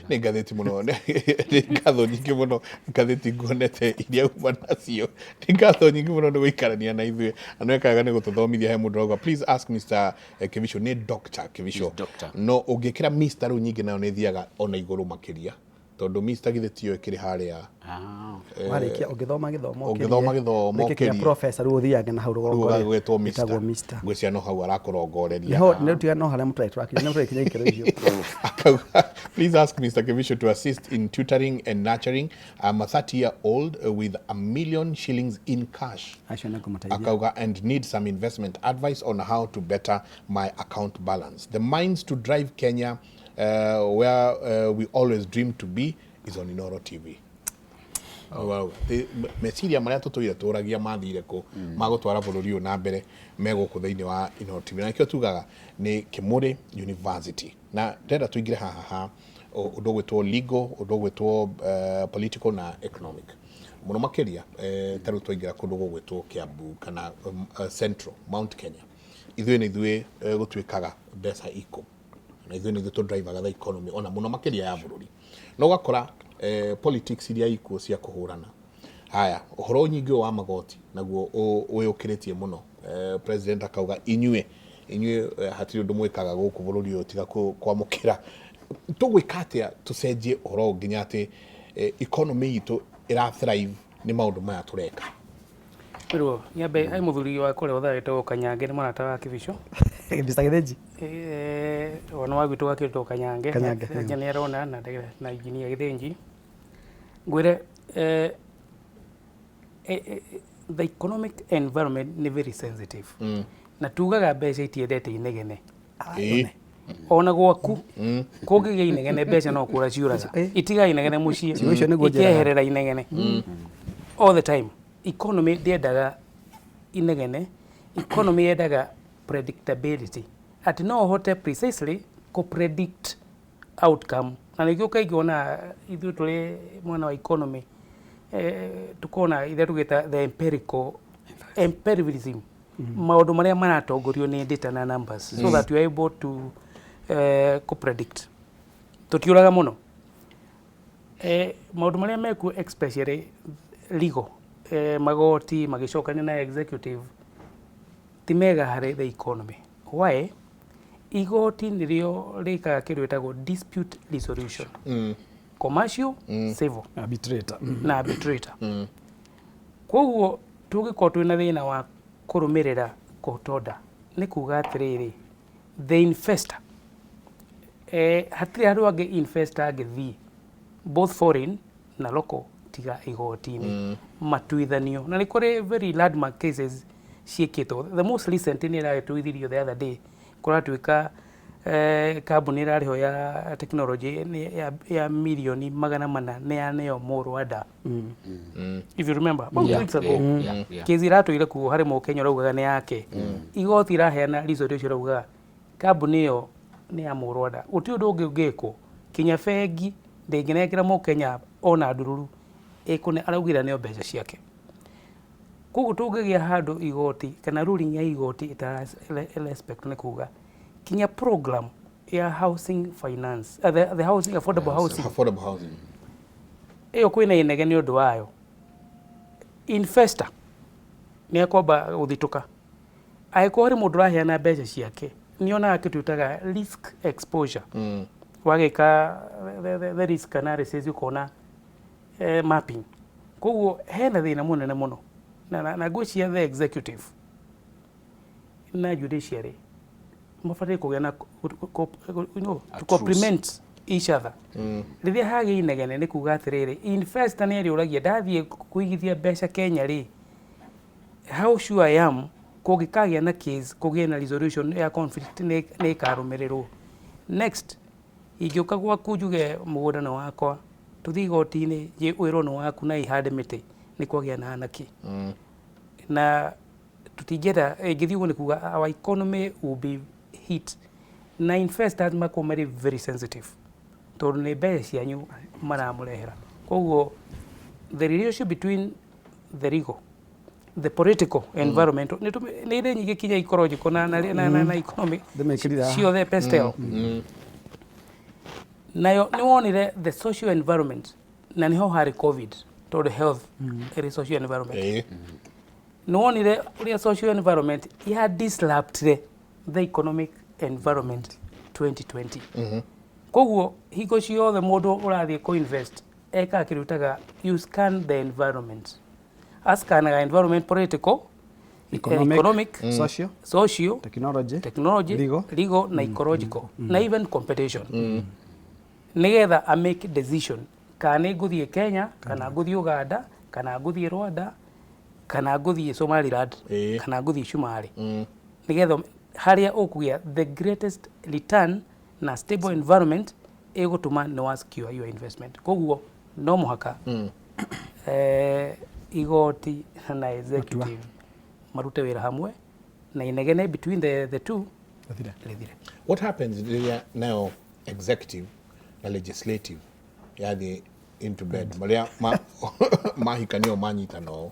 Speaker 2: Nĩ ngathĩti mũno, nĩ ngatho nyingĩ mũno, ngathĩti nguonete iria uma nacio. Nĩ ngatho nyingĩ mũno nĩ gũikarania na ithuĩ. Na nĩ wekaga nĩ gũtũthomithia he mũndũ ũrauga, please ask Mr. Kibicho, nĩ Dr. Kibicho.
Speaker 5: Doctor.
Speaker 2: No ũngĩkĩra Mr. rĩu nyingĩ nayo nĩ ĩthiaga ona igũrũ makĩria. Tondũ Mr githĩ tiyo ĩkĩrĩ harĩa?
Speaker 5: Ah.
Speaker 3: Warĩkia ũngĩthoma gĩthomo
Speaker 2: Ũngĩthoma gĩthomo
Speaker 3: ũkĩrie
Speaker 2: ũkĩrie.
Speaker 3: professor, rĩu ũthiange na hau rũgongo
Speaker 2: Rĩu
Speaker 3: rĩ,
Speaker 2: ũgagĩtwo Mr.
Speaker 3: ĩtagwo Mr.
Speaker 2: Ngwĩciria no hau arakũrongoreria.
Speaker 3: Nĩho nĩ tiga no harĩa mũtarĩ tũrakinya, nĩ mũtarĩ ikĩro icio.
Speaker 2: Akauga, "Please ask Mr. Kibicho to assist in tutoring and nurturing. I'm a 30-year-old with 1 million shillings in cash."
Speaker 3: Acio nĩ ngũmũteithia.
Speaker 2: Akauga, "And need some investment advice on how to better my account balance. The minds to drive Kenya where we always dream to be is on Inoro TV." Wow. Meciria marĩa tũtũire tũragia mathire kũ magũtwara bũrũri ũyũ na mbere me gũkũ thĩinĩ wa Inoro TV, na nĩkĩo tugaga nĩ Kimuri University. Na ndĩrenda tũingĩre haha ha ũndũ ũgwĩtwo legal, ũndũ ũgwĩtwo political na economic mũno makĩria. Ta rĩu twaingĩra kũndũ gũgwĩtwo Kiambu kana Central Mount Kenya, ithuĩ nĩ ithuĩ gũtuĩkaga mbeca iko na ithuĩ nĩ ithuĩ tũdrivaga the economy ona mũno makĩria ya bũrũri, no ũgakora politics iria ikuo cia kũhũrana haya ũhoro nyingĩ ũyũ wa magoti naguo wĩyũkĩrĩtie mũno. President akauga inyuĩ hatirĩ ũndũ mwĩkaga gũkũ bũrũri ũyũ tiga kwamũkĩra. Tũgwĩka atĩa tũcenjie ũhoro ũyũ nginya atĩ economy itũ ĩra thrive nĩ maũndũ maya tũreka?
Speaker 4: Rĩu nyambe he mũthuri wa kũrĩa ũthaa wĩtagwo Kanyange, nĩ mũrata wa Kibicho.
Speaker 3: Mr. Gĩthĩnji.
Speaker 4: Ona wa gwitũ gakĩtwo Kanyange.
Speaker 3: Kanyange,
Speaker 4: Nĩ arona na injinia Gĩthĩnji. Ngwĩre the economic environment nĩ very sensitive, na tugaga mbeca itiendete inegene. Ona gwaku kũngĩgĩa inegene, mbeca no kũra ciũraga. Itigaga inegene mũciĩ.
Speaker 3: Ciugo icio nĩguo njĩraga.
Speaker 4: Ikeherera inegene all the time. Economy ndĩendaga inegene, economy yendaga predictability, atĩ no ũhote precisely kũ predict outcome. Na nĩkĩo kaingĩ wona ithuĩ tũrĩ mwena wa economy, tukona ithe tũgĩta the empirical empiricism, maũndũ marĩa maratongorio nĩ data na numbers, so that you are able to kũ predict. Tũtiũraga mũno maũndũ marĩa mekuo, especially legal, magoti magĩcokania na executive ti mega harĩ the economy. Why? Igoti nĩrĩo rĩkaga kĩndũ gĩtagwo dispute resolution, commercial, civil
Speaker 3: Arbitrator.
Speaker 4: Na arbitrator. Koguo tũngĩkorwo twĩna thĩna wa kũrũmĩrĩra court order, nĩ kuga atĩrĩrĩ, the investor, hatirĩ handũ angĩ investor angĩthiĩ, both foreign na local, tiga igoti-inĩ matuithanio. Na nĩ kũrĩ very landmark cases ciĩkĩtwo. The most recent nĩ ĩragĩtuithirio the other day, kũratuĩka kambuni ĩrarĩho ya technology nĩ ya mirioni 400 nĩ yaneo Mũrwanda, if you remember, about 2 weeks ago. Kesi iratũire kuo harĩ Mũkenya ũraugaga nĩ yake. Igoti iraheana resolution ĩraugaga kambuni ĩyo nĩ ya Mũrwanda, gũtirĩ ũndũ ũngĩ ũngĩkwo, kinya bengi ndĩngĩnengera Mũkenya ona ndururu ĩkũne araugĩra nĩo mbeca ciake. Koguo tũngĩgĩa handũ igoti kana ruling ya igoti ĩtara respect, nĩ kuga kinya program ya housing finance, the housing, affordable housing.
Speaker 2: Affordable housing.
Speaker 4: Ĩyo kwĩna inegene nĩ ũndũ wayo, investor nĩ ekwamba gũthitũka. Angĩkorwo harĩ mũndũ ũraheana mbeca ciake, nĩ onaga kĩndũ twĩtaga risk exposure. Wagĩka the risk analysis, ũkona mapping. Koguo hena thĩna mũnene mũno na ngwĩciria the executive na judiciary mabatiĩ kũgĩa na to complement each other. Rĩrĩa hagĩa inegene, nĩ kuga atĩrĩrĩ, investor nĩ arĩũragia, ndathiĩ kũigithia mbeca Kenya rĩ, how sure I am kũngĩkagĩa na case, kũgĩe na resolution ya conflict nĩ ĩkarũmĩrĩrwo? Next, ingĩũka gwaku njuge mũgũnda nĩ wakwa, tũthiĩ igoti-inĩ, wĩrwo nĩ waku na ihande mĩtĩ, nĩ kwagĩa na anaki na tũtingĩenda ĩngĩthiĩ ũguo. Nĩ kuga our economy will be hit na investors makorwo marĩ very sensitive, tondũ nĩ mbeca cianyu maramũrehera. Koguo the relationship between the legal, the political environment nĩ irĩ nyingĩ, kinya ecological na economic.
Speaker 3: Ndĩmĩkĩrire haha.
Speaker 4: Ciothe pestel nayo nĩ wonire the social environment, na nĩho harĩ COVID, tondũ health ĩrĩ social environment. Nĩ wonire ũrĩa social environment ya disrupted the economic environment 2020. Koguo hingo ciothe mũndũ ũrathiĩ kũ invest ekaga kĩndũ gĩtaga you scan the environment, ascanaga environment, political,
Speaker 3: economic,
Speaker 4: economic,
Speaker 3: social,
Speaker 4: social,
Speaker 3: technology,
Speaker 4: technology,
Speaker 3: legal,
Speaker 4: legal na ecological na even competition, nigetha a make decision kana nĩ ngũthiĩ Kenya, kana ngũthiĩ Uganda, kana ngũthiĩ Rwanda, kana ngũthiĩ Somaliland, kana ngũthiĩ Shumari, nigetha harĩa ũkũgĩa the greatest return na stable environment ĩgũtũma nĩ wa secure your investment. Koguo no mũhaka igoti na executive marute wĩra hamwe na inegene between the two
Speaker 3: Rĩthire.
Speaker 4: Rĩthire.
Speaker 2: What happens rĩrĩa nayo executive na legislative yathiĩ into bed, marĩa mahikanio manyitana ũũ,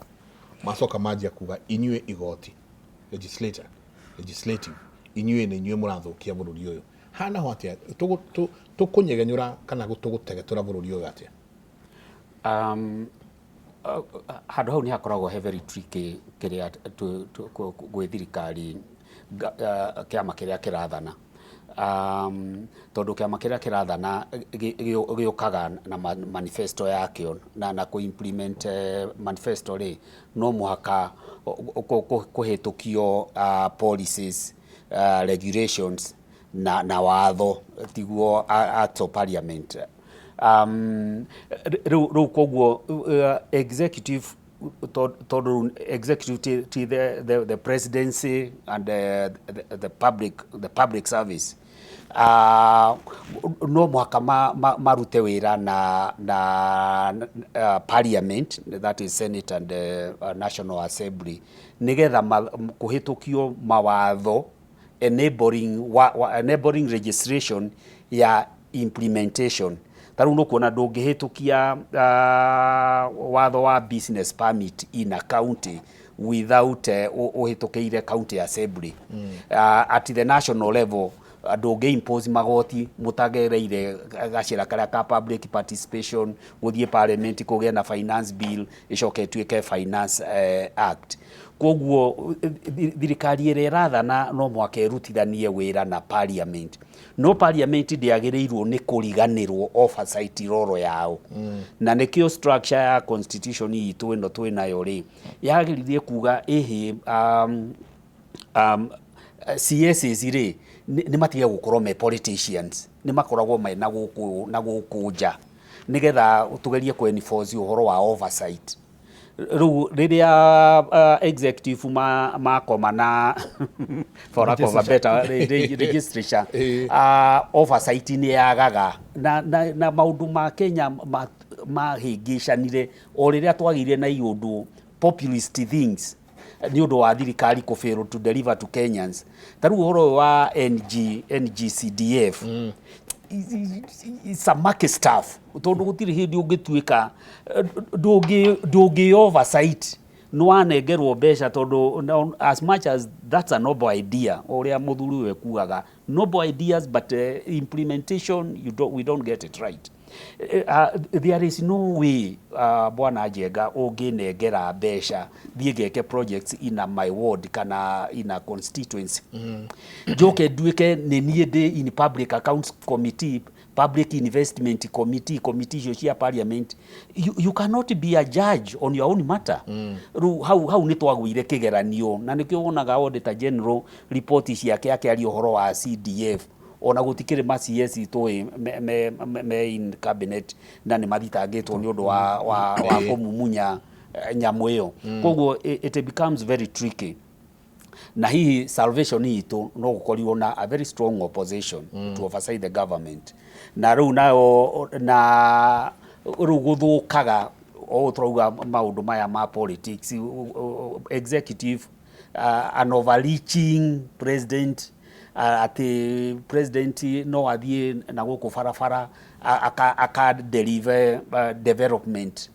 Speaker 2: macoka manjia kuga, "Inyuĩ igoti, legislator, legislative, inyuĩ nĩ inyuĩ mũrathũkia bũrũri ũyũ"? Hanaho atĩa? Tũkũnyegenyũra kana tũgũtegetũra bũrũri ũyũ atĩa?
Speaker 5: Handũ hau nĩ hakoragwo he very tricky kĩrĩa gwĩ thirikari, kĩama kĩrĩa kĩrathana, tondũ kĩama kĩrĩa kĩrathana gĩũkaga na manifesto yakĩo, na kũ implement manifesto rĩ, no mũhaka kũhĩtũkio policies, regulations na watho, tiguo, acts of parliament. Rĩu koguo executive, tondũ executive ti the presidency and the public service, no mũhaka marute wĩra na parliament, that is Senate and National Assembly, nigetha kũhĩtũkio mawatho enabling legislation ya implementation. Ta rĩu nĩũkuona ndũngĩhĩtũkia watho wa business permit in a county without ũhĩtũkĩire county assembly. At the national level, ndũngĩ impose magoti mũtagereire gacĩra karĩa ka public participation, gũthiĩ parliament, kũgĩe na finance bill, ĩcoke ĩtuĩke Finance Act. Koguo thirikari ĩrĩa ĩrathana no mũhaka ĩrutithanie wĩra na parliament, no parliament ndĩagĩrĩirwo nĩ kũriganĩrwo oversight role yao. Na nĩkĩo structure ya constitution itũ ĩno twĩ nayo rĩ, yagĩrĩire kuga ĩhĩ, CSs rĩ, nĩ matige gũkorwo me politicians, nĩ makoragwo me na gũkũ nja, nĩgetha tũgerie kũ enforce ũhoro wa oversight. Rĩu rĩrĩa executive makoma na, for lack of a better, legislature, oversight nĩ yagaga na maũndũ ma Kenya mahĩngĩcanire o rĩrĩa twagĩire na iũndũ populist things nĩ ũndũ wa thirikari kũ fail to deliver to Kenyans. Ta rĩu ũhoro ũyũ wa NGCDF, it's a murky stuff, tondũ gũtirĩ hĩndĩ ũngĩtuĩka ndũngĩ oversight nĩ wanengerwo mbeca, tondũ now, as much as that's a noble idea, ũrĩa mũthuri ũyũ ekuaga, noble ideas, but implementation, you don't, we don't get it right. There is no way, bwana Njenga, ũngĩnengera mbeca thiĩ ngeke projects in a my ward kana in a constituency, njoke nduĩke nĩ niĩ ndĩ in public accounts committee, public investment committee, committee icio cia parliament. You cannot be a judge on your own matter. Rĩu hau nĩ twagũire kĩgeranio, na nĩkĩo wonaga Auditor General report ciake akĩaria ũhoro wa CDF, ona gũtikĩrĩ ma CS tũĩ me in cabinet na nĩ mathitangĩtwo nĩ ũndũ wa kũmumunya nyamũ ĩyo. Koguo it becomes very tricky, na hihi salvation itũ no gũkorirwo na a very strong opposition to oversight the government. Na rĩu nayo na rĩu gũthũkaga o tũrauga maũndũ maya ma politics, executive, an overreaching president, atĩ president no athiĩ na gũkũ barabara aka deliver development,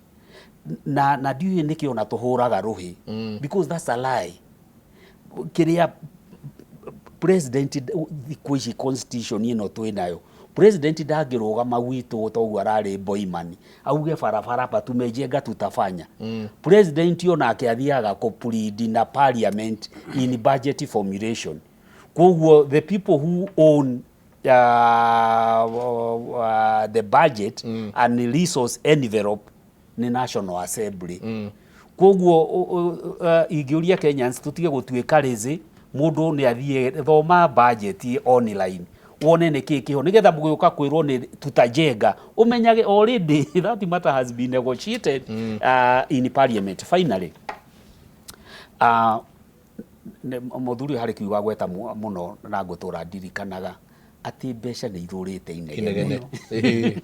Speaker 5: na ndiũĩ nĩkĩ ona tũhũraga rũhĩ, because that's a lie. Kĩrĩa president, thikũ ici constitution ĩno twĩ nayo, president ndangĩrũgama gwitũ toguo ararĩ Boimani auge barabara hapa tumejenga, tutafanya. President onake athiaga kũ na parliament in budget formulation. Koguo the people who own
Speaker 6: the budget and resource envelope nĩ National Assembly. Koguo ingĩũria Kenyans tũtige gũtuĩka lazy. Mũndũ nĩ athiĩ thoma budget online, wone nĩ kĩ kĩho, nĩgetha mũgĩũka kwĩrwo nĩ tutajenga, ũmenyage already that matter has been negotiated in parliament. Finally, mũthuri ũyũ harĩ kiugo agweta mũno na ngũtũra ndirikanaga, atĩ mbeca nĩ ithũrĩte inegene.
Speaker 2: Inegene. Ĩĩ.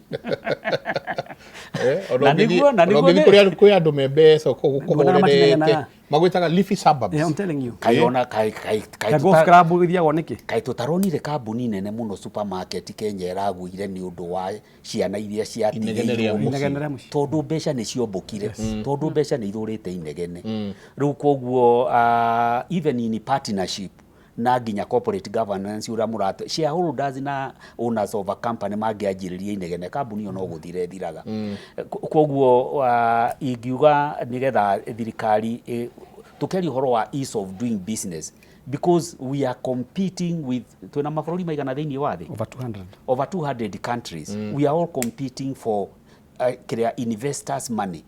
Speaker 2: Ona
Speaker 6: Na
Speaker 2: ona
Speaker 6: nĩguo
Speaker 2: ũngĩthiĩ kũrĩa kwĩ andũ me mbeca kũu
Speaker 3: Nguonaga
Speaker 2: kũhorerete
Speaker 3: matinegenaga.
Speaker 2: magwĩtaga leafy suburbs.
Speaker 3: Yeah, I'm telling you.
Speaker 6: Kaĩ ona kaĩ kaĩ kaĩ
Speaker 3: Ka golf club gĩthiagwo nĩkĩ?
Speaker 6: Kaĩ tũtaronire kambuni nene mũno, supermarket Kenya, ĩragũire nĩ ũndũ wa ciana iria
Speaker 2: Inegene rĩa
Speaker 6: ciatigĩirwo
Speaker 2: mũciĩ.
Speaker 3: Inegene rĩa mũciĩ.
Speaker 6: Tondũ mbeca nĩ ciombũkire, tondũ mbeca nĩ ithũrĩte inegene rĩu. Koguo even in partnership na nginya corporate governance, ũrĩa mũrate shareholders na owners of a company mangĩanjĩrĩria inegene, kambuni ĩyo no gũthira ĩthiraga. Koguo ingiuga nĩgetha thirikari tũkeria ũhoro wa ease of doing business, because we are competing with, twĩna mabũrũri maigana thĩinĩ wa thĩ?
Speaker 3: Over 200.
Speaker 6: Over 200 countries. We are all competing for kĩrĩa, investors' money.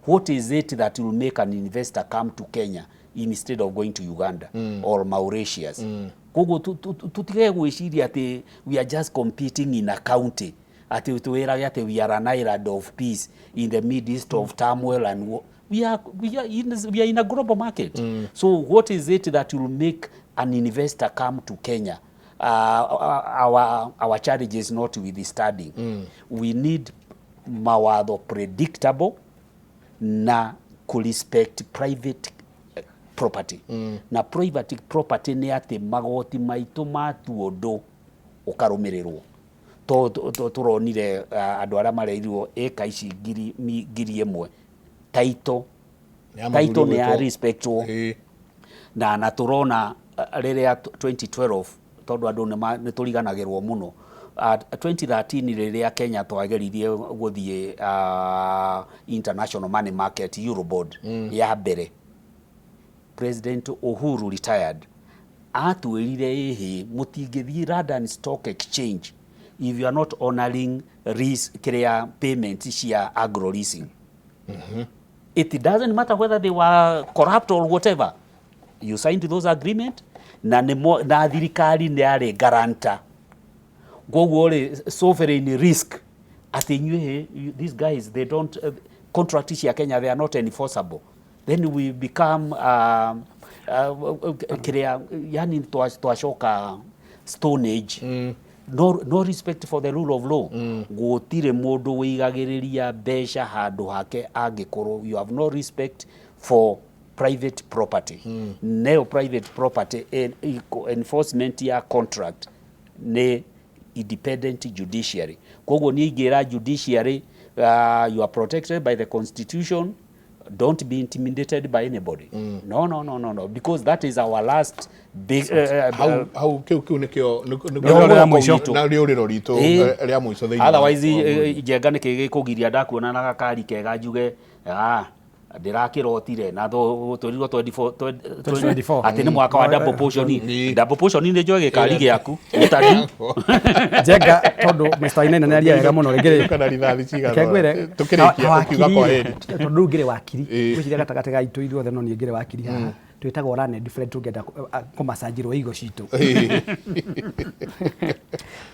Speaker 6: What is it that will make an investor come to Kenya instead of going to Uganda or Mauritius? Koguo tutige gwĩciria atĩ we are just competing in a county, atĩ twĩrage atĩ we are an island of peace in the midst of turmoil and we are in a global market. So what is it that will make an investor come to Kenya? Our challenge is not with the studying. We need mawatho predictable na ku respect private property. Na private property nĩ atĩ magoti maitũ matuo ũndũ ũkarũmĩrĩrwo. To tũronire andũ arĩa marerirwo ĩka ici 1,000 taito
Speaker 2: Ya
Speaker 6: taito
Speaker 2: mũthuri
Speaker 6: nĩ ya
Speaker 2: ũgwĩtwo-
Speaker 6: respectwo. Na tũrona rĩrĩa 2012, tondũ andũ nĩ tũriganagĩrwo mũno, 2013 rĩrĩa Kenya twageririe gũthiĩ international money market, Eurobond ya mbere, President Uhuru retired atwĩrire, ĩhĩ, mũtingĩthiĩ London Stock Exchange if you are not honoring lease, kĩrĩa, payment cia agro leasing. It doesn't matter whether they were corrupt or whatever, you signed those agreement na nĩmo, na thirikari nĩ yarĩ guarantor. Koguo rĩ, sovereign risk atĩ inyuĩ, these guys, they don't contract cia Kenya, they are not enforceable, then we become kĩrĩa, yani twacoka stone age. No respect for the rule of law. Gũtirĩ mũndũ wĩigagĩrĩria mbeca handũ hake angĩkorwo you have no respect for private property. Nayo private property, enforcement ya contract nĩ independent judiciary. Koguo niĩ ingĩra judiciary, you are protected by the constitution, don't be intimidated by anybody. No, no, no, no, no, because that is our last big
Speaker 2: Hau hau kĩu nĩkĩo
Speaker 3: Rĩũrĩro rĩa mũico.
Speaker 2: Na rĩũrĩro ritũ rĩa mũico thĩinĩ
Speaker 6: Otherwise Njenga nĩkĩ gĩkũgiria ndakuona na gakari kega njuge, ah, ndĩrakĩrotire na twĩrirwo 24
Speaker 3: 2024.
Speaker 6: Atĩ nĩ mwaka wa double portion. Double portion nĩ njoe gĩkari gĩaku ũtari.
Speaker 3: Njenga, tondũ Mr. Wainaina nĩ aria wega mũno rĩngĩ rĩ,
Speaker 2: Kana rithathi cigana
Speaker 3: reke ngwĩre,
Speaker 2: tũkĩrĩkia ũkiuga kwa heri.
Speaker 3: Tondũ rĩu ngĩrĩ wakiri, ngwĩciria gatagatĩ ga itũ ithuothe no niĩ ngĩrĩ wakiri haha, twĩtagwo learned friend, tũngĩenda kũmacanjirwo igo citũ.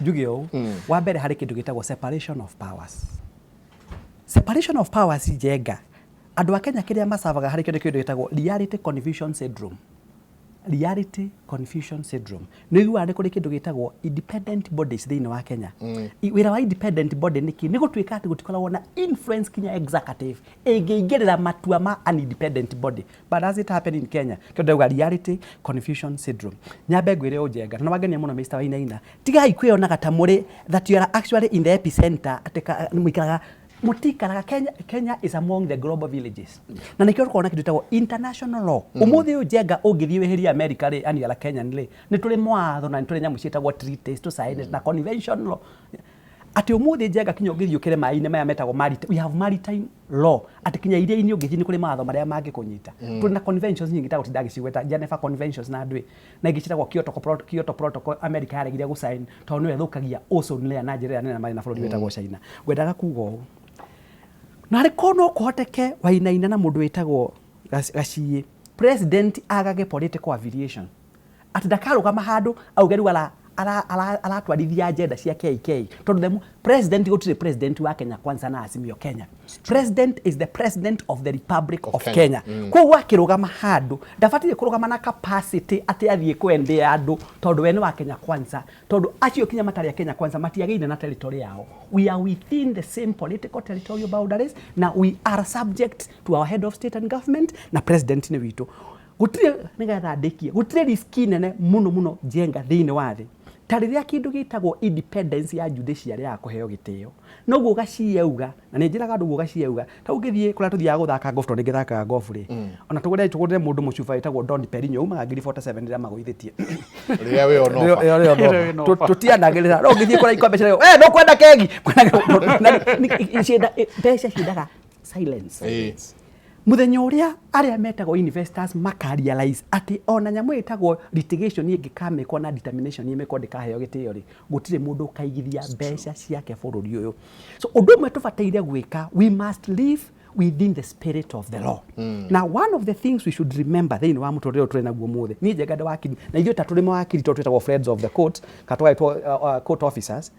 Speaker 3: Njuge ũũ, wa mbere, harĩ kĩndũ gĩtagwo separation of powers. Separation of powers, Njenga, andũ a Kenya kĩrĩa macabaga harĩ kĩndũ gĩtagwo reality confusion syndrome. Reality confusion syndrome, nĩ ũiguaga nĩ kũrĩ kĩndũ gĩtagwo independent bodies thĩinĩ wa Kenya. Wĩra wa independent body nĩ kĩ? Nĩ gũtuĩka atĩ gũtikoragwo na influence kinya executive ĩngĩingĩrĩra matua ma an independent body. But does it happen in Kenya? Kĩo ndauga reality confusion syndrome. Nyambe ngwĩre ũũ, Njenga, na nĩwangenia mũno, Mr. Wainaina, tigai kwĩyonaga ta mũrĩ, that you are actually in the epicenter, atĩ mũikaraga, mũtikaraga Kenya. Kenya is among the global villages, na nĩkĩo tũkoragwo na kĩndũ gĩtagwo international law. Ũmũthĩ ũyũ, Njenga, ũngĩthiĩ wĩhĩrie America rĩ, yani ala Kenyan rĩ, nĩ tũrĩ mawatho na nĩ tũrĩ nyamũ ciĩtagwo treaties tũcaĩnĩte na convention law. Atĩ ũmũthĩ Njenga kinya ũngĩthiĩ ũkĩre maĩ-inĩ maya metagwo maritime, we have maritime law, atĩ kinya iria-inĩ ũngĩthiĩ nĩ kũrĩ mawatho marĩa mangĩkũnyita. Tũrĩ na conventions nyingĩ itagũtinda ngĩcigweta, Geneva Conventions na ndũĩ, na ingĩ ciĩtagwo Kyoto Protocol America yaregire gũ-sign tondũ nĩyo ĩthũkagia ozone layer na njĩra ĩrĩa nene marĩ na bũrũri wĩtagwo China. Ngwendaga kuga ũũ, narĩ korwo no kũhoteke Wainaina na mũndũ wĩtagwo Gaciĩ, president agage political affiliation, atĩ ndakarũgama handũ auge rĩu aratwarithia agenda cia KK, tondũ the president, gũtirĩ president wa Kenya Kwanza na Azimio Kenya. President is the president of the Republic of Kenya. Koguo akĩrũgama handũ ndabatiĩ kũrũgama na capacity atĩ athiĩ kwendea andũ tondũ we nĩ wa Kenya Kwanza, tondũ acio kinya matarĩ a Kenya Kwanza matiagĩire na territory yao. We are within the same political territorial boundaries na we are subject to our head of state and government, na president nĩ witũ. Gũtirĩ, nĩgetha ndĩkie, gũtirĩ riski nene mũno mũno Njenga thĩinĩ wa thĩ ta rĩrĩa kĩndũ gĩtagwo independence ya judiciary ya kũheo gĩtĩo. Noguo Gaciĩ auga, na nĩ njĩraga andũ ũguo Gaciĩ auga, ta ũngĩthiĩ kũrĩa tũthiaga gũthaka golf, tondũ nĩngĩthakaga golf rĩ, ona tũgũrĩre mũndũ mũcuba wĩtagwo Don Perignon umaga ngiri 47 rĩrĩa magũithĩtie.
Speaker 2: Rĩrĩa wĩ on offer.
Speaker 3: Tũtianagĩrĩra, no ũngĩthiĩ kũrĩa ikombe cia, eh, ndũkwenda kegi. Mbeca ciendaga silence. Mũthenya ũrĩa arĩa metagwo investors maka realize atĩ ona nyamũ ĩtagwo litigation ĩngĩkamĩkwo na determination ĩmĩkwo ndĩkaheo gĩtĩo rĩ, gũtirĩ mũndũ ũkaigithia mbeca ciake bũrũri ũyũ. So ũndũ ũmwe tũbataire gwĩka, we must live within the spirit of the law. Now one of the things we should remember thĩinĩ wa mũtũrĩre ũyũ tũrĩ naguo ũmũthĩ, niĩ Njenga ndĩ wakiri, na ithuĩ ta tũrĩ mawakiri tondũ twĩtagwo friends of the court, kana tũgaĩtwo court officers,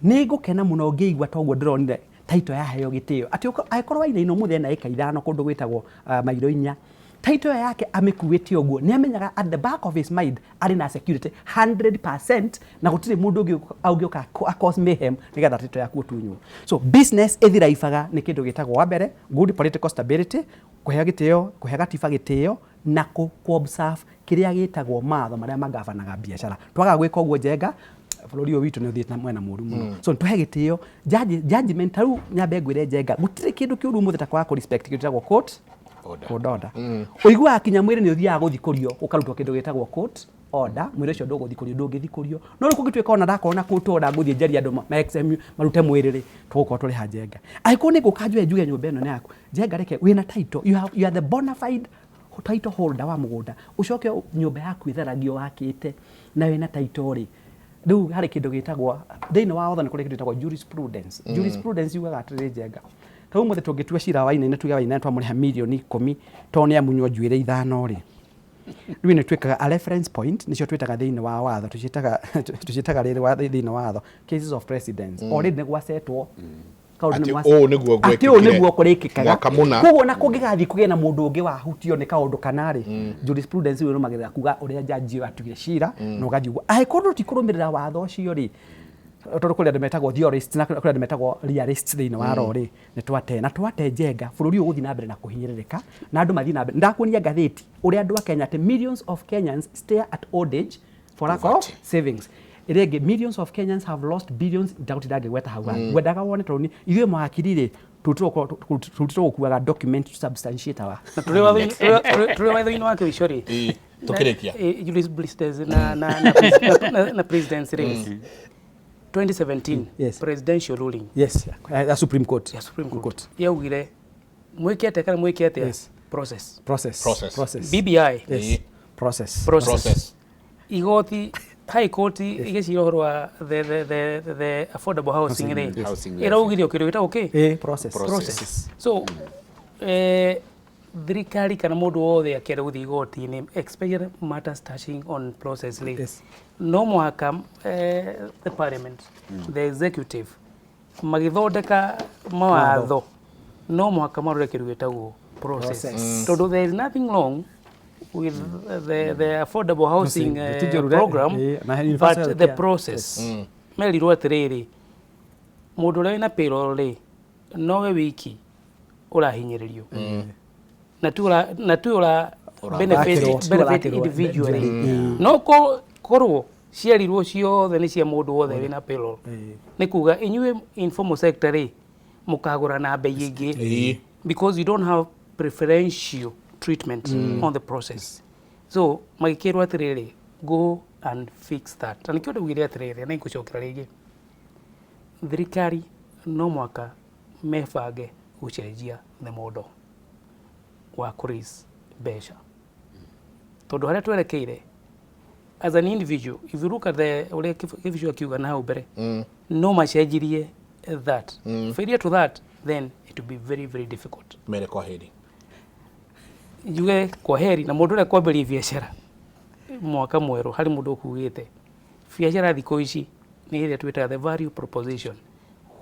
Speaker 3: nĩ ngũkena mũno ngĩigua toguo ndĩronire title yaheo gĩtĩo, atĩ angĩkorwo Wainaina ũmũthĩ ena ĩka 5 kũndũ gwĩtagwo mairo 4, title ĩyo yake amĩkuĩte ũguo, nĩ amenyaga at the back of his mind arĩ na security 100% na gũtirĩ mũndũ ũngĩ ũngĩũka a cause mayhem nĩgetha title yaku ũtunywo. So business ĩthiraibaga nĩ kĩndũ gĩtagwo wa mbere good political stability, kũheo gĩtĩo, kũhe gatiba gĩtĩo, na kũ observe kĩrĩa gĩtagwo mawatho marĩa magavanaga biacara. Twaga gwĩka ũguo Njenga, bũrũri ũyũ witũ nĩ ũthiĩte na mwena mũru mũno. So tũhe gĩtĩo judgment. Ta rĩu nyambe ngwĩre Njenga, gũtirĩ kĩndũ kĩũru ũmũthĩ ta kwaga kũ respect kĩndũ gĩtagwo court
Speaker 2: order.
Speaker 3: Court order. Ũiguaga kinya mwĩrĩ nĩ ũthiaga gũthikũrio, ũkarutwo kĩndũ gĩtagwo court order, mwĩrĩ ũcio ndũgũthikũrio, ndũngĩthikũrio. No rĩu kũngĩtuĩka ona ndakorwo na court order ngũthiĩ njarie andũ ma marute mwĩrĩ rĩ, tũgũkorwo tũrĩ ha Njenga. Angĩkorwo nĩ ngũka njoe njuge nyũmba ĩno nĩ yaku, Njenga reke wĩna title, you are the bona fide title holder wa mũgũnda, ũcoke nyũmba yaku ĩtharagio wakĩte na wĩna title rĩ, rĩu harĩ kĩndũ gĩtagwo thĩinĩ wa watho nĩ kũrĩ kĩndũ gĩtagwo jurisprudence. Jurisprudence yugaga atĩrĩrĩ Njenga, ta ũmũthĩ tũngĩtua cira wa Wainaina tuge Wainaina twamũrĩha mirioni 10 tondũ nĩ amunywo njuĩrĩ 5 rĩ, rĩu nĩ twĩkaga a reference point, nĩcio twĩtaga thĩinĩ wa watho, tũciĩtaga rĩrĩ wa thĩinĩ wa watho cases of precedence. Already nĩ gwacetwo kaũndũ
Speaker 2: Atĩ ũũ nĩguo
Speaker 3: atĩ ũũ
Speaker 2: gwekĩkire
Speaker 3: nĩguo kũrĩkĩkaga
Speaker 2: mwaka mũna.
Speaker 3: Koguo na kũngĩgathiĩ kũgĩe na mũndũ ũngĩ wahutio nĩ kaũndũ kana rĩ, jurisprudence ĩyo ĩrũmagĩrĩra kuga ũrĩa jaji ũyũ atuire cira na ũgathiĩ ũguo. Angĩkorwo tũtikũrũmĩrĩra watho ũcio rĩ, tondũ kũrĩ andũ metagwo theorists na kũrĩ andũ metagwo realists thĩinĩ wa law rĩ, nĩ twate na twate Njenga, bũrũri ũyũ ũgũthiĩ na mbere na kũhinyĩrĩrĩka na andũ mathiĩ na mbere. Ndakuonia ngathĩti ũrĩa andũ a Kenya atĩ millions of Kenyans stare at old age for lack of savings. Ĩrĩa ĩngĩ, millions of Kenyans have lost billions, ndagũtinda ngĩgweta hau hangĩ. Ngwendaga wone tondũ ithuĩ mawakiri rĩ, tũrutĩtwo gũkuaga document to substantiate our
Speaker 4: Na tũrĩ watho-inĩ wa kĩũico rĩ,
Speaker 2: Tũkĩrĩkia.
Speaker 4: Jurisprudence na presidency rĩ, 2017 presidential ruling
Speaker 3: Yes, ya Supreme Court.
Speaker 4: Ya Supreme Court yaugire mwĩke atĩa kana mwĩke atĩa? Process.
Speaker 3: Process.
Speaker 2: Process.
Speaker 3: Process.
Speaker 4: BBI.
Speaker 3: Yes. Process.
Speaker 4: Process.
Speaker 2: Process.
Speaker 4: Igoti High Court igĩcira ũhoro wa the affordable housing rĩ,
Speaker 5: Housing.
Speaker 4: Ĩraugire kĩndũ gĩtagwo kĩ?
Speaker 3: Process.
Speaker 4: Process. So thirikari kana mũndũ wothe akĩenda gũthiĩ igoti-inĩ, especially matters touching on process rĩ, no mũhaka the parliament, the executive magĩthondeka mawatho no mũhaka marore kĩndũ gĩtagwo process,
Speaker 3: Process.
Speaker 4: tondũ there is nothing wrong with the affordable housing
Speaker 3: Housing. Ti njũru,
Speaker 4: program,
Speaker 3: na universal
Speaker 4: but the
Speaker 3: healthcare.
Speaker 4: process merirwo atĩrĩrĩ, mũndũ ũrĩa wĩna payroll rĩ, nowe wiki ũrahinyĩrĩrio na tu ũra benefit
Speaker 3: Ũrakĩrwo.
Speaker 4: benefit
Speaker 3: Ũrakĩrwo.
Speaker 4: individually, no korwo ciarirwo ciothe nĩ cia mũndũ wothe wĩna payroll, nĩ kuga inyuĩ informal sector rĩ, mũkagũra na bei ĩngĩ because you don't have preferential treatment on the process. So magĩkĩrwo atĩrĩrĩ, go and fix that. Na nĩkĩo ndaugire atĩrĩrĩ, na ingũcokera rĩngĩ, Thirikari no mwaka mebange gũcenjia the model wa kũ raise mbeca, tondũ harĩa twerekeire as an individual, if you look at the ũrĩa Kĩbicu akiuga na hau mbere, no macenjirie that. Failure to that, then it will be very very difficult.
Speaker 2: Mere kwa heri.
Speaker 4: Njuge kwa heri na mũndũ ũrĩa kwambĩrĩria biacara mwaka mwerũ. Harĩ mũndũ ũkugĩte biacara thikũ ici nĩ ĩrĩa twĩtaga the value proposition,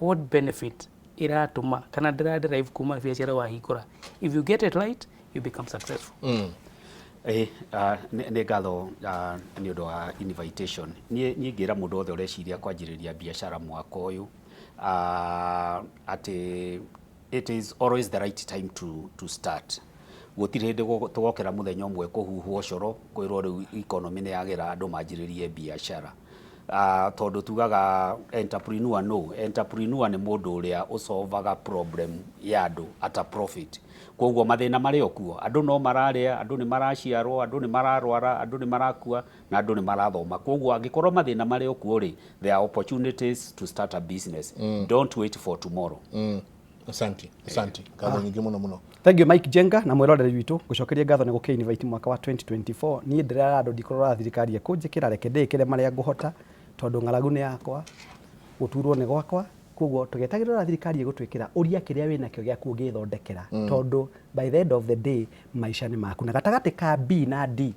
Speaker 4: what benefit ĩratũma kana ndĩra derive kuma biacara wahingũra. If you get it right, you become successful.
Speaker 5: Ĩ, nĩ ngatho nĩ ũndũ wa invitation. Niĩ ngĩra mũndũ wothe ũreciria kwanjĩrĩria biacara mwaka ũyũ atĩ it is always the right time to start. Gũtirĩ hĩndĩ tũgokĩra mũthenya ũmwe kũhuhwo coro kwĩrwo rĩu economy nĩ yagĩra andũ manjĩrĩrie biacara. Tondũ tugaga entrepreneur, no entrepreneur nĩ mũndũ ũrĩa ũsolvaga problem ya andũ at a profit. Koguo mathĩna marĩ o kuo, andũ no mararĩa, andũ nĩ maraciarwo, andũ nĩ mararwara, andũ nĩ marakua na andũ nĩ marathoma. Koguo angĩkorwo mathĩna marĩ o kuo rĩ, there are opportunities to start a business. Don't wait for tomorrow.
Speaker 2: Asante, asante, ngatho nyingĩ mũno mũno.
Speaker 3: Thank you, Mike Jenga, na mwĩroreri witũ ngũcokeria ngatho nĩ gũkĩ invite mwaka wa 2024. Niĩ ndĩrera andũ, ndikũrora thirikari ĩkũnjĩkĩra, reke ndĩĩkĩre marĩa ngũhota, tondũ ng'aragu nĩ yakwa, gũturwo nĩ gwakwa. Koguo tũgetagĩrĩra thirikari ĩgũtwĩkĩra, ũria kĩrĩa wĩnakĩo gĩaku ũngĩthondekera, tondũ by the end of the day maica nĩ maku. Na gatagatĩ ka B na D,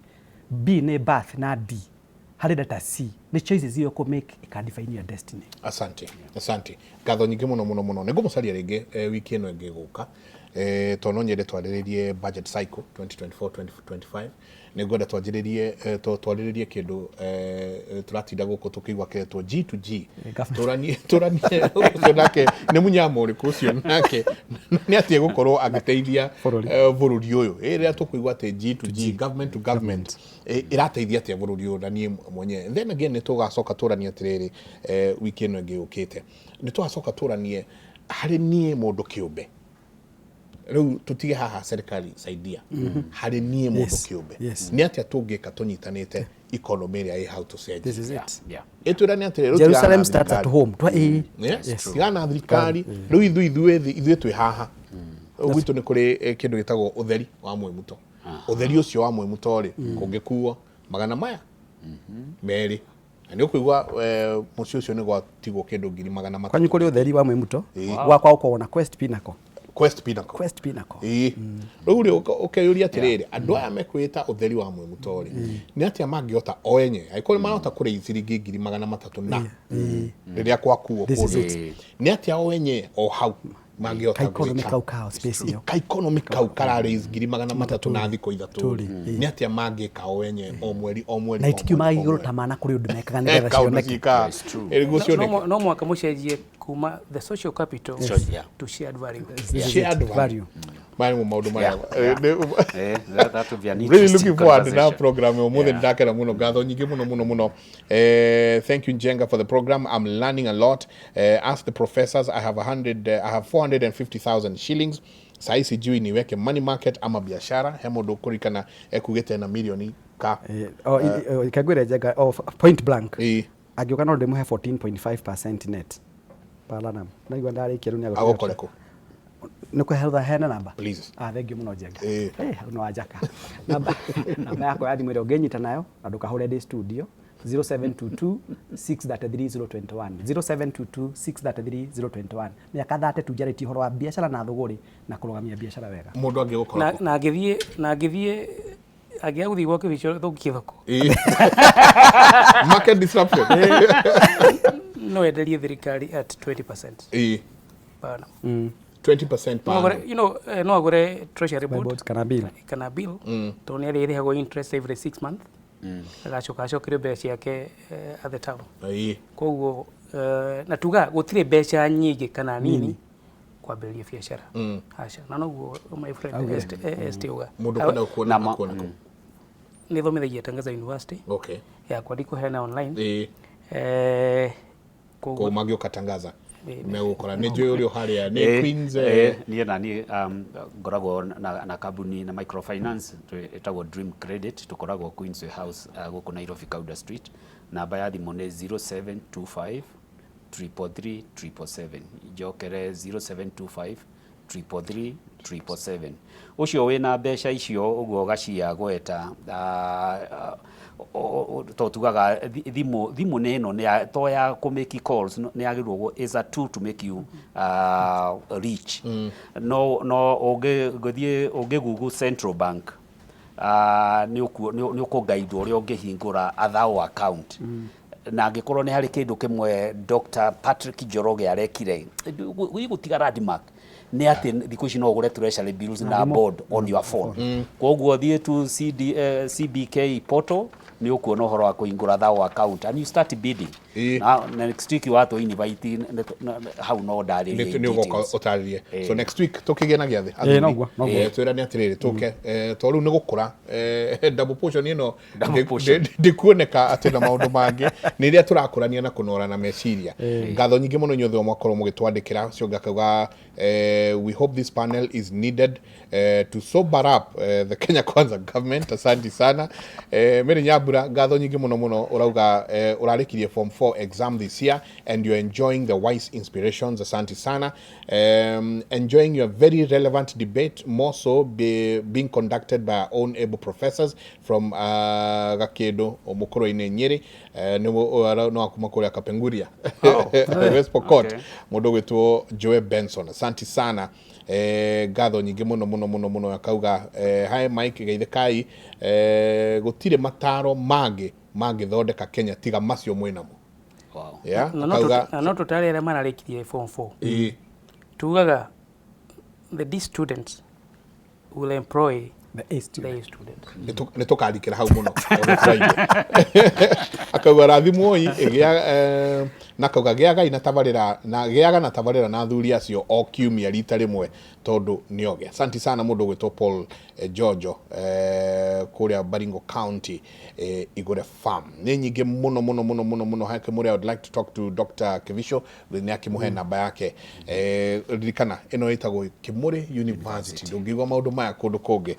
Speaker 3: B nĩ birth na D harĩ letter C nĩ choices iria ũkũ make ika define your destiny.
Speaker 2: Asante, asante, ngatho nyingĩ mũno mũno mũno. Nĩ ngũmũcaria rĩngĩ wiki ĩno ĩngĩ gũka, tondũ no nyende twarĩrĩrie budget cycle 2024 2025. Nĩ ngwenda twanjĩrĩrie twarĩrĩrie kĩndũ tũratinda gũkũ tũkĩigua kĩretwo G to G.
Speaker 3: Government.
Speaker 2: Tũranie ũcio nake nĩ mũnyama ũrĩkũ ũcio, nake nĩ atĩa gũkorwo agĩteithia
Speaker 3: Bũrũri.
Speaker 2: Bũrũri ũyũ. Rĩrĩa tũkũigua atĩ G to G, government to government, ĩrateithia atĩa bũrũri ũyũ na niĩ mwenyewe. Then again nĩ tũgacoka tũranie atĩrĩrĩ, wiki ĩno ĩngĩ yũkĩte nĩ tũgacoka tũranie harĩ niĩ mũndũ kĩũmbe. Rĩu tũtige haha serikali saidia, harĩ niĩ mũndũ kĩũmbe, nĩ atĩa tũngĩka tũnyitanĩte economy ĩrĩa ĩ hau tũcenjie?
Speaker 3: This is it.
Speaker 2: Ĩtwĩrane atĩrĩrĩ, rĩu tigana na
Speaker 3: Jerusalem starts at
Speaker 2: thirikari.
Speaker 3: home. Ĩĩ.
Speaker 2: Yes.
Speaker 3: Yes.
Speaker 2: Tigana na thirikari rĩu, ithuĩ twĩ haha. Rĩu gwitũ nĩ kũrĩ kĩndũ gĩtagwo ũtheri wa mwĩmuto. Ũtheri ũcio wa mwĩmuto rĩ, kũngĩkuo magana maya merĩ na nĩ ũkũigua mũciĩ ũcio nĩ gwatigwo kĩndũ 300,000.
Speaker 3: Kwanyu kũrĩ ũtheri wa mwĩmuto?
Speaker 2: Ĩĩ.
Speaker 3: Gwakwa ũkoragwo na Quest Pinnacle.
Speaker 2: Quest Pinnacle.
Speaker 3: Quest Pinnacle.
Speaker 2: Ĩĩ, rĩu rĩ ũkeyũria atĩrĩrĩ, andũ aya mekwĩta ũtheri wa mwĩmuto rĩ, nĩ atĩa mangĩhota o enye angĩkorwo nĩ marahota kũrĩa ciringi 300,000 na rĩrĩa kwakuo
Speaker 3: This is
Speaker 2: kũndũ
Speaker 3: it.
Speaker 2: nĩ atĩa o enye o hau mangĩhota
Speaker 3: Ka economy
Speaker 2: gwĩka
Speaker 3: kau kao space ĩyo.
Speaker 2: Ka economy kau kara raise 300,000 na thikũ 3
Speaker 3: Tũrĩ, ĩĩ.
Speaker 2: nĩ atĩa mangĩka o enye o mweri o mweri,
Speaker 3: Na
Speaker 2: o
Speaker 3: itikiumaga
Speaker 2: mweri, o
Speaker 3: igũrũ
Speaker 2: mweri.
Speaker 3: ta mana, kũrĩ ũndũ mekaga nĩgetha
Speaker 2: Kaũndũ
Speaker 3: cioneke.
Speaker 2: ciĩkaga. Ĩĩ, nĩguo
Speaker 4: No,
Speaker 2: cioneke.
Speaker 4: no mwaka mũcenjie kuma the social capital
Speaker 5: Yeah.
Speaker 4: to shared value.
Speaker 3: This is
Speaker 2: Shared
Speaker 3: it.
Speaker 2: value.
Speaker 3: Value.
Speaker 2: Maya nĩmo maũndũ marĩa
Speaker 5: That would be an
Speaker 2: really
Speaker 5: interesting
Speaker 2: looking forward na
Speaker 5: conversation.
Speaker 2: program ya umuthi. Ndakena muno, ngatho nyingĩ muno muno muno. Thank you, Njenga, for the program. I'm learning a lot. Ask the professors. I have 100 I have 450,000 shillings sahi, sijui niweke money market ama biashara. He mũndũ ũkũririkana ekugĩte na milioni ka?
Speaker 3: Kangwĩre Njenga, oh, point blank,
Speaker 2: Ĩĩ.
Speaker 3: angĩũka no ndĩmũhe 14.5% net per annum. Naigua ndarĩkia rĩu nĩ
Speaker 2: Agũkore kũ?
Speaker 3: Nĩ kũhetha hena namba.
Speaker 2: Please.
Speaker 3: Ah, thank you mũno, Njenga.
Speaker 2: Ĩĩ.
Speaker 3: Hau nĩ wanjaka. Namba yakwa ya thimũ ĩrĩa ũngĩnyita nayo na ndũkahũre ndĩ studio, 0722 633 021, 0722 633 021. Mĩaka 32 njarĩtie ũhoro wa biacara na thũgũrĩ na kũrũgamia biacara wega.
Speaker 2: Mũndũ angĩgũkora
Speaker 4: na
Speaker 2: kũ?
Speaker 4: Na angĩthiĩ angĩaga gũthiĩ gwa Kĩbicho thũkie thoko.
Speaker 2: Ĩĩ. Market disruption.
Speaker 4: No enderie thirikari at 20%
Speaker 2: Ĩĩ.
Speaker 4: per annum.
Speaker 2: 20% per
Speaker 4: No agũre
Speaker 2: annum.
Speaker 4: no agũre treasury
Speaker 3: Buy
Speaker 4: board
Speaker 3: bonds kana bill.
Speaker 4: Kana bill, tondũ nĩ arĩrĩhagwo interest every 6 months, agacoka acokerio mbeca ciake at the time. Koguo na tuga gũtirĩ mbeca nyingĩ kana nini kwambĩrĩria biacara, aca. Na noguo my friend ST uga.
Speaker 2: Mũndũ kwenda kuona akuona kũ?
Speaker 4: Nĩ thomithagia Tangaza University. Yakwa ndikũheana online.
Speaker 2: Koguo
Speaker 4: Koguo
Speaker 2: mangĩũka Tangaza
Speaker 4: Ĩĩ.
Speaker 2: megũkora nĩ njũĩ ũrĩa harĩa nĩ Queens.
Speaker 5: Niĩ na niĩ ngoragwo na kambuni na microfinance ĩtagwo Dream Credit. Tũkoragwo Queensway House, gũkũ Nairobi, Kauda Street. Namba ya thimũ nĩ 0725 333 777. Njokere, 0725 333 777. Ũcio wĩna mbeca icio ũguo gacia gweta, to tugaga thimũ nĩ ĩno to ya kũ make calls, nĩ yagĩrĩirwo is a tool to make you rich. No ũngĩthiĩ ũngĩ Central Bank, nĩ ũkũguide ũrĩa ũngĩhingũra a thao account. Na angĩkorwo nĩ harĩ kĩndũ kĩmwe Dr. Patrick Njoroge arekire gũtiga landmark, nĩ atĩ thikũ ici no ũgũre treasury bills na bond on your phone. Koguo thiĩ tu CBK portal, nĩ ũkuona ũhoro wa kũhingũra thao account and you start bidding. Na next week watũ invite hau no ndarĩrie
Speaker 2: in Nĩ ũgoka
Speaker 5: details.
Speaker 2: Ũtarĩrie. So next week tũkĩgĩa na gĩathĩ.
Speaker 3: Ĩĩ, noguo, noguo.
Speaker 2: Twĩrane atĩrĩrĩ, tũke to rĩu nĩ gũkũra double portion ĩno.
Speaker 5: Double portion.
Speaker 2: Ndĩkuoneka atĩ na maũndũ mangĩ nĩ rĩrĩa tũrakũrania na kũnorana meciria. Ngatho nyingĩ mũno inyuothe mwakorwo mũgĩtwandĩkĩra. Ũcio ũngĩ akauga, "We hope this panel is needed to sober up the Kenya Kwanza government." Asante sana. Mary Nyambura, ngatho nyingĩ mũno mũno. Ũrauga ũrarĩkirie form 4 exam this year and you're enjoying the wise inspirations. Asante sana. Enjoying your very relevant debate, more so being conducted by our own able professors from Gakedo Mukoro-inĩ Nyeri. No akuma kũrĩa Kapenguria, West Pokot. Mũndũ ũgwĩtwo Joe Benson, asante sana. Ngatho nyingĩ mũno mũno mũno mũno. Akauga, "Hi Mike, geithĩkai. Gũtirĩ mataro mangĩ mangĩthondeka Kenya tiga macio mwĩnamo." Yeah,
Speaker 4: Na no
Speaker 2: akauga
Speaker 4: na no tũtare arĩa mararĩkirie form 4. Tugaga the D students will employ
Speaker 3: the A student.
Speaker 4: The A students.
Speaker 2: Nĩ tũkarikĩra hau mũno on Friday. Akauga rathimwoi ĩgĩa na akauga gĩagai na tabarĩra na gĩaga na tabarĩra na athuri acio o kiumia rita rĩmwe tondũ nĩoge. Asante sana. Mũndũ ũgwĩtwo Paul Jojo kũrĩa Baringo County, Igure Farm. Nĩ nyingĩ mũno mũno mũno mũno mũno. Hake mũrĩa, "I would like to talk to Dr. Kivisho." Nĩ akĩmũhe namba yake. Ririkana ĩno ĩtagwo Kimuri University. Ndũngĩigua maũndũ maya kũndũ kũngĩ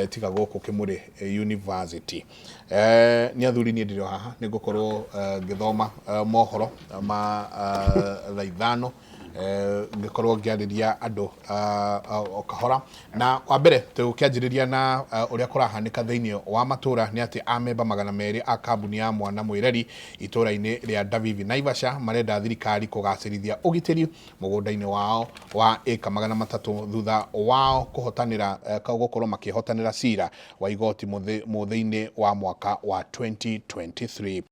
Speaker 2: tiga gũkũ Kimuri University. Nĩ athuri, niĩ ndĩrĩ o haha, nĩ ngũkorwo ngĩthoma mohoro ma thaa 5, ngĩkorwo ngĩarĩria andũ o kahora. Na wa mbere tũkĩanjĩrĩria na ũrĩa kũrahanĩka thĩinĩ wa matũra nĩ atĩ amemba 200 a kambuni ya Mwana Mwĩreri itũra-inĩ rĩa Ndavivi Naivasha marenda thirikari kũgacĩrithia ũgitĩri mũgũnda-inĩ wao wa ĩka 300 thutha wao kũhotanĩra gũkorwo makĩhotanĩra cira wa igoti mũthĩ-inĩ wa mwaka wa 2023.